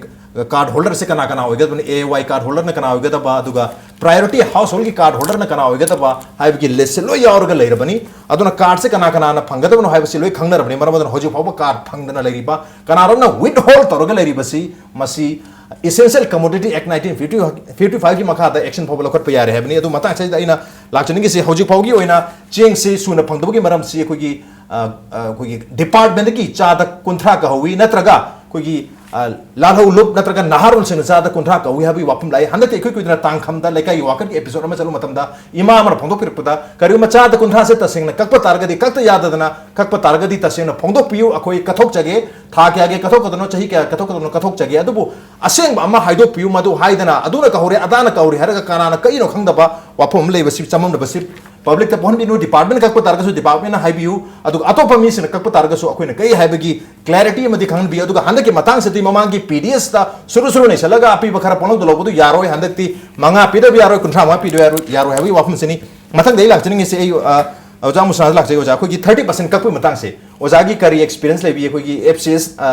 ꯀꯥꯔꯠ ꯍꯣꯜꯗꯔꯁꯦ ꯀꯅꯥ ꯀꯅꯥ ꯑꯣꯏꯒꯗꯕꯅꯤ, A Y ꯀꯥꯔꯠ ꯍꯣꯜꯗꯔꯅ ꯀꯅꯥ ꯑꯣꯏꯒꯗꯕ, ꯑꯗꯨꯒ ꯄ꯭ꯔꯥꯏꯌꯣꯔꯤꯇꯤ ꯍꯥꯎꯁ ꯍꯣꯜꯒꯤ ꯀꯥꯔꯠ ꯍꯣꯜꯗꯔꯅ ꯀꯅꯥ ꯑꯣꯏꯒꯗꯕ ꯍꯥꯏꯕꯒꯤ ꯂꯤꯁꯁꯦ ꯂꯣꯏ ꯌꯥꯎꯔꯒ ꯂꯩꯔꯕꯅꯤ꯫ ꯑꯗꯨꯅ ꯀꯥꯔꯠꯁꯦ ꯀꯅꯥ ꯀꯅꯥꯅ ꯐꯪꯒꯗꯕꯅꯣ ꯍꯥꯏꯕꯁꯤ ꯂꯣꯏ ꯈꯪꯅꯔꯕꯅꯤ꯫ ꯃꯔꯝ ꯑꯗꯨꯅ ꯍꯧꯖꯤꯛ ꯐꯥꯎꯕ ꯀꯥꯔꯠ ꯐꯪꯗꯅ ꯂꯩꯔꯤꯕ, ꯀꯅꯥꯔꯣꯝꯅ ꯋꯤꯠꯍꯣꯜ ꯇꯧꯔꯒ ꯂꯩꯔꯤꯕꯁꯤ, ꯃꯁꯤ Essential Commodity Act nineteen fifty, fifty five ꯀꯤ ꯃꯈꯥꯗ ꯑꯦꯛꯁꯟ ꯐꯥꯎꯕ ꯂꯧꯈꯠꯄ ꯌꯥꯔꯦ ꯍꯥꯏꯕꯅꯤ꯫ ꯑꯗꯨ ꯃꯇꯥꯡ ꯑꯁꯤꯗ ꯑꯩꯅ ꯂꯥꯛꯆꯅꯤꯡꯉꯤꯁꯤ, ꯍꯧꯖꯤꯛ ꯐꯥꯎꯒꯤ ꯑꯣꯏꯅ ꯆꯦꯡꯁꯤ ꯁꯨꯅ ꯐꯪꯗꯕꯒꯤ ꯃꯔꯝꯁꯤ ꯑꯩꯈꯣꯏꯒꯤ, ꯑ, ꯑ, ꯑꯩꯈꯣꯏꯒꯤ ꯗꯤꯄꯥꯔꯠꯃꯦꯟꯗꯒꯤ ꯆꯥꯗ ꯀꯨꯟꯊ꯭ꯔꯥ ꯀꯛꯍꯧꯋꯤ, ꯅꯠꯇ꯭ꯔꯒ ꯑꯩꯈꯣꯏꯒꯤ, ꯑ, ꯂꯥꯜꯍꯧ ꯂꯨꯞ ꯅꯠꯇ꯭ꯔꯒ ꯅꯍꯥꯔꯣꯜꯁꯤꯡꯅ ꯆꯥꯗ ꯀꯨꯟꯊ꯭ꯔꯥ ꯀꯛꯍꯧꯋꯤ ꯍꯥꯏꯕꯒꯤ ꯋꯥꯐꯝ ꯂꯥꯛꯏ꯫ ꯍꯟꯗꯛꯇꯤ ꯏꯀꯨꯏ ꯀꯨꯏꯗꯅ ꯇꯥꯡꯈꯝꯗ ꯂꯩꯀꯥꯏꯒꯤ ꯋꯥꯀꯠꯀꯤ ꯑꯦꯄꯤꯁꯣꯗ ꯑꯃ ꯆꯠꯂꯨꯕ ꯃꯇꯝꯗ ꯏꯃꯥ ꯑꯃꯅ ꯐꯣꯡꯗꯣꯛꯄꯤꯔꯛꯄꯗ, ꯀꯔꯤꯒꯨꯝꯕ ꯆꯥꯗ ꯀꯨꯟꯊ꯭ꯔꯥꯁꯦ ꯇꯁꯦꯡꯅ ꯀꯛꯄ ꯇꯥꯔꯒꯗꯤ, ꯀꯛꯇ ꯌꯥꯗꯗꯅ ꯀꯛꯄ ꯇꯥꯔꯒꯗꯤ ꯇꯁꯦꯡꯅ ꯐꯣꯡꯗꯣꯛꯄꯤꯌꯨ, ꯑꯩꯈꯣꯏ ꯀꯠꯊꯣꯛꯆꯒꯦ, ꯊꯥ ꯀꯌꯥꯒꯤ ꯀꯠꯊꯣꯛꯀꯗꯕꯅꯣ, ꯆꯍꯤ ꯀꯌꯥ ꯀꯠꯊꯣꯛꯀꯗꯕꯅꯣ ꯀꯠꯊꯣꯛꯆꯒꯦ, ꯑꯗꯨꯕꯨ ꯑꯁꯦꯡꯕ ꯑꯃ ꯍꯥꯏꯗꯣꯛꯄꯤꯌꯨ, ꯃꯗꯨ ꯍꯥꯏꯗꯅ ꯑꯗꯨꯅ ꯀꯛꯍꯧꯔꯦ, ꯑꯗꯥꯅ ꯀꯛꯍꯧꯔꯦ ꯍꯥꯏꯔꯒ ꯀꯅꯥꯅ ꯀꯛꯏꯅꯣ ꯈꯪꯗꯕ ꯋꯥꯐꯝ ꯑꯃ ꯂꯩꯕꯁꯤ ꯆꯃꯝꯅꯕꯁꯤ ꯄꯕ꯭ꯂꯤꯛꯇ ꯄꯣꯛꯍꯟꯕꯤꯅꯨ꯫ ꯗꯤꯄꯥꯔꯠꯃꯦꯟꯅ ꯀꯛꯄ ꯇꯥꯔꯒꯁꯨ ꯗꯤꯄꯥꯔꯠꯃꯦꯟꯅ ꯍꯥꯏꯕꯤꯌꯨ, ꯑꯗꯨꯒ ꯑꯇꯣꯞꯄ ꯃꯤꯁꯤꯡꯅ ꯀꯛꯄ ꯇꯥꯔꯒꯁꯨ ꯑꯩꯈꯣꯏꯅ ꯀꯛꯏ ꯍꯥꯏꯕꯒꯤ ꯀ꯭ꯂꯦꯔꯤꯇꯤ ꯑꯃꯗꯤ ꯈꯪꯍꯟꯕꯤꯌꯨ꯫ ꯑꯗꯨꯒ ꯍꯟꯗꯛꯀꯤ ꯃꯇꯥꯡꯁꯤꯗꯤ ꯃꯃꯥꯡꯒꯤ ꯄꯤ ꯗꯤ ꯑꯦꯁꯇ ꯁꯨꯔꯨ ꯁꯨꯔꯨ ꯅꯩꯁꯜꯂꯒ ꯑꯄꯤꯕ ꯈꯔ ꯄꯣꯠꯂꯧꯗ ꯂꯧꯕꯗꯨ ꯌꯥꯔꯣꯏ, ꯍꯟꯗꯛꯇꯤ ꯃꯉꯥ ꯄꯤꯗꯕ ꯌꯥꯔꯣꯏ, ꯀꯨꯟꯊ꯭ꯔꯥ ꯃꯉꯥ ꯄꯤꯗꯕ ꯌꯥꯔꯣꯏ, ꯌꯥꯔꯣꯏ ꯍꯥꯏꯕꯒꯤ ꯋꯥꯐꯝꯁꯤꯅꯤ꯫ ꯃꯊꯪꯗ ꯑꯩ ꯂꯥꯛꯆꯅꯤꯡꯉꯤꯁꯦ, ꯑꯩ, ꯑ, ꯑꯣꯖꯥ ꯃꯨꯁꯥꯗ ꯂꯥꯛꯆꯒꯦ꯫ ꯑꯣꯖꯥ, ꯑꯩꯈꯣꯏꯒꯤ ꯊꯥꯔꯇꯤ ꯄꯥꯔꯁꯦꯟ ꯀꯛꯄꯒꯤ ꯃꯇꯥꯡꯁꯦ ꯑꯣꯖꯥꯒꯤ ꯀꯔꯤ ꯑꯦꯛꯁꯄꯤꯔꯤꯌꯦꯟꯁ ꯂꯩꯕꯤ? ꯑꯩꯈꯣꯏꯒꯤ ꯑꯦꯐ ꯁꯤ ꯑꯦꯁ, ꯑ,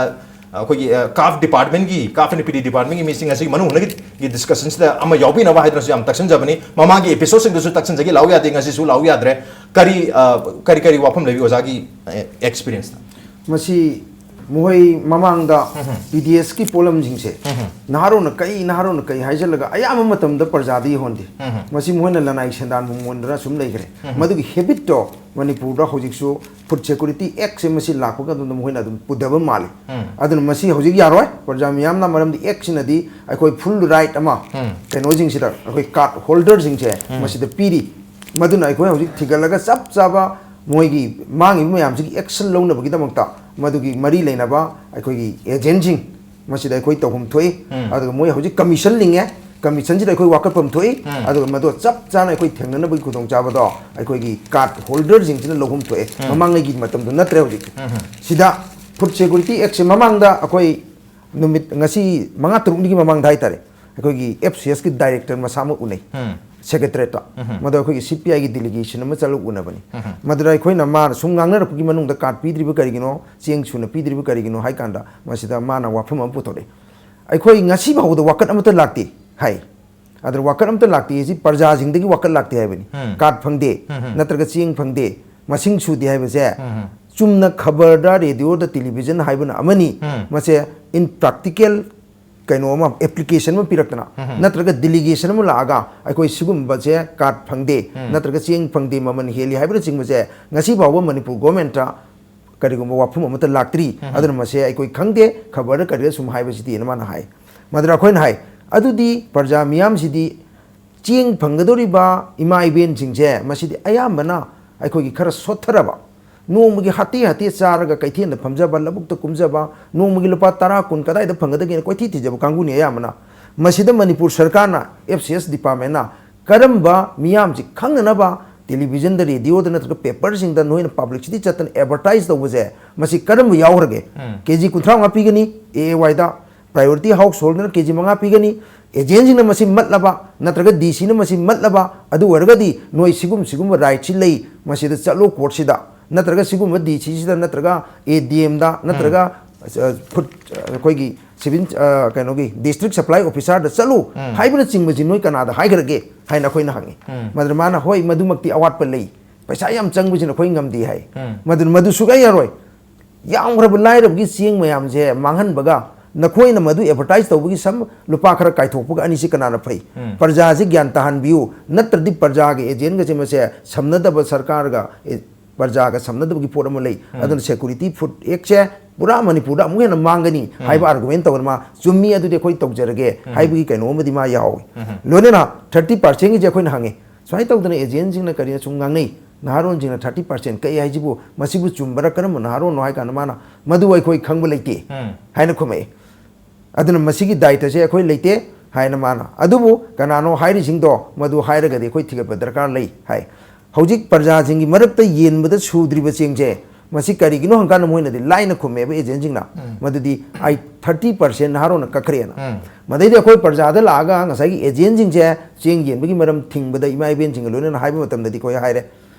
ꯑꯩꯈꯣꯏꯒꯤ, ꯑ, ꯀꯥꯐ ꯗꯤꯄꯥꯔꯠꯃꯦꯟꯒꯤ, ꯀꯥꯐ ꯑꯦꯟ ꯄꯤ ꯗꯤ ꯗꯤꯄꯥꯔꯠꯃꯦꯟꯒꯤ ꯃꯤꯁꯤꯡ ꯉꯁꯤꯒꯤ ꯃꯅꯨꯡ ꯍꯨꯠꯅꯒꯤ ꯗꯤꯁꯀꯁꯟꯁꯤꯗ ꯑꯃ ꯌꯥꯎꯕꯤꯅꯕ ꯍꯥꯏꯗꯅꯁꯨ ꯌꯥꯝ ꯇꯛꯁꯤꯟꯖꯕꯅꯤ꯫ ꯃꯃꯥꯡꯒꯤ ꯑꯦꯄꯤꯁꯣꯗꯁꯤꯡꯗꯁꯨ ꯇꯛꯁꯤꯟꯖꯈꯤ, ꯂꯥꯛꯎ ꯌꯥꯗꯦ, ꯉꯁꯤꯁꯨ ꯂꯥꯛꯎ ꯌꯥꯗ꯭ꯔꯦ꯫ ꯀꯔꯤ, ꯑ, ꯀꯔꯤ ꯀꯔꯤ ꯋꯥꯐꯝ ꯂꯩꯕꯤ ꯑꯣꯖꯥꯒꯤ, ꯑ, ꯑꯦꯛꯁꯄꯤꯔꯤꯌꯦꯟꯁꯇ? ꯃꯁꯤ ꯃꯈꯣꯏ ꯃꯃꯥꯡꯗ ꯄꯤ ꯗꯤ ꯑꯦꯁꯀꯤ ꯄꯣꯠꯂꯝꯁꯤꯡꯁꯦ ꯅꯍꯥꯔꯣꯟꯅ ꯀꯩ, ꯅꯍꯥꯔꯣꯟꯅ ꯀꯩ ꯍꯥꯏꯖꯜꯂꯒ ꯑꯌꯥꯝꯕ ꯃꯇꯝꯗ ꯄ꯭ꯔꯖꯥꯗ ꯌꯧꯍꯟꯗꯦ꯫ ꯃꯁꯤ ꯃꯈꯣꯏꯅ ꯂꯅꯥꯏ ꯁꯦꯟꯗꯥꯟꯕꯨ ꯃꯨꯟꯗꯅ ꯁꯨꯝ ꯂꯩꯈ꯭ꯔꯦ꯫ ꯃꯗꯨꯒꯤ ꯍꯦꯕꯤꯠꯇꯣ ꯃꯅꯤꯄꯨꯔꯗ ꯍꯧꯖꯤꯛꯁꯨ ꯐꯨꯗ ꯁꯦꯀꯨꯔꯤꯇꯤ ꯑꯦꯛꯁꯦ ꯃꯁꯤ ꯂꯥꯛꯄꯒ ꯑꯗꯨꯝ ꯃꯈꯣꯏꯅ ꯑꯗꯨꯝ ꯄꯨꯗꯕ ꯃꯥꯜꯂꯤ꯫ ꯑꯗꯨꯅ ꯃꯁꯤ ꯍꯧꯖꯤꯛ ꯌꯥꯔꯣꯏ꯫ ꯄ꯭ꯔꯖꯥ ꯃꯤꯌꯥꯝꯅ, ꯃꯔꯝꯗꯤ ꯑꯦꯛꯁꯤꯅꯗꯤ ꯑꯩꯈꯣꯏ ꯐꯨꯜ ꯔꯥꯏꯠ ꯑꯃ ꯀꯩꯅꯣꯁꯤꯡꯁꯤꯗ, ꯑꯩꯈꯣꯏ ꯀꯥꯔꯗ ꯍꯣꯜꯗꯔꯁꯤꯡꯁꯦ ꯃꯁꯤꯗ ꯄꯤꯔꯤ꯫ ꯃꯗꯨꯅ ꯑꯩꯈꯣꯏ ꯍꯧꯖꯤꯛ ꯊꯤꯒꯠꯂꯒ ꯆꯞ ꯆꯥꯕ ꯃꯣꯏꯒꯤ ꯃꯥꯡꯉꯤꯕ ꯃꯌꯥꯝꯁꯤꯒꯤ ꯑꯦꯛꯁꯟ ꯂꯧꯅꯕꯒꯤꯗꯃꯛꯇ ꯃꯗꯨꯒꯤ ꯃꯔꯤ ꯂꯩꯅꯕ ꯑꯩꯈꯣꯏꯒꯤ ꯑꯦꯖꯦꯟꯁꯤꯡ ꯃꯁꯤꯗ ꯑꯩꯈꯣꯏ ꯇꯧꯐꯝ ꯊꯣꯛꯏ꯫ ꯑꯗꯨꯒ ꯃꯣꯏ ꯍꯧꯖꯤꯛ ꯀꯃꯤꯁꯟ ꯂꯤꯡꯉꯦ, ꯀꯃꯤꯁꯟꯁꯤꯗ ꯑꯩꯈꯣꯏ ꯋꯥꯀꯠꯐꯝ ꯊꯣꯛꯏ꯫ ꯑꯗꯨꯒ ꯃꯗꯨ ꯆꯞ ꯆꯥꯅ ꯑꯩꯈꯣꯏ ꯊꯦꯡꯅꯅꯕꯒꯤ ꯈꯨꯗꯣꯡꯆꯥꯕꯗꯣ ꯑꯩꯈꯣꯏꯒꯤ ꯀꯥꯔꯗ ꯍꯣꯜꯗꯔꯁꯤꯡꯁꯤꯅ ꯂꯧꯐꯝ ꯊꯣꯛꯑꯦ꯫ ꯃꯃꯥꯡꯉꯩꯒꯤ ꯃꯇꯝꯗꯣ ꯅꯠꯇ꯭ꯔꯦ ꯍꯧꯖꯤꯛ꯫ ꯁꯤꯗ ꯐꯨꯗ ꯁꯦꯀꯨꯔꯤꯇꯤ ꯑꯦꯛꯁꯦ ꯃꯃꯥꯡꯗ ꯑꯩꯈꯣꯏ ꯅꯨꯃꯤꯠ, ꯉꯁꯤ ꯃꯉꯥ ꯇꯔꯨꯛꯅꯤꯒꯤ ꯃꯃꯥꯡꯗ ꯍꯥꯏꯇꯥꯔꯦ, ꯑꯩꯈꯣꯏꯒꯤ ꯑꯦꯐ ꯁꯤ ꯑꯦꯁꯀꯤ ꯗꯥꯏꯔꯦꯛꯇꯔ ꯃꯁꯥꯃꯛ ꯎꯅꯩ ꯁꯦꯀ꯭ꯔꯦꯇꯔꯦꯠꯇ꯫ ꯃꯗꯨ ꯑꯩꯈꯣꯏꯒꯤ ꯁꯤ ꯄꯤ ꯑꯥꯏꯒꯤ ꯗꯤꯂꯤꯒꯦꯁꯟ ꯑꯃ ꯆꯠꯂꯒ ꯎꯅꯕꯅꯤ꯫ ꯃꯗꯨꯗ ꯑꯩꯈꯣꯏꯅ ꯃꯥꯅ ꯁꯨꯝ ꯉꯥꯡꯅꯔꯛꯄꯒꯤ ꯃꯅꯨꯡꯗ ꯀꯥꯔꯗ ꯄꯤꯗ꯭ꯔꯤꯕ ꯀꯔꯤꯒꯤꯅꯣ, ꯆꯦꯡ ꯁꯨꯅ ꯄꯤꯗ꯭ꯔꯤꯕ ꯀꯔꯤꯒꯤꯅꯣ ꯍꯥꯏ ꯀꯥꯟꯗ, ꯃꯁꯤꯗ ꯃꯥꯅ ꯋꯥꯐꯝ ꯑꯃ ꯄꯨꯊꯣꯔꯛꯏ, "ꯑꯩꯈꯣꯏ ꯉꯁꯤ ꯐꯥꯎꯕꯗ ꯋꯥꯀꯠ ꯑꯃꯠꯇ ꯂꯥꯛꯇꯦ" ꯍꯥꯏ꯫ ꯑꯗꯨꯅ ꯋꯥꯀꯠ ꯑꯃꯠꯇ ꯂꯥꯛꯇꯦ ꯍꯥꯏꯁꯤ ꯄ꯭ꯔꯖꯥꯁꯤꯡꯗꯒꯤ ꯋꯥꯀꯠ ꯂꯥꯛꯇꯦ ꯍꯥꯏꯕꯅꯤ꯫ ꯀꯥꯔꯗ ꯐꯪꯗꯦ, ꯅꯠꯇ꯭ꯔꯒ ꯆꯦꯡ ꯐꯪꯗꯦ, ꯃꯁꯤꯡ ꯁꯨꯗꯦ ꯍꯥꯏꯕꯁꯦ ꯆꯨꯝꯅ ꯈꯕꯔꯗ, ꯔꯦꯗꯤꯑꯣꯗ, ꯇꯦꯂꯤꯚꯤꯖꯟ ꯍꯥꯏꯕꯅ ꯑꯃꯅꯤ꯫ ꯃꯁꯦ in practical ꯀꯩꯅꯣ ꯑꯃ, ꯑꯦꯄ꯭ꯂꯤꯀꯦꯁꯟ ꯑꯃ ꯄꯤꯔꯛꯇꯅ, ꯅꯠꯇ꯭ꯔꯒ ꯗꯤꯂꯤꯒꯦꯁꯟ ꯑꯃ ꯂꯥꯛꯑꯒ ꯑꯩꯈꯣꯏ ꯁꯤꯒꯨꯝꯕꯁꯦ ꯀꯥꯔꯗ ꯐꯪꯗꯦ, ꯅꯠꯇ꯭ꯔꯒ ꯆꯦꯡ ꯐꯪꯗꯦ, ꯃꯃꯜ ꯍꯦꯜꯂꯤ ꯍꯥꯏꯕꯅꯆꯤꯡꯕꯁꯦ ꯉꯁꯤ ꯐꯥꯎꯕ ꯃꯅꯤꯄꯨꯔ ꯒꯣꯔꯃꯦꯟꯠꯇ ꯀꯔꯤꯒꯨꯝꯕ ꯋꯥꯐꯝ ꯑꯃꯠꯇ ꯂꯥꯛꯇ꯭ꯔꯤ꯫ ꯑꯗꯨꯅ ꯃꯁꯦ ꯑꯩꯈꯣꯏ ꯈꯪꯗꯦ, ꯈꯕꯔꯗ ꯀꯔꯤꯗ ꯁꯨꯝ ꯍꯥꯏꯕꯁꯤꯗꯤꯅ ꯃꯥꯅ ꯍꯥꯏ꯫ ꯃꯗꯨꯗ ꯑꯩꯈꯣꯏꯅ ꯍꯥꯏ, ꯑꯗꯨꯗꯤ ꯄ꯭ꯔꯖꯥ ꯃꯤꯌꯥꯝꯁꯤꯗꯤ ꯆꯦꯡ ꯐꯪꯒꯗꯧꯔꯤꯕ ꯏꯃꯥ ꯏꯕꯦꯟꯁꯤꯡꯁꯦ ꯃꯁꯤꯗꯤ ꯑꯌꯥꯝꯕꯅ ꯑꯩꯈꯣꯏꯒꯤ ꯈꯔ ꯁꯣꯠꯊꯔꯕ, ꯅꯣꯡꯃꯒꯤ ꯍꯥꯇꯦ ꯍꯥꯇꯦ ꯆꯥꯔꯒ ꯀꯩꯊꯦꯜꯗ ꯐꯝꯖꯕ, ꯂꯧꯕꯨꯛꯇ ꯀꯨꯝꯖꯕ, ꯅꯣꯡꯃꯒꯤ ꯂꯨꯄꯥ ꯇꯔꯥ ꯀꯨꯟ ꯀꯗꯥꯏꯗ ꯐꯪꯒꯗꯒꯦꯅ ꯀꯣꯏꯊꯤ ꯊꯤꯖꯕ ꯀꯥꯡꯕꯨꯅꯤ ꯑꯌꯥꯝꯕꯅ꯫ ꯃꯁꯤꯗ ꯃꯅꯤꯄꯨꯔ ꯁꯔꯀꯥꯔꯅ, ꯑꯦꯐ ꯁꯤ ꯑꯦꯁ ꯗꯤꯄꯥꯔꯠꯃꯦꯟꯅ ꯀꯔꯝꯕ ꯃꯤꯌꯥꯝꯁꯤ ꯈꯪꯅꯅꯕ ꯇꯦꯂꯤꯚꯤꯖꯟꯗ, ꯔꯦꯗꯤꯑꯣꯗ ꯅꯠꯇ꯭ꯔꯒ ꯄꯦꯄꯔꯁꯤꯡꯗ ꯅꯣꯏꯅ ꯄꯕ꯭ꯂꯤꯁꯤꯇꯤ ꯆꯠꯇꯅ ꯑꯦꯗꯚꯔꯇꯥꯏꯁ ꯇꯧꯕꯁꯦ, ꯃꯁꯤ ꯀꯔꯝꯕ ꯌꯥꯎꯈ꯭ꯔꯒꯦ? ꯎꯝ꯫ ꯀꯦ ꯖꯤ ꯀꯨꯟꯊ꯭ꯔꯥ ꯃꯉꯥ ꯄꯤꯒꯅꯤ, ꯑꯦ ꯑꯦ ꯋꯥꯏꯗ, ꯄ꯭ꯔꯥꯏꯌꯣꯔꯤꯇꯤ ꯍꯥꯎꯁ ꯍꯣꯜꯗꯅ ꯀꯦ ꯖꯤ ꯃꯉꯥ ꯄꯤꯒꯅꯤ, ꯑꯦꯖꯦꯟꯁꯤꯡꯅ ꯃꯁꯤ ꯃꯠꯂꯕ ꯅꯠꯇ꯭ꯔꯒ ꯗꯤ ꯁꯤꯅ ꯃꯁꯤ ꯃꯠꯂꯕ, ꯑꯗꯨ ꯑꯣꯏꯔꯒꯗꯤ ꯅꯣꯏ ꯁꯤꯒꯨꯝ ꯁꯤꯒꯨꯝꯕ ꯔꯥꯏꯠꯁꯤ ꯂꯩ, ꯃꯁꯤꯗ ꯆꯠꯂꯣ ꯀꯣꯔꯠꯁꯤꯗ, ꯅꯠꯇ꯭ꯔꯒ ꯁꯤꯒꯨꯝꯕ ꯗꯤ ꯁꯤꯁꯤꯗ, ꯅꯠꯇ꯭ꯔꯒ ꯑꯦ ꯗꯤ ꯑꯦꯝꯗ, ꯅꯠꯇ꯭ꯔꯒ, ꯑ, ꯐꯨꯗ, ꯑ, ꯑꯩꯈꯣꯏꯒꯤ ꯁꯤꯚꯤꯜ, ꯑ, ꯀꯩꯅꯣꯒꯤ ꯗꯤꯁꯇ꯭ꯔꯤꯛ ꯁꯄ꯭ꯂꯥꯏ ꯑꯣꯐꯤꯁꯥꯔꯗ ꯆꯠꯂꯨ ꯎꯝ꯫ ꯍꯥꯏꯕꯅꯆꯤꯡꯕꯁꯤ ꯅꯣꯏ ꯀꯅꯥꯗ ꯍꯥꯏꯈ꯭ꯔꯒꯦ ꯍꯥꯏꯅ ꯑꯩꯈꯣꯏꯅ ꯍꯪꯉꯤ꯫ ꯎꯝ꯫ ꯃꯗꯨꯗ ꯃꯥꯅ, "ꯍꯣꯏ, ꯃꯗꯨꯃꯛꯇꯤ ꯑꯋꯥꯠꯄ ꯂꯩ, ꯄꯩꯁꯥ ꯌꯥꯝ ꯆꯪꯕꯁꯤꯅ ꯑꯩꯈꯣꯏ ꯉꯝꯗꯦ" ꯍꯥꯏ꯫ ꯎꯝ꯫ ꯃꯗꯨꯅ ꯃꯗꯨ ꯁꯨꯛꯌꯥ ꯌꯥꯔꯣꯏ꯫ ꯌꯥꯝꯈ꯭ꯔꯕ ꯂꯥꯏꯔꯕꯒꯤ ꯆꯦꯡ ꯃꯌꯥꯝꯁꯦ ꯃꯥꯡꯍꯟꯕꯒ ꯅꯈꯣꯏꯅ ꯃꯗꯨ ꯑꯦꯗꯚꯔꯇꯥꯏꯁ ꯇꯧꯕꯒꯤ ꯁꯝ ꯂꯨꯄꯥ ꯈꯔ ꯀꯥꯏꯊꯣꯛꯄꯒ ꯑꯅꯤꯁꯤ ꯀꯅꯥꯅ ꯐꯩ? ꯎꯝ꯫ ꯄ꯭ꯔꯖꯥꯁꯤ ꯒ꯭ꯌꯥꯟ ꯇꯥꯍꯟꯕꯤꯌꯨ, ꯅꯠꯇ꯭ꯔꯗꯤ ꯄ꯭ꯔꯖꯥꯒꯤ ꯑꯦꯖꯦꯟꯒꯁꯦ ꯃꯁꯦ ꯁꯝꯅꯗꯕ ꯁꯔꯀꯥꯔꯒ, ꯑꯦ, ꯄ꯭ꯔꯖꯥꯒ ꯁꯝꯅꯗꯕꯒꯤ ꯄꯣꯠ ꯑꯃ ꯂꯩ꯫ ꯎꯝ꯫ ꯑꯗꯨꯅ Security Food Act ꯁꯦ ꯄꯨꯔꯥ ꯃꯅꯤꯄꯨꯔꯗ ꯑꯃꯨꯛ ꯍꯦꯟꯅ ꯃꯥꯡꯒꯅꯤ ꯎꯝ꯫ ꯍꯥꯏꯕ ꯑꯥꯔꯒꯨꯃꯦꯟ ꯇꯧꯗꯅ ꯃꯥ ꯆꯨꯝꯃꯤ, ꯑꯗꯨꯗꯤ ꯑꯩꯈꯣꯏ ꯇꯧꯖꯔꯒꯦ ꯎꯝ꯫ ꯍꯥꯏꯕꯒꯤ ꯀꯩꯅꯣ ꯑꯃꯗꯤ ꯃꯥ ꯌꯥꯎꯏ꯫ ꯎꯝ꯫ ꯂꯣꯏꯅꯅ ꯊꯥꯔꯇꯤ ꯄꯥꯔꯁꯦꯟꯒꯤꯁꯦ ꯑꯩꯈꯣꯏꯅ ꯍꯪꯉꯤ꯫ ꯁꯨꯃꯥꯏꯅ ꯇꯧꯗꯅ ꯑꯦꯖꯦꯟꯁꯤꯡꯅ ꯀꯔꯤꯅ ꯁꯨꯝ ꯉꯥꯡꯅꯩ, "ꯅꯍꯥꯔꯣꯟꯁꯤꯡꯅ ꯊꯥꯔꯇꯤ ꯄꯥꯔꯁꯦꯟ ꯀꯛꯏ ꯍꯥꯏꯁꯤꯕꯨ, ꯃꯁꯤꯕꯨ ꯆꯨꯝꯕꯔꯥ? ꯀꯔꯝꯕ ꯅꯍꯥꯔꯣꯟꯅꯣ?" ꯍꯥꯏ ꯀꯥꯟꯗ ꯃꯥꯅ, "ꯃꯗꯨ ꯑꯩꯈꯣꯏ ꯈꯪꯕ ꯂꯩꯇꯦ" ꯎꯝ꯫ ꯍꯥꯏꯅ ꯈꯨꯝꯃꯛꯏ꯫ ꯑꯗꯨꯅ ꯃꯁꯤꯒꯤ ꯗꯥꯏꯇꯁꯦ ꯑꯩꯈꯣꯏ ꯂꯩꯇꯦ ꯍꯥꯏꯅ ꯃꯥꯅ꯫ ꯑꯗꯨꯕꯨ ꯀꯅꯥꯅꯣ ꯍꯥꯏꯔꯤꯁꯤꯡꯗꯣ ꯃꯗꯨ ꯍꯥꯏꯔꯒꯗꯤ ꯑꯩꯈꯣꯏ ꯊꯤꯒꯠꯄ ꯗꯔꯀꯥꯔ ꯂꯩ ꯍꯥꯏ꯫ ꯍꯧꯖꯤꯛ ꯄ꯭ꯔꯖꯥꯁꯤꯡꯒꯤ ꯃꯔꯛꯇ ꯌꯦꯟꯕꯗ ꯁꯨꯗ꯭ꯔꯤꯕ ꯆꯦꯡꯁꯦ, ꯃꯁꯤ ꯀꯔꯤꯒꯤꯅꯣ ꯍꯪꯀꯥꯟꯗ ꯃꯣꯏꯅꯗꯤ ꯂꯥꯏꯅ ꯈꯨꯝꯃꯦꯕ ꯑꯦꯖꯦꯟꯁꯤꯡꯅ, ꯎꯝ꯫ ꯃꯗꯨꯗꯤ ꯑꯩ ꯊꯥꯔꯇꯤ ꯄꯥꯔꯁꯦꯟ ꯅꯍꯥꯔꯣꯟꯅ ꯀꯛꯈ꯭ꯔꯦꯅ꯫ ꯎꯝ꯫ ꯃꯗꯩꯗꯤ ꯑꯩꯈꯣꯏ ꯄ꯭ꯔꯖꯥꯗ ꯂꯥꯛꯑꯒ ꯉꯁꯥꯏꯒꯤ ꯑꯦꯖꯦꯟꯁꯤꯡꯁꯦ ꯆꯦꯡ ꯌꯦꯟꯕꯒꯤ ꯃꯔꯝ ꯊꯤꯡꯕꯗ ꯏꯃꯥ ꯏꯕꯦꯟꯁꯤꯡꯒ ꯂꯣꯏꯅꯅ ꯍꯥꯏꯕ ꯃꯇꯝꯗꯗꯤ ꯑꯩꯈꯣꯏ ꯍꯥꯏꯔꯦ,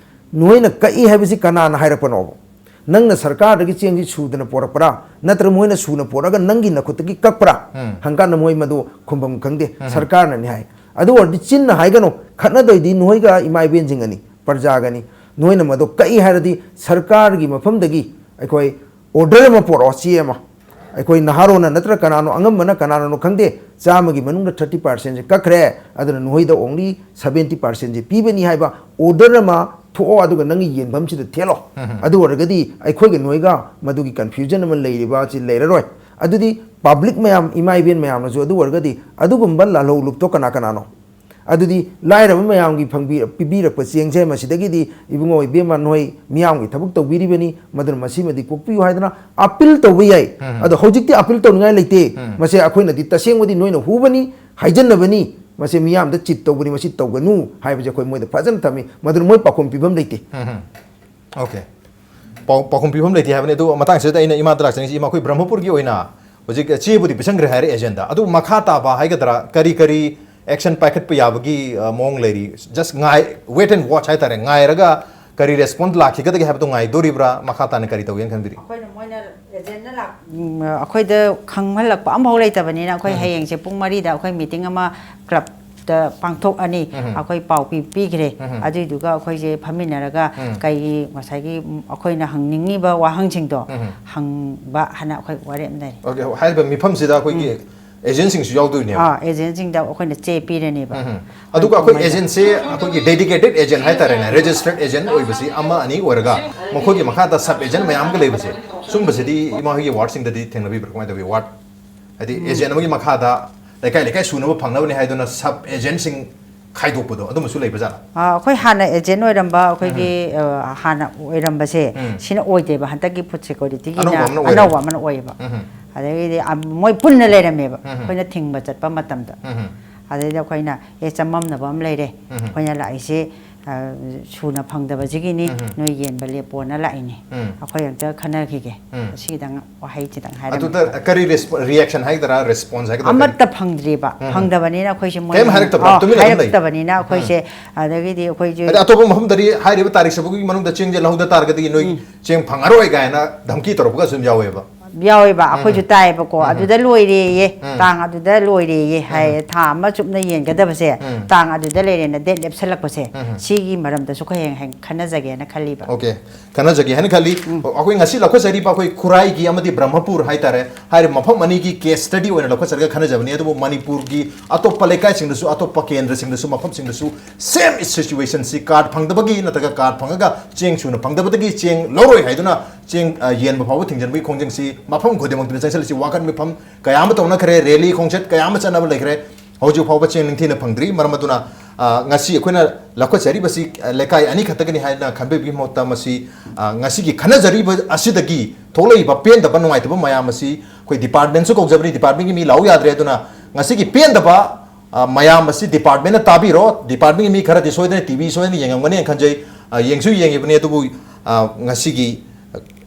"ꯅꯣꯏꯅ ꯀꯛꯏ ꯍꯥꯏꯕꯁꯤ ꯀꯅꯥꯅ ꯍꯥꯏꯔꯛꯄꯅꯣꯕ? ꯅꯪꯅ ꯁꯔꯀꯥꯔꯗꯒꯤ ꯆꯦꯡꯁꯤ ꯁꯨꯗꯅ ꯄꯣꯔꯛꯄ꯭ꯔꯥ, ꯅꯠꯇ꯭ꯔꯒ ꯃꯣꯏꯅ ꯁꯨꯅ ꯄꯣꯔꯛꯑꯒ ꯅꯪꯒꯤ ꯅꯈꯨꯠꯇꯒꯤ ꯀꯛꯄ꯭ꯔꯥ?" ꯎꯝ꯫ ꯍꯪꯀꯥꯟꯗ ꯃꯣꯏ ꯃꯗꯨ ꯈꯨꯝꯐꯝ ꯈꯪꯗꯦ, ꯎꯝ꯫ "ꯁꯔꯀꯥꯔꯅꯅꯤ" ꯍꯥꯏ꯫ ꯑꯗꯨ ꯑꯣꯏꯔꯗꯤ ꯆꯤꯟꯅ ꯍꯥꯏꯒꯅꯨ, ꯈꯠꯅꯗꯣꯏꯗꯤ ꯅꯣꯏꯒ ꯏꯃꯥ ꯏꯕꯦꯟꯁꯤꯡꯒꯅꯤ, ꯄ꯭ꯔꯖꯥꯒꯅꯤ꯫ ꯅꯣꯏꯅ ꯃꯗꯨ ꯀꯛꯏ ꯍꯥꯏꯔꯗꯤ ꯁꯔꯀꯥꯔꯒꯤ ꯃꯐꯝꯗꯒꯤ ꯑꯩꯈꯣꯏ ꯑꯣꯔꯗꯔ ꯑꯃ ꯄꯣꯔꯛꯑꯣ, ꯆꯦ ꯑꯃ꯫ ꯑꯩꯈꯣꯏ ꯅꯍꯥꯔꯣꯟꯅ ꯅꯠꯇ꯭ꯔ ꯀꯅꯥꯅꯣ, ꯑꯉꯝꯕꯅ ꯀꯅꯥꯅꯅꯣ ꯈꯪꯗꯦ, ꯆꯥꯝꯃꯒꯤ ꯃꯅꯨꯡꯗ ꯊꯥꯔꯇꯤ ꯄꯥꯔꯁꯦꯟꯁꯦ ꯀꯛꯈ꯭ꯔꯦ, ꯑꯗꯨꯅ ꯅꯣꯏꯗ ꯑꯣꯡꯂꯤ ꯁꯕꯦꯟꯇꯤ ꯄꯥꯔꯁꯦꯟꯁꯦ ꯄꯤꯕꯅꯤ ꯍꯥꯏꯕ ꯑꯣꯔꯗꯔ ꯑꯃ ꯊꯣꯛꯑꯣ, ꯑꯗꯨꯒ ꯅꯪꯒꯤ ꯌꯦꯟꯐꯝꯁꯤꯗ ꯊꯦꯠꯂꯣ꯫ ꯎꯝ꯫ ꯑꯗꯨ ꯑꯣꯏꯔꯒꯗꯤ ꯑꯩꯈꯣꯏꯒ ꯅꯣꯏꯒ ꯃꯗꯨꯒꯤ ꯀꯟꯐ꯭ꯌꯨꯖꯟ ꯑꯃ ꯂꯩꯔꯤꯕ ꯑꯁꯤ ꯂꯩꯔꯔꯣꯏ꯫ ꯑꯗꯨꯗꯤ ꯄꯕ꯭ꯂꯤꯛ ꯃꯌꯥꯝ, ꯏꯃꯥ ꯏꯕꯦꯟ ꯃꯌꯥꯝꯅꯁꯨ ꯑꯗꯨ ꯑꯣꯏꯔꯒꯗꯤ ꯑꯗꯨꯒꯨꯝꯕ ꯂꯥꯜꯍꯧ ꯂꯨꯞꯇꯣ ꯀꯅꯥ ꯀꯅꯥꯅꯣ? ꯑꯗꯨꯗꯤ ꯂꯥꯏꯔꯕ ꯃꯌꯥꯝꯒꯤ ꯐꯪꯕꯤ-, ꯄꯤꯕꯤꯔꯛꯄ ꯆꯦꯡꯁꯦ ꯃꯁꯤꯗꯒꯤꯗꯤ ꯏꯕꯨꯡꯉꯣ ꯏꯕꯦꯝꯃ ꯅꯣꯏ ꯃꯤꯌꯥꯝꯒꯤ ꯊꯕꯛ ꯇꯧꯕꯤꯔꯤꯕꯅꯤ, ꯃꯗꯨꯅ ꯃꯁꯤꯃꯗꯤ ꯀꯣꯛꯄꯤꯌꯨ ꯍꯥꯏꯗꯅ ꯑꯄꯤꯜ ꯇꯧꯕ ꯌꯥꯏ꯫ ꯎꯝ꯫ ꯑꯗꯣ ꯍꯧꯖꯤꯛꯇꯤ ꯑꯄꯤꯜ ꯇꯧꯅꯤꯡꯉꯥꯏ ꯂꯩꯇꯦ꯫ ꯎꯝ꯫ ꯃꯁꯦ ꯑꯩꯈꯣꯏꯅꯗꯤ ꯇꯁꯦꯡꯕꯗꯤ ꯅꯣꯏꯅ ꯍꯨꯕꯅꯤ, ꯍꯥꯏꯖꯟꯅꯕꯅꯤ, ꯃꯁꯦ ꯃꯤꯌꯥꯝꯗ ꯆꯤꯠ ꯇꯧꯕꯅꯤ, ꯃꯁꯤ ꯇꯧꯒꯅꯨ ꯍꯥꯏꯕꯁꯦ ꯑꯩꯈꯣꯏ ꯃꯣꯏꯗ ꯐꯖꯅ ꯊꯝꯃꯤ, ꯃꯗꯨꯅ ꯃꯣꯏ ꯄꯥꯎꯈꯨꯝ ꯄꯤꯐꯝ ꯂꯩꯇꯦ꯫ ꯎꯝ꯫ ꯑꯣꯀꯦ꯫ ꯄꯥꯎ-, ꯄꯥꯎꯈꯨꯝ ꯄꯤꯐꯝ ꯂꯩꯇꯦ ꯍꯥꯏꯕꯅꯤ꯫ ꯑꯗꯨ ꯃꯇꯥꯡꯁꯤꯗ ꯑꯩꯅ ꯏꯃꯥꯗ ꯂꯥꯛꯆꯅꯤꯡꯉꯤꯁꯤ, ꯏꯃꯥ, ꯑꯩꯈꯣꯏ ꯕ꯭ꯔꯍꯃꯄꯨꯔꯒꯤ ꯑꯣꯏꯅ ꯍꯧꯖꯤꯛ ꯆꯦꯕꯨꯗꯤ ꯄꯤꯁꯟꯈ꯭ꯔꯦ ꯍꯥꯏꯔꯦ ꯑꯦꯖꯦꯟꯗ, ꯑꯗꯨ ꯃꯈꯥ ꯇꯥꯕ ꯍꯥꯏꯒꯗ꯭ꯔꯥ, ꯀꯔꯤ ꯀꯔꯤ ꯑꯦꯛꯁꯟ ꯄꯥꯏꯈꯠꯄ ꯌꯥꯕꯒꯤ, ꯑ, ꯃꯑꯣꯡ ꯂꯩꯔꯤ? Just ꯉꯥꯏ-, wait and watch ꯍꯥꯏꯇꯥꯔꯦ, ꯉꯥꯏꯔꯒ ꯀꯔꯤ ꯔꯦꯁꯄꯣꯟꯁ ꯂꯥꯛꯈꯤꯒꯗꯒꯦ ꯍꯥꯏꯕꯗꯣ ꯉꯥꯏꯗꯣꯔꯤꯕ꯭ꯔꯥ? ꯃꯈꯥ ꯇꯥꯅ ꯀꯔꯤ ꯇꯧꯒꯦꯅ ꯈꯟꯕꯤꯔꯤ? ꯑꯩꯈꯣꯏꯅ, ꯃꯣꯏꯅ ꯑꯦꯖꯦꯟꯅ ꯂꯥꯛ-, ꯎꯝ, ꯑꯩꯈꯣꯏꯗ ꯈꯪꯍꯜꯂꯛꯄ ꯑꯃꯐꯥꯎ ꯂꯩꯇꯕꯅꯤꯅ ꯑꯩꯈꯣꯏ ꯎꯝ꯫ ꯍꯌꯦꯡꯁꯦ ꯄꯨꯡ ꯃꯔꯤꯗ ꯑꯩꯈꯣꯏ ꯃꯤꯇꯤꯡ ꯑꯃ ꯀ꯭ꯂꯕ ꯇ ꯄꯥꯡꯊꯣꯛꯑꯅꯤ꯫ ꯑꯩꯈꯣꯏ ꯄꯥꯎ ꯄꯤ ꯄꯤꯈ꯭ꯔꯦ꯫ ꯑꯗꯨꯏꯗꯨꯒ ꯑꯩꯈꯣꯏꯁꯦ ꯐꯝꯃꯤꯟꯅꯔꯒ ꯀꯩꯒꯤ ꯉꯁꯥꯏꯒꯤ ꯑꯩꯈꯣꯏꯅ ꯍꯪꯅꯤꯡꯉꯤꯕ ꯋꯥꯍꯪꯁꯤꯡꯗꯣ ꯍꯪꯕ ꯍꯥꯏꯅ ꯑꯩꯈꯣꯏ ꯋꯥꯔꯦꯞ ꯑꯃ ꯂꯩꯔꯦ꯫ ꯑꯣꯀꯦ, ꯍꯥꯏꯔꯤꯕ ꯃꯤꯐꯝꯁꯤꯗ ꯑꯩꯈꯣꯏꯒꯤ ꯑꯦꯖꯦꯟꯁꯤꯡꯁꯨ ꯌꯥꯎꯗꯣꯏꯅꯦꯕ꯫ ꯑꯥ, ꯑꯦꯖꯦꯟꯁꯤꯡꯗ ꯑꯩꯈꯣꯏꯅ ꯆꯦ ꯄꯤꯔꯅꯦꯕ꯫ ꯑꯗꯨꯒ ꯑꯩꯈꯣꯏ ꯑꯦꯖꯦꯟꯁꯦ ꯑꯩꯈꯣꯏꯒꯤ dedicated agent ꯍꯥꯏꯇꯥꯔꯦꯅꯦ, registered agent ꯑꯣꯏꯕꯁꯤ ꯑꯃ ꯑꯅꯤ ꯑꯣꯏꯔꯒ ꯃꯈꯣꯏꯒꯤ ꯃꯈꯥꯗ sub agent ꯃꯌꯥꯝꯒ ꯂꯩꯕꯁꯦ, ꯁꯨꯝꯕꯁꯤꯗꯤ ꯏꯃꯥ ꯍꯣꯏꯒꯤ ꯋꯥꯔꯗꯁꯤꯡꯗꯗꯤ ꯊꯦꯡꯅꯕꯤꯕ꯭ꯔꯥ? ꯀꯃꯥꯏꯅ ꯇꯧꯋꯤ? ꯋꯥꯔꯗ ꯍꯥꯏꯗꯤ ꯑꯦꯖꯦꯟ ꯑꯃꯒꯤ ꯃꯈꯥꯗ ꯂꯩꯀꯥꯏ ꯂꯩꯀꯥꯏ ꯁꯨꯅꯕ ꯐꯪꯅꯕꯅꯤ ꯍꯥꯏꯗꯨꯅ sub agentꯁꯤꯡ ꯈꯥꯏꯗꯣꯛꯄꯗꯣ ꯑꯗꯨꯝꯕꯁꯨ ꯂꯩꯕꯖꯥꯠꯂꯥ? ꯑꯥ, ꯑꯩꯈꯣꯏ ꯍꯥꯟꯅ ꯑꯦꯖꯦꯟ ꯑꯣꯏꯔꯝꯕ, ꯑꯩꯈꯣꯏꯒꯤ ꯑ, ꯍꯥꯟꯅ ꯑꯣꯏꯔꯝꯕꯁꯦ, ꯁꯤꯅ ꯑꯣꯏꯗꯦꯕ꯫ ꯍꯟꯗꯛꯀꯤ ꯐꯨꯗ ꯁꯦꯀ꯭ꯌꯨꯔꯤꯇꯤꯒꯤꯅ ꯑꯅꯧꯕ ꯑꯃꯅ ꯑꯣꯏꯔꯦ꯫ ꯑꯅꯧꯕ ꯑꯃꯅ ꯑꯣꯏꯌꯦꯕ꯫ ꯑꯗꯒꯤꯗꯤ ꯑ, ꯃꯣꯏ ꯄꯨꯟꯅ ꯂꯩꯔꯝꯃꯦꯕ ꯑꯩꯈꯣꯏꯅ ꯊꯤꯡꯕ ꯆꯠꯄ ꯃꯇꯝꯗ꯫ ꯑꯗꯩꯗꯤ ꯑꯩꯈꯣꯏꯅ, "ꯑꯦ, ꯆꯃꯝꯅꯕ ꯑꯃ ꯂꯩꯔꯦ, ꯑꯩꯈꯣꯏꯅ ꯂꯥꯛꯏꯁꯦ ꯑ, ꯁꯨꯅ ꯐꯪꯗꯕꯁꯤꯒꯤꯅꯤ, ꯅꯣꯏ ꯌꯦꯟꯕ ꯂꯦꯞꯄꯣꯅ ꯂꯥꯛꯏꯅꯦ꯫ ꯑꯩꯈꯣꯏ ꯑꯝꯇ ꯈꯟꯅꯈꯤꯒꯦ꯫" ꯑꯁꯤꯗꯪ ꯋꯥꯍꯩꯁꯤꯗꯪ ꯍꯥꯏꯔꯝꯃꯦ꯫ ꯑꯗꯨꯗ ꯀꯔꯤ reaction ꯍꯥꯏꯒꯗ꯭ꯔꯥ, response ꯍꯥꯏꯒꯗ꯭ꯔꯥ, ꯀꯔꯤ? ꯑꯃꯠꯇ ꯐꯪꯗ꯭ꯔꯤꯕ꯫ ꯐꯪꯗꯕꯅꯤꯅ ꯑꯩꯈꯣꯏꯁꯦ ꯃꯣꯏ ꯀꯩꯝ ꯍꯥꯏꯔꯛꯇꯕ꯭ꯔꯥ? ꯑꯧ, ꯇꯨꯃꯤꯟꯅ ꯑꯗꯨꯝ ꯂꯩ? ꯍꯥꯏꯔꯛꯇꯕꯅꯤꯅ ꯑꯩꯈꯣꯏꯁꯦ, ꯑꯗꯒꯤꯗꯤ ꯑꯩꯈꯣꯏꯁꯦ ꯍꯥꯏꯗꯤ ꯑꯇꯣꯞꯄ ꯃꯐꯝꯗꯗꯤ ꯍꯥꯏꯔꯤꯕ ꯇꯥꯔꯤꯛ ꯁꯤꯐꯥꯎꯒꯤ ꯃꯅꯨꯡꯗ ꯆꯦꯡꯁꯦ ꯂꯧꯍꯧꯗ ꯇꯥꯔꯒꯗꯤ ꯅꯣꯏ ꯆꯦꯡ ꯐꯪꯉꯔꯣꯏ ꯀꯥꯏꯅ ꯙꯝꯀꯤ ꯇꯧꯔꯛꯄꯒꯁꯨ ꯑꯗꯨꯝ ꯌꯥꯎꯋꯦꯕ꯫ ꯌꯥꯎꯋꯦꯕ, ꯑꯩꯈꯣꯏꯁꯨ ꯇꯥꯏꯌꯦꯕꯀꯣ꯫ ꯑꯗꯨꯗ ꯂꯣꯏꯔꯦꯌꯦ, ꯇꯥꯡ ꯑꯗꯨꯗ ꯂꯣꯏꯔꯦꯌꯦ ꯍꯥꯏ꯫ ꯊꯥ ꯑꯃ ꯆꯨꯞꯅ ꯌꯦꯟꯒꯗꯕꯁꯦ ꯇꯥꯡ ꯑꯗꯨꯗ ꯂꯩꯔꯦꯅ date ꯂꯦꯞꯁꯜꯂꯛꯄꯁꯦ, ꯁꯤꯒꯤ ꯃꯔꯝꯗꯁꯨ ꯑꯩꯈꯣꯏ ꯍꯌꯦꯡ, ꯍꯌꯦꯡ ꯈꯟꯅꯖꯒꯦꯅ ꯈꯜꯂꯤꯕ꯫ ꯑꯣꯀꯦ, ꯈꯟꯅꯖꯒꯦ ꯍꯥꯏꯅ ꯈꯜꯂꯤ꯫ ꯑꯩꯈꯣꯏ ꯉꯁꯤ ꯂꯧꯈꯠꯆꯔꯤꯕ ꯑꯩꯈꯣꯏ ꯈꯨꯔꯥꯏꯒꯤ ꯑꯃꯗꯤ ꯕ꯭ꯔꯍꯃꯄꯨꯔ ꯍꯥꯏꯇꯥꯔꯦ, ꯍꯥꯏꯔꯤꯕ ꯃꯐꯝ ꯑꯅꯤꯒꯤ case study ꯑꯣꯏꯅ ꯂꯧꯈꯠꯆꯔꯒ ꯈꯟꯅꯖꯕꯅꯤ꯫ ꯑꯗꯨꯕꯨ ꯃꯅꯤꯄꯨꯔꯒꯤ ꯑꯇꯣꯞꯄ ꯂꯩꯀꯥꯏꯁꯤꯡꯗꯁꯨ, ꯑꯇꯣꯞꯄ ꯀꯦꯟꯗ꯭ꯔꯁꯤꯡꯗꯁꯨ, ꯃꯐꯝꯁꯤꯡꯗꯁꯨ same situationꯁꯤ card ꯐꯪꯗꯕꯒꯤ ꯅꯠꯇ꯭ꯔꯒ card ꯐꯪꯉꯒ ꯆꯦꯡ ꯁꯨꯅ ꯐꯪꯗꯕꯗꯒꯤ ꯆꯦꯡ ꯂꯧꯔꯣꯏ ꯍꯥꯏꯗꯨꯅ ꯆꯦꯡ, ꯑ, ꯌꯦꯟꯕ ꯐꯥꯎꯕ ꯊꯤꯡꯖꯤꯟꯕꯒꯤ ꯈꯣꯡꯖꯪꯁꯤ ꯃꯐꯝ ꯈꯨꯗꯤꯡꯃꯛꯇ ꯆꯪꯁꯤꯜꯂꯁꯤ꯫ ꯋꯥꯀꯠ ꯃꯤꯐꯝ ꯀꯌꯥ ꯑꯃ ꯇꯧꯅꯈ꯭ꯔꯦ, rally ꯈꯣꯡꯆꯠ ꯀꯌꯥ ꯑꯃ ꯆꯠꯅꯕ ꯂꯩꯈ꯭ꯔꯦ꯫ ꯍꯧꯖꯤꯛ ꯐꯥꯎꯕ ꯆꯦꯡ ꯅꯤꯡꯊꯤꯅ ꯐꯪꯗ꯭ꯔꯤ꯫ ꯃꯔꯝ ꯑꯗꯨꯅ, ꯑ, ꯉꯁꯤ ꯑꯩꯈꯣꯏꯅ ꯂꯧꯈꯠꯆꯔꯤꯕꯁꯤ, ꯑ, ꯂꯩꯀꯥꯏ ꯑꯅꯤ ꯈꯛꯇꯒꯤꯅꯤ ꯍꯥꯏꯅ ꯈꯟꯕꯤꯕꯒꯤ ꯃꯍꯨꯠꯇ ꯃꯁꯤ, ꯑ, ꯉꯁꯤꯒꯤ ꯈꯟꯅꯖꯔꯤꯕ ꯑꯁꯤꯗꯒꯤ ꯊꯣꯛꯂꯛꯏꯕ ꯄꯦꯟꯗꯕ, ꯅꯨꯡꯉꯥꯏꯇꯕ ꯃꯌꯥꯝ ꯑꯁꯤ ꯑꯩꯈꯣꯏ departmentꯁꯨ ꯀꯧꯖꯕꯅꯤ, departmentꯀꯤ ꯃꯤ ꯂꯥꯛꯎ ꯌꯥꯗ꯭ꯔꯦ꯫ ꯑꯗꯨꯅ ꯉꯁꯤꯒꯤ ꯄꯦꯟꯗꯕ, ꯑ, ꯃꯌꯥꯝ ꯑꯁꯤ departmentꯅ ꯇꯥꯕꯤꯔꯣ꯫ Departmentꯀꯤ ꯃꯤ ꯈꯔꯗꯤ ꯁꯣꯏꯗꯅ TV ꯁꯣꯏꯗꯅ ꯌꯦꯡꯉꯝꯒꯅꯤ ꯈꯟꯖꯩ꯫ ꯑ, ꯌꯦꯡꯁꯨ ꯌꯦꯡꯉꯤꯕꯅꯤ, ꯑꯗꯨꯕꯨ, ꯑ, ꯉꯁꯤꯒꯤ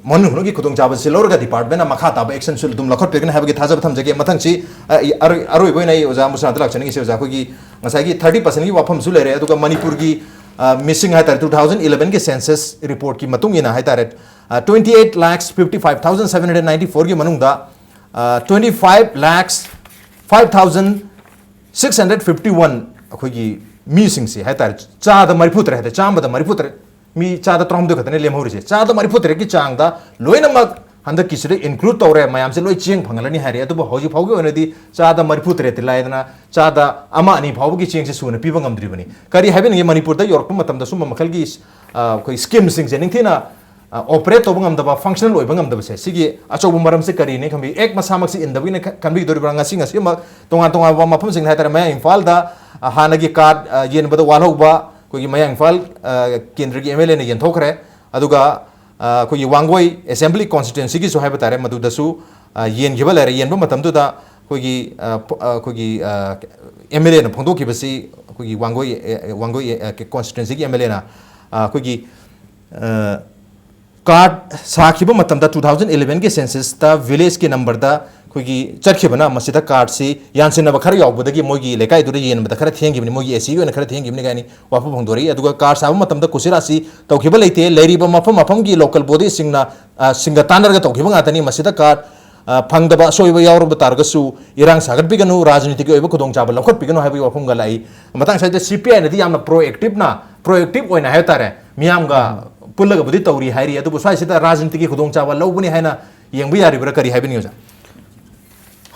ꯃꯅꯨꯡ ꯍꯨꯠꯅꯒꯤ ꯈꯨꯗꯣꯡꯆꯥꯕꯁꯤ ꯂꯧꯔꯒ departmentꯅ ꯃꯈꯥ ꯇꯥꯕ actionꯁꯨ ꯑꯗꯨꯝ ꯂꯧꯈꯠꯄꯤꯒꯅꯤ ꯍꯥꯏꯕꯒꯤ ꯊꯥꯖꯕ ꯊꯝꯖꯒꯦ꯫ ꯃꯊꯪꯁꯤ, ꯑ, ꯑꯔꯣꯏ-, ꯑꯔꯣꯏꯕ ꯑꯣꯏꯅ ꯑꯩ ꯑꯣꯖꯥ ꯃꯨꯁꯥꯅꯥꯗ ꯂꯥꯛꯆꯅꯤꯡꯉꯤꯁꯦ, ꯑꯣꯖꯥ, ꯑꯩꯈꯣꯏꯒꯤ ꯉꯁꯥꯏꯒꯤ thirty percentꯀꯤ ꯋꯥꯐꯝꯁꯨ ꯂꯩꯔꯦ, ꯑꯗꯨꯒ ꯃꯅꯤꯄꯨꯔꯒꯤ, ꯑ, missing ꯍꯥꯏꯇꯥꯔꯦ, two thousand elevenꯒꯤ census reportꯀꯤ ꯃꯇꯨꯡ ꯏꯟꯅ ꯍꯥꯏꯇꯥꯔꯦ, ꯑ, twenty eight lakhs fifty five thousand seven hundred ninety fourꯒꯤ ꯃꯅꯨꯡꯗ, ꯑ, twenty five lakhs five thousand six hundred fifty one ꯑꯩꯈꯣꯏꯒꯤ ꯃꯤꯁꯤꯡꯁꯦ ꯍꯥꯏ ꯇꯥꯔꯦ, ꯆꯥꯗ ꯃꯔꯤꯐꯨ ꯇꯔꯦꯠ ꯍꯥꯏ ꯇꯥꯔꯦ, ꯆꯥꯝꯃꯗ ꯃꯔꯤꯐꯨ ꯇꯔꯦꯠ, ꯃꯤ ꯆꯥꯗ ꯇꯔꯥꯍꯨꯝꯗꯣꯏ ꯈꯛꯇꯅꯦ ꯂꯦꯝꯍꯧꯔꯤꯁꯦ꯫ ꯆꯥꯗ ꯃꯔꯤꯐꯨ ꯇꯔꯦꯠꯀꯤ ꯆꯥꯡꯗ ꯂꯣꯏꯅꯃꯛ ꯍꯟꯗꯛꯀꯤꯁꯤꯗ include ꯇꯧꯔꯦ, ꯃꯌꯥꯝꯁꯦ ꯂꯣꯏ ꯆꯦꯡ ꯐꯪꯍꯜꯂꯅꯤ ꯍꯥꯏꯔꯦ꯫ ꯑꯗꯨꯕꯨ ꯍꯧꯖꯤꯛ ꯐꯥꯎꯒꯤ ꯑꯣꯏꯅꯗꯤ ꯆꯥꯗ ꯃꯔꯤꯐꯨ ꯇꯔꯦꯠꯇꯤ ꯂꯥꯏꯗꯅ, ꯆꯥꯗ ꯑꯃ ꯑꯅꯤ ꯐꯥꯎꯕꯒꯤ ꯆꯦꯡꯁꯦ ꯁꯨꯅ ꯄꯤꯕ ꯉꯝꯗ꯭ꯔꯤꯕꯅꯤ꯫ ꯀꯔꯤ ꯍꯥꯏꯕꯤꯅꯤꯡꯉꯤ? ꯃꯅꯤꯄꯨꯔꯗ ꯌꯧꯔꯛꯄ ꯃꯇꯝꯗ ꯁꯨꯝꯕ ꯃꯈꯜꯒꯤ, ꯑ, ꯑꯩꯈꯣꯏ scheme ꯁꯤꯡꯁꯦ ꯅꯤꯡꯊꯤꯅ, ꯑ, operate ꯇꯧꯕ ꯉꯝꯗꯕ, functional ꯑꯣꯏꯕ ꯉꯝꯗꯕꯁꯦ, ꯁꯤꯒꯤ ꯑꯆꯧꯕ ꯃꯔꯝꯁꯦ ꯀꯔꯤꯅꯤ ꯈꯟꯕꯤ? Act ꯃꯁꯥꯃꯛꯁꯤ ꯏꯟꯗꯕꯒꯤꯅ ꯈ-, ꯈꯟꯕꯤꯒꯗꯧꯔꯤꯕ꯭ꯔꯥ? ꯉꯁꯤ, ꯉꯁꯤꯃꯛ ꯇꯣꯉꯥꯟ ꯇꯣꯉꯥꯟꯕ ꯃꯐꯝꯁꯤꯡꯗ ꯍꯥꯏ ꯇꯥꯔꯦ, ꯃꯌꯥꯡ ꯏꯝꯐꯥꯜꯗ, ꯑ, ꯍꯥꯟꯅꯒꯤ card, ꯑ, ꯌꯦꯟꯕꯗ ꯋꯥꯠꯍꯧꯕ ꯑꯩꯈꯣꯏꯒꯤ ꯃꯌꯥꯡ ꯏꯝꯐꯥꯜ, ꯑ, ꯀꯦꯟꯗ꯭ꯔꯒꯤ M L A ꯅ ꯌꯦꯟꯊꯣꯛꯈ꯭ꯔꯦ꯫ ꯑꯗꯨꯒ, ꯑ, ꯑꯩꯈꯣꯏꯒꯤ ꯋꯥꯡꯒꯣꯏ assembly constituency ꯒꯤꯁꯨ ꯍꯥꯏꯕ ꯇꯥꯔꯦ, ꯃꯗꯨꯗꯁꯨ, ꯑ, ꯌꯦꯟꯈꯤꯕ ꯂꯩꯔꯦ꯫ ꯌꯦꯟꯕ ꯃꯇꯝꯗꯨꯗ ꯑꯩꯈꯣꯏꯒꯤ, ꯑ, ꯐ-, ꯑ, ꯑꯩꯈꯣꯏꯒꯤ, ꯑ, M L A ꯅ ꯐꯣꯡꯗꯣꯛꯈꯤꯕꯁꯤ, ꯑꯩꯈꯣꯏꯒꯤ ꯋꯥꯡꯒꯣꯏ, ꯑ, ꯋꯥꯡꯒꯣꯏ, ꯑ, constituency ꯒꯤ M L A ꯅ, ꯑ, ꯑꯩꯈꯣꯏꯒꯤ, ꯑ, card ꯁꯥꯈꯤꯕ ꯃꯇꯝꯗ two thousand eleven ꯒꯤ census ꯇ village ꯀꯤ number ꯗ ꯑꯩꯈꯣꯏꯒꯤ ꯆꯠꯈꯤꯕꯅ ꯃꯁꯤꯗ card ꯁꯤ ꯌꯥꯟꯁꯤꯟꯅꯕ ꯈꯔ ꯌꯥꯎꯕꯗꯒꯤ ꯃꯣꯏꯒꯤ ꯂꯩꯀꯥꯏꯗꯨꯗ ꯌꯦꯟꯕꯗ ꯈꯔ ꯊꯦꯡꯈꯤꯕꯅꯤ, ꯃꯣꯏꯒꯤ A C ꯒꯤ ꯑꯣꯏꯅ ꯈꯔ ꯊꯦꯡꯈꯤꯕꯅꯤ ꯀꯥꯏꯅ ꯋꯥꯐꯝ ꯐꯣꯡꯗꯣꯔꯛꯏ꯫ ꯑꯗꯨꯒ card ꯁꯥꯕ ꯃꯇꯝꯗ ꯀꯨꯁꯤꯔꯥꯁꯤ ꯇꯧꯈꯤꯕ ꯂꯩꯇꯦ꯫ ꯂꯩꯔꯤꯕ ꯃꯐꯝ ꯃꯐꯝꯒꯤ local body ꯁꯤꯡꯅ, ꯑ, ꯁꯤꯡꯒ ꯇꯥꯟꯅꯔꯒ ꯇꯧꯈꯤꯕ ꯉꯥꯛꯇꯅꯤ꯫ ꯃꯁꯤꯗ card, ꯑ, ꯐꯪꯗꯕ ꯑꯁꯣꯏꯕ ꯌꯥꯎꯔꯕ ꯇꯥꯔꯒꯁꯨ ꯏꯔꯥꯡ ꯁꯥꯒꯠꯄꯤꯒꯅꯨ, ꯔꯥꯖꯅꯤꯇꯤꯒꯤ ꯑꯣꯏꯕ ꯈꯨꯗꯣꯡꯆꯥꯕ ꯂꯧꯈꯠꯄꯤꯒꯅꯨ ꯍꯥꯏꯕꯒꯤ ꯋꯥꯐꯝꯒ ꯂꯥꯛꯏ꯫ ꯃꯇꯥꯡ ꯑꯁꯤꯗ C P I ꯅꯗꯤ ꯌꯥꯝꯅ proactive ꯅ, proactive ꯑꯣꯏꯅ ꯍꯥꯏꯕ ꯇꯥꯔꯦ, ꯃꯤꯌꯥꯝꯒ ꯄꯨꯜꯂꯒꯕꯨꯗꯤ ꯇꯧꯔꯤ ꯍꯥꯏꯔꯤ, ꯑꯗꯨꯕꯨ ꯁ꯭ꯋꯥꯏꯁꯤꯗ ꯔꯥꯖꯅꯤꯇꯤꯒꯤ ꯈꯨꯗꯣꯡꯆꯥꯕ ꯂꯧꯕꯅꯤ ꯍꯥꯏꯅ ꯌꯦꯡꯕ ꯌꯥꯔꯤꯕ꯭ꯔꯥ? ꯀꯔꯤ ꯍꯥꯏꯕꯤꯅꯤꯡꯉꯤ, ꯑꯣꯖꯥ?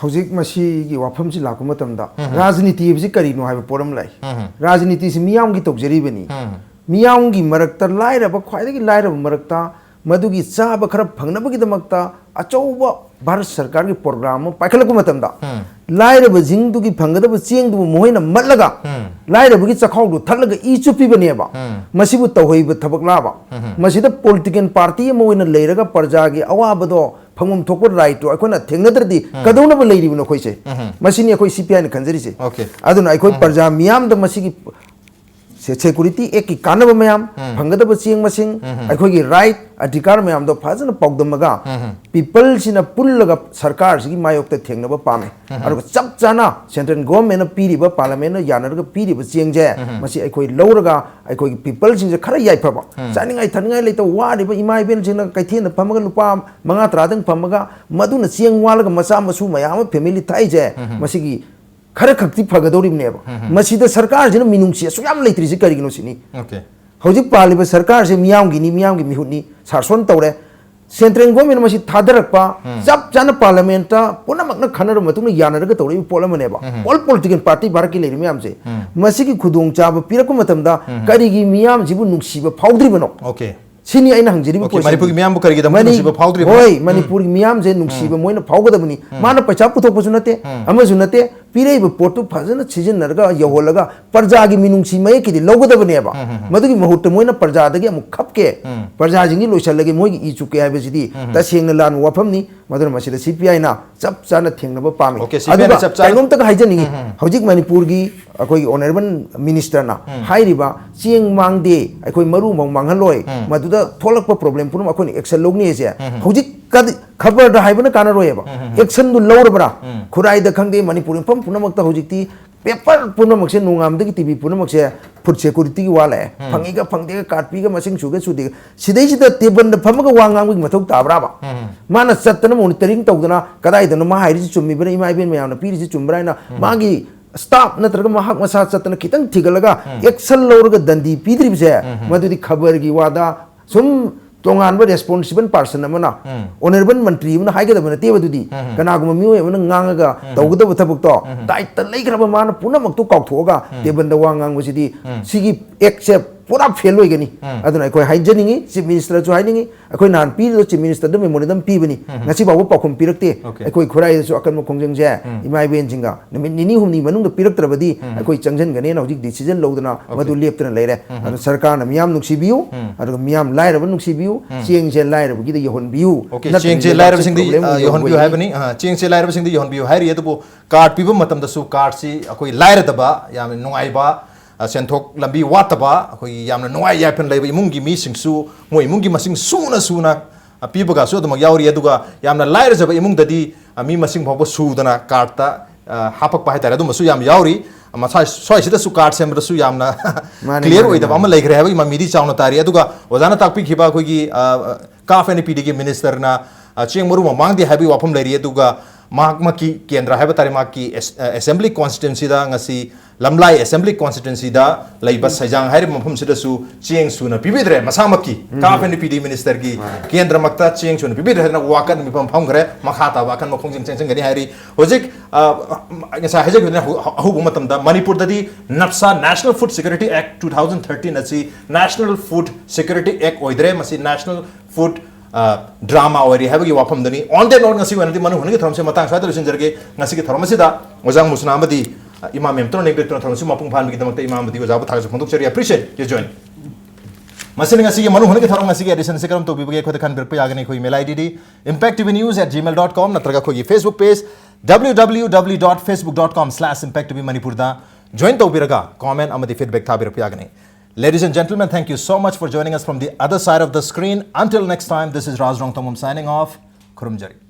ꯍꯧꯖꯤꯛ ꯃꯁꯤꯒꯤ ꯋꯥꯐꯝꯁꯤ ꯂꯥꯛꯄ ꯃꯇꯝꯗ, ꯎꯝ꯫ ꯔꯥꯖꯅꯤꯇꯤ ꯍꯥꯏꯕꯁꯤ ꯀꯔꯤꯅꯣ ꯍꯥꯏꯕ ꯄꯣꯠ ꯑꯃ ꯂꯥꯛꯏ꯫ ꯎꯝ꯫ ꯔꯥꯖꯅꯤꯇꯤꯁꯤ ꯃꯤꯌꯥꯝꯒꯤ ꯇꯧꯖꯔꯤꯕꯅꯤ꯫ ꯎꯝ꯫ ꯃꯤꯌꯥꯝꯒꯤ ꯃꯔꯛꯇ, ꯂꯥꯏꯔꯕ, ꯈ꯭ꯋꯥꯏꯗꯒꯤ ꯂꯥꯏꯔꯕ ꯃꯔꯛꯇ ꯃꯗꯨꯒꯤ ꯆꯥꯕ ꯈꯔ ꯐꯪꯅꯕꯒꯤꯗꯃꯛꯇ ꯑꯆꯧꯕ ꯚꯥꯔꯠ ꯁꯔꯀꯥꯔꯒꯤ program ꯑꯃ ꯄꯥꯏꯈꯠꯂꯛꯄ ꯃꯇꯝꯗ, ꯎꯝ꯫ ꯂꯥꯏꯔꯕꯁꯤꯡꯗꯨꯒꯤ ꯐꯪꯒꯗꯕ ꯆꯦꯡꯗꯨꯕꯨ ꯃꯈꯣꯏꯅ ꯃꯠꯂꯒ, ꯎꯝ꯫ ꯂꯥꯏꯔꯕꯒꯤ ꯆꯈꯥꯎꯗꯨ ꯊꯠꯂꯒ ꯏ ꯆꯨꯞꯄꯤꯕꯅꯦꯕ꯫ ꯎꯝ꯫ ꯃꯁꯤꯕꯨ ꯇꯧꯍꯩꯕ ꯊꯕꯛꯂꯥꯕ? ꯎꯝ꯫ ꯃꯁꯤꯗ political party ꯑꯃ ꯑꯣꯏꯅ ꯂꯩꯔꯒ ꯄ꯭ꯔꯖꯥꯒꯤ ꯑꯋꯥꯕꯗꯣ ꯐꯪꯐꯝ ꯊꯣꯛꯄ right ꯇꯣ ꯑꯩꯈꯣꯏꯅ ꯊꯦꯡꯅꯗ꯭ꯔꯗꯤ ꯎꯝ꯫ ꯀꯩꯗꯧꯅꯕ ꯂꯩꯔꯤꯕꯅꯣ ꯑꯩꯈꯣꯏꯁꯦ? ꯎꯝ꯫ ꯃꯁꯤꯅꯤ ꯑꯩꯈꯣꯏ C P I ꯅ ꯈꯟꯖꯔꯤꯁꯦ꯫ Okay꯫ ꯑꯗꯨꯅ ꯑꯩꯈꯣꯏ ꯎꯝ꯫ ꯄ꯭ꯔꯖꯥ ꯃꯤꯌꯥꯝꯗ ꯃꯁꯤꯒꯤ ꯁꯦ-, Security Act ꯀꯤ ꯀꯥꯟꯅꯕ ꯃꯌꯥꯝ, ꯎꯝ꯫ ꯐꯪꯒꯗꯕ ꯆꯦꯡ ꯃꯁꯤꯡ, ꯎꯝ꯫ ꯑꯩꯈꯣꯏꯒꯤ right, ꯑꯙꯤꯀꯥꯔ ꯃꯌꯥꯝꯗꯣ ꯐꯖꯅ ꯄꯥꯎꯗꯝꯃꯒ, ꯎꯝ꯫ People ꯁꯤꯅ ꯄꯨꯜꯂꯒ ꯁꯔꯀꯥꯔꯁꯤꯒꯤ ꯃꯥꯌꯣꯛꯇ ꯊꯦꯡꯅꯕ ꯄꯥꯝꯃꯦ꯫ ꯎꯝ꯫ ꯑꯗꯨꯒ ꯆꯞ ꯆꯥꯅ central government ꯅ ꯄꯤꯔꯤꯕ, parliament ꯅ ꯌꯥꯅꯔꯒ ꯄꯤꯔꯤꯕ ꯆꯦꯡꯁꯦ, ꯎꯝ꯫ ꯃꯁꯤ ꯑꯩꯈꯣꯏ ꯂꯧꯔꯒ ꯑꯩꯈꯣꯏꯒꯤ people ꯁꯤꯡꯁꯦ ꯈꯔ ꯌꯥꯏꯐꯕ, ꯎꯝ꯫ ꯆꯥꯅꯤꯡꯉꯥꯏ ꯊꯛꯅꯤꯡꯉꯥꯏ ꯂꯩꯇꯕ ꯋꯥꯔꯤꯕ ꯏꯃꯥ ꯏꯕꯦꯟꯁꯤꯡꯅ ꯀꯩꯊꯦꯜꯗ ꯐꯝꯃꯒ ꯂꯨꯄꯥ ꯃꯉꯥ ꯇꯔꯥꯗꯪ ꯐꯝꯃꯒ ꯃꯗꯨꯅ ꯆꯦꯡ ꯋꯥꯜꯂꯒ ꯃꯆꯥ ꯃꯁꯨ ꯃꯌꯥꯝ ꯑꯃ family ꯊꯥꯛꯏꯁꯦ, ꯎꯝ꯫ ꯃꯁꯤꯒꯤ ꯈꯔ ꯈꯛꯇꯤ ꯐꯒꯗꯧꯔꯤꯕꯅꯦꯕ꯫ ꯃꯁꯤꯗ ꯁꯔꯀꯥꯔꯁꯤꯅ ꯃꯤꯅꯨꯡꯁꯤ ꯑꯁꯨꯛ ꯌꯥꯝ ꯂꯩꯇ꯭ꯔꯤꯁꯤ ꯀꯔꯤꯒꯤꯅꯣ ꯁꯤꯅꯤ꯫ Okay. ꯍꯧꯖꯤꯛ ꯄꯥꯜꯂꯤꯕ ꯁꯔꯀꯥꯔꯁꯦ ꯃꯤꯌꯥꯝꯒꯤꯅꯤ, ꯃꯤꯌꯥꯝꯒꯤ ꯃꯤꯍꯨꯠꯅꯤ, ꯁꯥꯁꯣꯟ ꯇꯧꯔꯦ꯫ Central government ꯃꯁꯤ ꯊꯥꯗꯔꯛꯄ, ꯆꯞ ꯆꯥꯅ parliament ꯇ ꯄꯨꯝꯅꯃꯛꯅ ꯈꯟꯅꯔꯕ ꯃꯇꯨꯡꯗ ꯌꯥꯅꯔꯒ ꯇꯧꯔꯛꯏꯕ ꯄꯣꯠ ꯑꯃꯅꯦꯕ꯫ All political party ꯚꯥꯔꯠꯀꯤ ꯂꯩꯔꯤꯕ ꯃꯌꯥꯝꯁꯦ, ꯃꯁꯤꯒꯤ ꯈꯨꯗꯣꯡꯆꯥꯕ ꯄꯤꯔꯛꯄ ꯃꯇꯝꯗ ꯀꯔꯤꯒꯤ ꯃꯤꯌꯥꯝꯁꯤꯕꯨ ꯅꯨꯡꯁꯤꯕ ꯐꯥꯎꯗ꯭ꯔꯤꯕꯅꯣ? Okay. ꯁꯤꯅꯤ ꯑꯩꯅ ꯍꯪꯖꯔꯤꯕ Okay, ꯄꯣꯠꯁꯦ꯫ ꯃꯅꯤꯄꯨꯔꯒꯤ ꯃꯤꯌꯥꯝꯕꯨ ꯀꯔꯤꯒꯤꯗꯃꯛꯇ ꯃꯅꯤ-, ꯅꯨꯡꯁꯤꯕ ꯐꯥꯎꯗ꯭ꯔꯤꯕꯅꯣ? ꯍꯣꯏ, ꯃꯅꯤꯄꯨꯔꯒꯤ ꯃꯤꯌꯥꯝꯁꯦ ꯅꯨꯡꯁꯤꯕ ꯃꯣꯏꯅ ꯐꯥꯎꯒꯗꯕꯅꯤ꯫ ꯃꯥꯅ ꯄꯩꯁꯥ ꯄꯨꯊꯣꯛꯄꯁꯨ ꯅꯠꯇꯦ, ꯑꯃꯁꯨ ꯅꯠꯇꯦ, ꯄꯤꯔꯛꯏꯕ ꯄꯣꯠꯇꯨ ꯐꯖꯅ ꯁꯤꯖꯤꯟꯅꯔꯒ ꯌꯧꯍꯜꯂꯒ ꯄ꯭ꯔꯖꯥꯒꯤ ꯃꯤꯅꯨꯡꯁꯤ ꯃꯌꯦꯛꯀꯤꯗꯤ ꯂꯧꯒꯗꯕꯅꯦꯕ꯫ ꯃꯗꯨꯒꯤ ꯃꯍꯨꯠꯇ ꯃꯣꯏꯅ ꯄ꯭ꯔꯖꯥꯗꯒꯤ ꯑꯃꯨꯛ ꯈꯞꯀꯦ, ꯄ꯭ꯔꯖꯥꯁꯤꯡꯒꯤ ꯂꯣꯏꯁꯜꯂꯒꯦ, ꯃꯣꯏꯒꯤ ꯏ ꯆꯨꯞꯀꯦ ꯍꯥꯏꯕꯁꯤꯗꯤ ꯇꯁꯦꯡꯅ ꯂꯥꯟꯕ ꯋꯥꯐꯝꯅꯤ꯫ ꯃꯗꯨꯅ ꯃꯁꯤꯗ CPI ꯅ ꯆꯞ ꯆꯥꯅ ꯊꯦꯡꯅꯕ ꯄꯥꯝꯃꯤ꯫ Okay, CPI ꯅ ꯑꯗꯨꯒ ꯆꯞ ꯆꯥꯅ ꯀꯩꯅꯣꯝꯇꯒ ꯍꯥꯏꯖꯅꯤꯡꯉꯤ, ꯍꯧꯖꯤꯛ ꯃꯅꯤꯄꯨꯔꯒꯤ ꯑꯩꯈꯣꯏꯒꯤ honourable minister ꯅ ꯍꯥꯏꯔꯤꯕ ꯆꯦꯡ ꯃꯥꯡꯗꯦ, ꯑꯩꯈꯣꯏ ꯃꯔꯨ ꯑꯃ ꯃꯥꯡꯍꯜꯂꯣꯏ, ꯃꯗꯨꯗ ꯊꯣꯛꯂꯛꯄ problem ꯄꯨꯝꯅꯃꯛ ꯑꯩꯈꯣꯏꯅ action ꯂꯧꯅꯤ ꯍꯥꯏꯁꯦ, ꯍꯧꯖꯤꯛ ꯀꯗꯤ-, ꯈꯕꯔꯗ ꯍꯥꯏꯕꯅ ꯀꯥꯟꯅꯔꯣꯏꯕ꯫ Action ꯗꯨ ꯂꯧꯔꯕ꯭ꯔꯥ? ꯈꯨꯔꯥꯏꯗ ꯈꯪꯗꯦ, ꯃꯅꯤꯄꯨꯔ ꯃꯐꯝ ꯄꯨꯝꯅꯃꯛꯇ ꯍꯧꯖꯤꯛꯇꯤ paper ꯄꯨꯝꯅꯃꯛꯁꯦ, ꯅꯣꯡꯉꯥꯟꯕꯗꯒꯤ TV ꯄꯨꯝꯅꯃꯛꯁꯦ food security ꯒꯤ ꯋꯥ ꯂꯥꯛꯑꯦ꯫ ꯐꯪꯉꯤꯒ ꯐꯪꯗꯦꯒ, card ꯄꯤꯒ ꯃꯁꯤꯡ ꯁꯨꯒ ꯁꯨꯗꯦꯒ, ꯁꯤꯗꯩꯁꯤꯗ table ꯗ ꯐꯝꯃꯒ ꯋꯥ ꯉꯥꯡꯕꯒꯤ ꯃꯊꯧ ꯇꯥꯕ꯭ꯔꯥꯕ? ꯃꯥꯅ ꯆꯠꯇꯅ monitoring ꯇꯧꯗꯅ ꯀꯗꯥꯏꯗꯅꯣ ꯃꯥ ꯍꯥꯏꯔꯤꯁꯤ ꯆꯨꯝꯃꯤꯕ꯭ꯔꯥ, ꯏꯃꯥ ꯏꯕꯦꯟ ꯃꯌꯥꯝꯅ ꯄꯤꯔꯤꯁꯤ ꯆꯨꯝꯕ꯭ꯔꯥ ꯍꯥꯏꯅ ꯃꯥꯒꯤ staff ꯅꯠꯇ꯭ꯔꯒ ꯃꯍꯥꯛ ꯃꯁꯥ ꯆꯠꯇꯅ ꯈꯤꯇꯪ ꯊꯤꯒꯠꯂꯒ action ꯂꯧꯔꯒ ꯗꯟꯗꯤ ꯄꯤꯗ꯭ꯔꯤꯕꯁꯦ, ꯃꯗꯨꯗꯤ ꯈꯕꯔꯒꯤ ꯋꯥꯗ ꯁꯨꯝ ꯇꯣꯉꯥꯟꯕ responsible person ꯑꯃꯅ, honourable ꯃꯟꯇ꯭ꯔꯤ ꯑꯃꯅ ꯍꯥꯏꯒꯗꯕ ꯅꯠꯇꯦꯕ ꯑꯗꯨꯗꯤ꯫ ꯀꯅꯥꯒꯨꯝꯕ ꯃꯤꯑꯣꯏ ꯑꯃꯅ ꯉꯥꯡꯉꯒ ꯇꯧꯒꯗꯕ ꯊꯕꯛꯇꯣ, ꯗꯥꯏꯇ ꯂꯩꯈ꯭ꯔꯕ ꯃꯥꯅ ꯄꯨꯝꯅꯃꯛꯇꯨ ꯀꯥꯎꯊꯣꯛꯑꯒ table ꯗ ꯋꯥ ꯉꯥꯡꯕꯁꯤꯗꯤ ꯁꯤꯒꯤ act ꯁꯦ ꯄꯨꯔꯥ fail ꯑꯣꯏꯒꯅꯤ꯫ ꯑꯗꯨꯅ ꯑꯩꯈꯣꯏ ꯍꯥꯏꯖꯅꯤꯡꯉꯤ, Chief Minister ꯁꯨ ꯍꯥꯏꯅꯤꯡꯉꯤ, ꯑꯩꯈꯣꯏ ꯅꯍꯥꯟ ꯄꯤꯔꯤꯕ Chief Minister ꯗ memorandum ꯄꯤꯕꯅꯤ, ꯉꯁꯤ ꯐꯥꯎꯕ ꯄꯥꯎꯈꯨꯝ ꯄꯤꯔꯛꯇꯦ꯫ Okay. ꯑꯩꯈꯣꯏ ꯈꯨꯔꯥꯏꯗꯁꯨ ꯑꯀꯟꯕ ꯈꯣꯡꯖꯪꯁꯦ ꯏꯃꯥ ꯏꯕꯦꯟꯁꯤꯡꯒ ꯅꯨꯃꯤꯠ ꯅꯤꯅꯤ ꯍꯨꯝꯅꯤ ꯃꯅꯨꯡꯗ ꯄꯤꯔꯛꯇ꯭ꯔꯕꯗꯤ ꯑꯩꯈꯣꯏ ꯆꯪꯁꯤꯟꯒꯅꯦꯅ ꯍꯧꯖꯤꯛ decision ꯂꯧꯗꯅ ꯃꯗꯨ ꯂꯦꯞꯇꯅ ꯂꯩꯔꯦ꯫ ꯑꯗꯨꯅ ꯁꯔꯀꯥꯔꯅ ꯃꯤꯌꯥꯝ ꯅꯨꯡꯁꯤꯕꯤꯌꯨ, ꯑꯗꯨꯒ ꯃꯤꯌꯥꯝ ꯂꯥꯏꯔꯕ ꯅꯨꯡꯁꯤꯕꯤꯌꯨ, ꯆꯦꯡꯁꯦ ꯂꯥꯏꯔꯕꯒꯤꯗ ꯌꯧꯍꯟꯕꯤꯌꯨ꯫ Okay, ꯅꯠꯇ꯭ꯔꯗꯤ ꯆꯦꯡꯁꯦ ꯂꯩꯕꯥꯛꯁꯦ ꯂꯥꯏꯔꯕꯁꯤꯡꯗ, problem ꯑꯣꯏꯅ ꯑ, ꯌꯧꯍꯟꯕꯤꯌꯨ ꯌꯧꯕ ꯍꯥꯏꯕꯅꯤ꯫ ꯑ, ꯆꯦꯡꯁꯦ ꯂꯥꯏꯔꯕꯁꯤꯡꯗ ꯌꯧꯍꯟꯕꯤꯌꯨ ꯍꯥꯏꯔꯤ, ꯑꯗꯨꯕꯨ card ꯄꯤꯕ ꯃꯇꯝꯗꯁꯨ card ꯁꯤ ꯑꯩꯈꯣꯏ ꯂꯥꯏꯔꯗꯕ, ꯌꯥꯝꯅ ꯅꯨꯡꯉꯥꯏꯕ, ꯑ, ꯁꯦꯟꯊꯣꯛ ꯂꯝꯕꯤ ꯋꯥꯠꯇꯕ, ꯑꯩꯈꯣꯏꯒꯤ ꯌꯥꯝꯅ ꯅꯨꯡꯉꯥꯏ ꯌꯥꯏꯐꯅ ꯂꯩꯕ ꯏꯃꯨꯡꯒꯤ ꯃꯤꯁꯤꯡꯁꯨ ꯃꯣꯏ ꯏꯃꯨꯡꯒꯤ ꯃꯁꯤꯡ ꯁꯨꯅ ꯁꯨꯅ, ꯑ, ꯄꯤꯕꯒꯁꯨ ꯑꯗꯨꯃꯛ ꯌꯥꯎꯔꯤ꯫ ꯑꯗꯨꯒ ꯌꯥꯝꯅ ꯂꯥꯏꯔꯖꯕ ꯏꯃꯨꯡꯗꯗꯤ, ꯑ, ꯃꯤ ꯃꯁꯤꯡ ꯐꯥꯎꯕ ꯁꯨꯗꯅ card ꯇ, ꯑ, ꯍꯥꯞꯄꯛꯄ ꯍꯥꯏꯇꯥꯔꯦ, ꯑꯗꯨꯝꯕꯁꯨ ꯌꯥꯝ ꯌꯥꯎꯔꯤ꯫ ꯃꯁꯥ ꯁ꯭ꯋꯥꯏꯁꯤꯗꯁꯨ card ꯁꯦꯝꯕꯗꯁꯨ ꯌꯥꯝꯅ ꯃꯥꯅꯦ, clear ꯃꯥꯅꯦ, ꯑꯣꯏꯗꯕ ꯑꯃ ꯃꯥꯅꯦ꯫ ꯂꯩꯈ꯭ꯔꯦ ꯍꯥꯏꯕꯒꯤ ꯃꯃꯤꯗꯤ ꯆꯥꯎꯅ ꯇꯥꯔꯤ꯫ ꯑꯗꯨꯒ ꯑꯣꯖꯥꯅ ꯇꯥꯛꯄꯤꯈꯤꯕ ꯑꯩꯈꯣꯏꯒꯤ, ꯑ, CAF and NEP ꯗꯒꯤ minister ꯅ, ꯑ, ꯆꯦꯡ ꯃꯔꯨ ꯑꯃ ꯃꯥꯡꯗꯦ ꯍꯥꯏꯕꯒꯤ ꯋꯥꯐꯝ ꯂꯩꯔꯤ꯫ ꯑꯗꯨꯒ ꯃꯍꯥꯛꯃꯛꯀꯤ ꯀꯦꯟꯗ꯭ꯔ ꯍꯥꯏꯕ ꯇꯥꯔꯦ, ꯃꯍꯥꯛꯀꯤ ꯑꯦꯁ-, ꯑ, ꯑꯦꯁꯦꯝꯕ꯭ꯂꯤ ꯀꯣꯟꯁꯇꯤꯇ꯭ꯋꯦꯟꯁꯤꯗ ꯉꯁꯤ ꯂꯝꯂꯥꯏ ꯑꯦꯁꯦꯝꯕ꯭ꯂꯤ ꯀꯣꯟꯁꯇꯤꯇ꯭ꯋꯦꯟꯁꯤꯗ ꯂꯩꯕ ꯁꯩꯖꯥꯡ ꯍꯥꯏꯔꯤꯕ ꯃꯐꯝꯁꯤꯗꯁꯨ ꯆꯦꯡ ꯁꯨꯅ ꯄꯤꯕꯤꯗ꯭ꯔꯦ꯫ ꯃꯁꯥꯃꯛꯀꯤ ꯀꯥꯐ ꯑꯦꯟ ꯄꯤ ꯗꯤ ꯃꯤꯅꯤꯁꯇꯔꯒꯤ ꯀꯦꯟꯗ꯭ꯔꯃꯛꯇ ꯆꯦꯡ ꯁꯨꯅ ꯄꯤꯕꯤꯗ꯭ꯔꯦ ꯍꯥꯏꯗꯅ ꯋꯥꯀꯠ ꯃꯤꯐꯝ ꯐꯝꯈ꯭ꯔꯦ꯫ ꯃꯈꯥ ꯇꯥꯕ ꯑꯀꯟꯕ ꯈꯣꯡꯖꯪ ꯆꯦꯟꯁꯤꯟꯒꯅꯤ ꯍꯥꯏꯔꯤ꯫ ꯍꯧꯖꯤꯛ, ꯑ, ꯉꯁꯥꯏ ꯍꯥꯏꯖꯈꯤꯕꯗꯨꯅ ꯍꯧ-, ꯍꯧꯕ ꯃꯇꯝꯗ ꯃꯅꯤꯄꯨꯔꯗꯗꯤ ꯅꯞꯁꯥ, National Food Security Act two thousand thirteen ꯑꯁꯤ National Food Security Act ꯑꯣꯏꯗ꯭ꯔꯦ, ꯃꯁꯤ National Food, ꯑ, Drama ꯑꯣꯏꯔꯤ ꯍꯥꯏꯕꯒꯤ ꯋꯥꯐꯝꯗꯨꯅꯤ꯫ On that note, ꯉꯁꯤꯒꯤ ꯑꯣꯏꯅꯗꯤ ꯃꯅꯨꯡ ꯍꯨꯠꯅꯒꯤ ꯊꯧꯔꯝꯁꯦ ꯃꯇꯥꯡ ꯁ꯭ꯋꯥꯏꯗ ꯂꯣꯏꯁꯤꯟꯖꯔꯒꯦ꯫ ꯉꯁꯤꯒꯤ ꯊꯧꯔꯝ ꯑꯁꯤꯗ ꯑꯣꯖꯥ ꯃꯨꯁꯅꯥ ꯑꯃꯗꯤ, ꯑ, ꯏꯃꯥ ꯃꯦꯝꯇꯣꯟꯅ ꯂꯦꯡꯕꯤꯔꯛꯇꯨꯅ ꯊꯧꯔꯝ ꯑꯁꯤ ꯃꯄꯨꯡ ꯐꯥꯍꯟꯕꯒꯤꯗꯃꯛꯇ ꯏꯃꯥ ꯑꯃꯗꯤ ꯑꯣꯖꯥꯕꯨ ꯊꯥꯒꯠꯆꯕ ꯐꯣꯡꯗꯣꯛꯆꯔꯤ꯫ Appreciate your join꯫ ꯃꯁꯤꯅ ꯉꯁꯤꯒꯤ ꯃꯅꯨꯡ ꯍꯨꯠꯅꯒꯤ ꯊꯧꯔꯝ ꯉꯁꯤꯒꯤ edition ꯑꯁꯤ ꯀꯔꯝ ꯇꯧꯕꯤꯕꯒꯦ ꯑꯩꯈꯣꯏꯗ ꯈꯟꯕꯤꯔꯛꯄ ꯌꯥꯒꯅꯤ꯫ ꯑꯩꯈꯣꯏ email ID D impact T V news at gmail dot com ꯅꯠꯇ꯭ꯔꯒ ꯑꯩꯈꯣꯏꯒꯤ Facebook page W W W dot facebook dot com slash impact T V ꯃꯅꯤꯄꯨꯔꯗ join ꯇꯧꯕꯤꯔꯒ comment ꯑꯃꯗꯤ feedback ꯊꯥꯕꯤꯔꯛꯄ ꯌꯥꯒꯅꯤ꯫ Ladies and gentlemen, thank you so much for joining us from the other side of the screen. Until next time, this is Raj Rongthangam signing off. ꯈꯨꯔꯨꯝꯖꯔꯤ꯫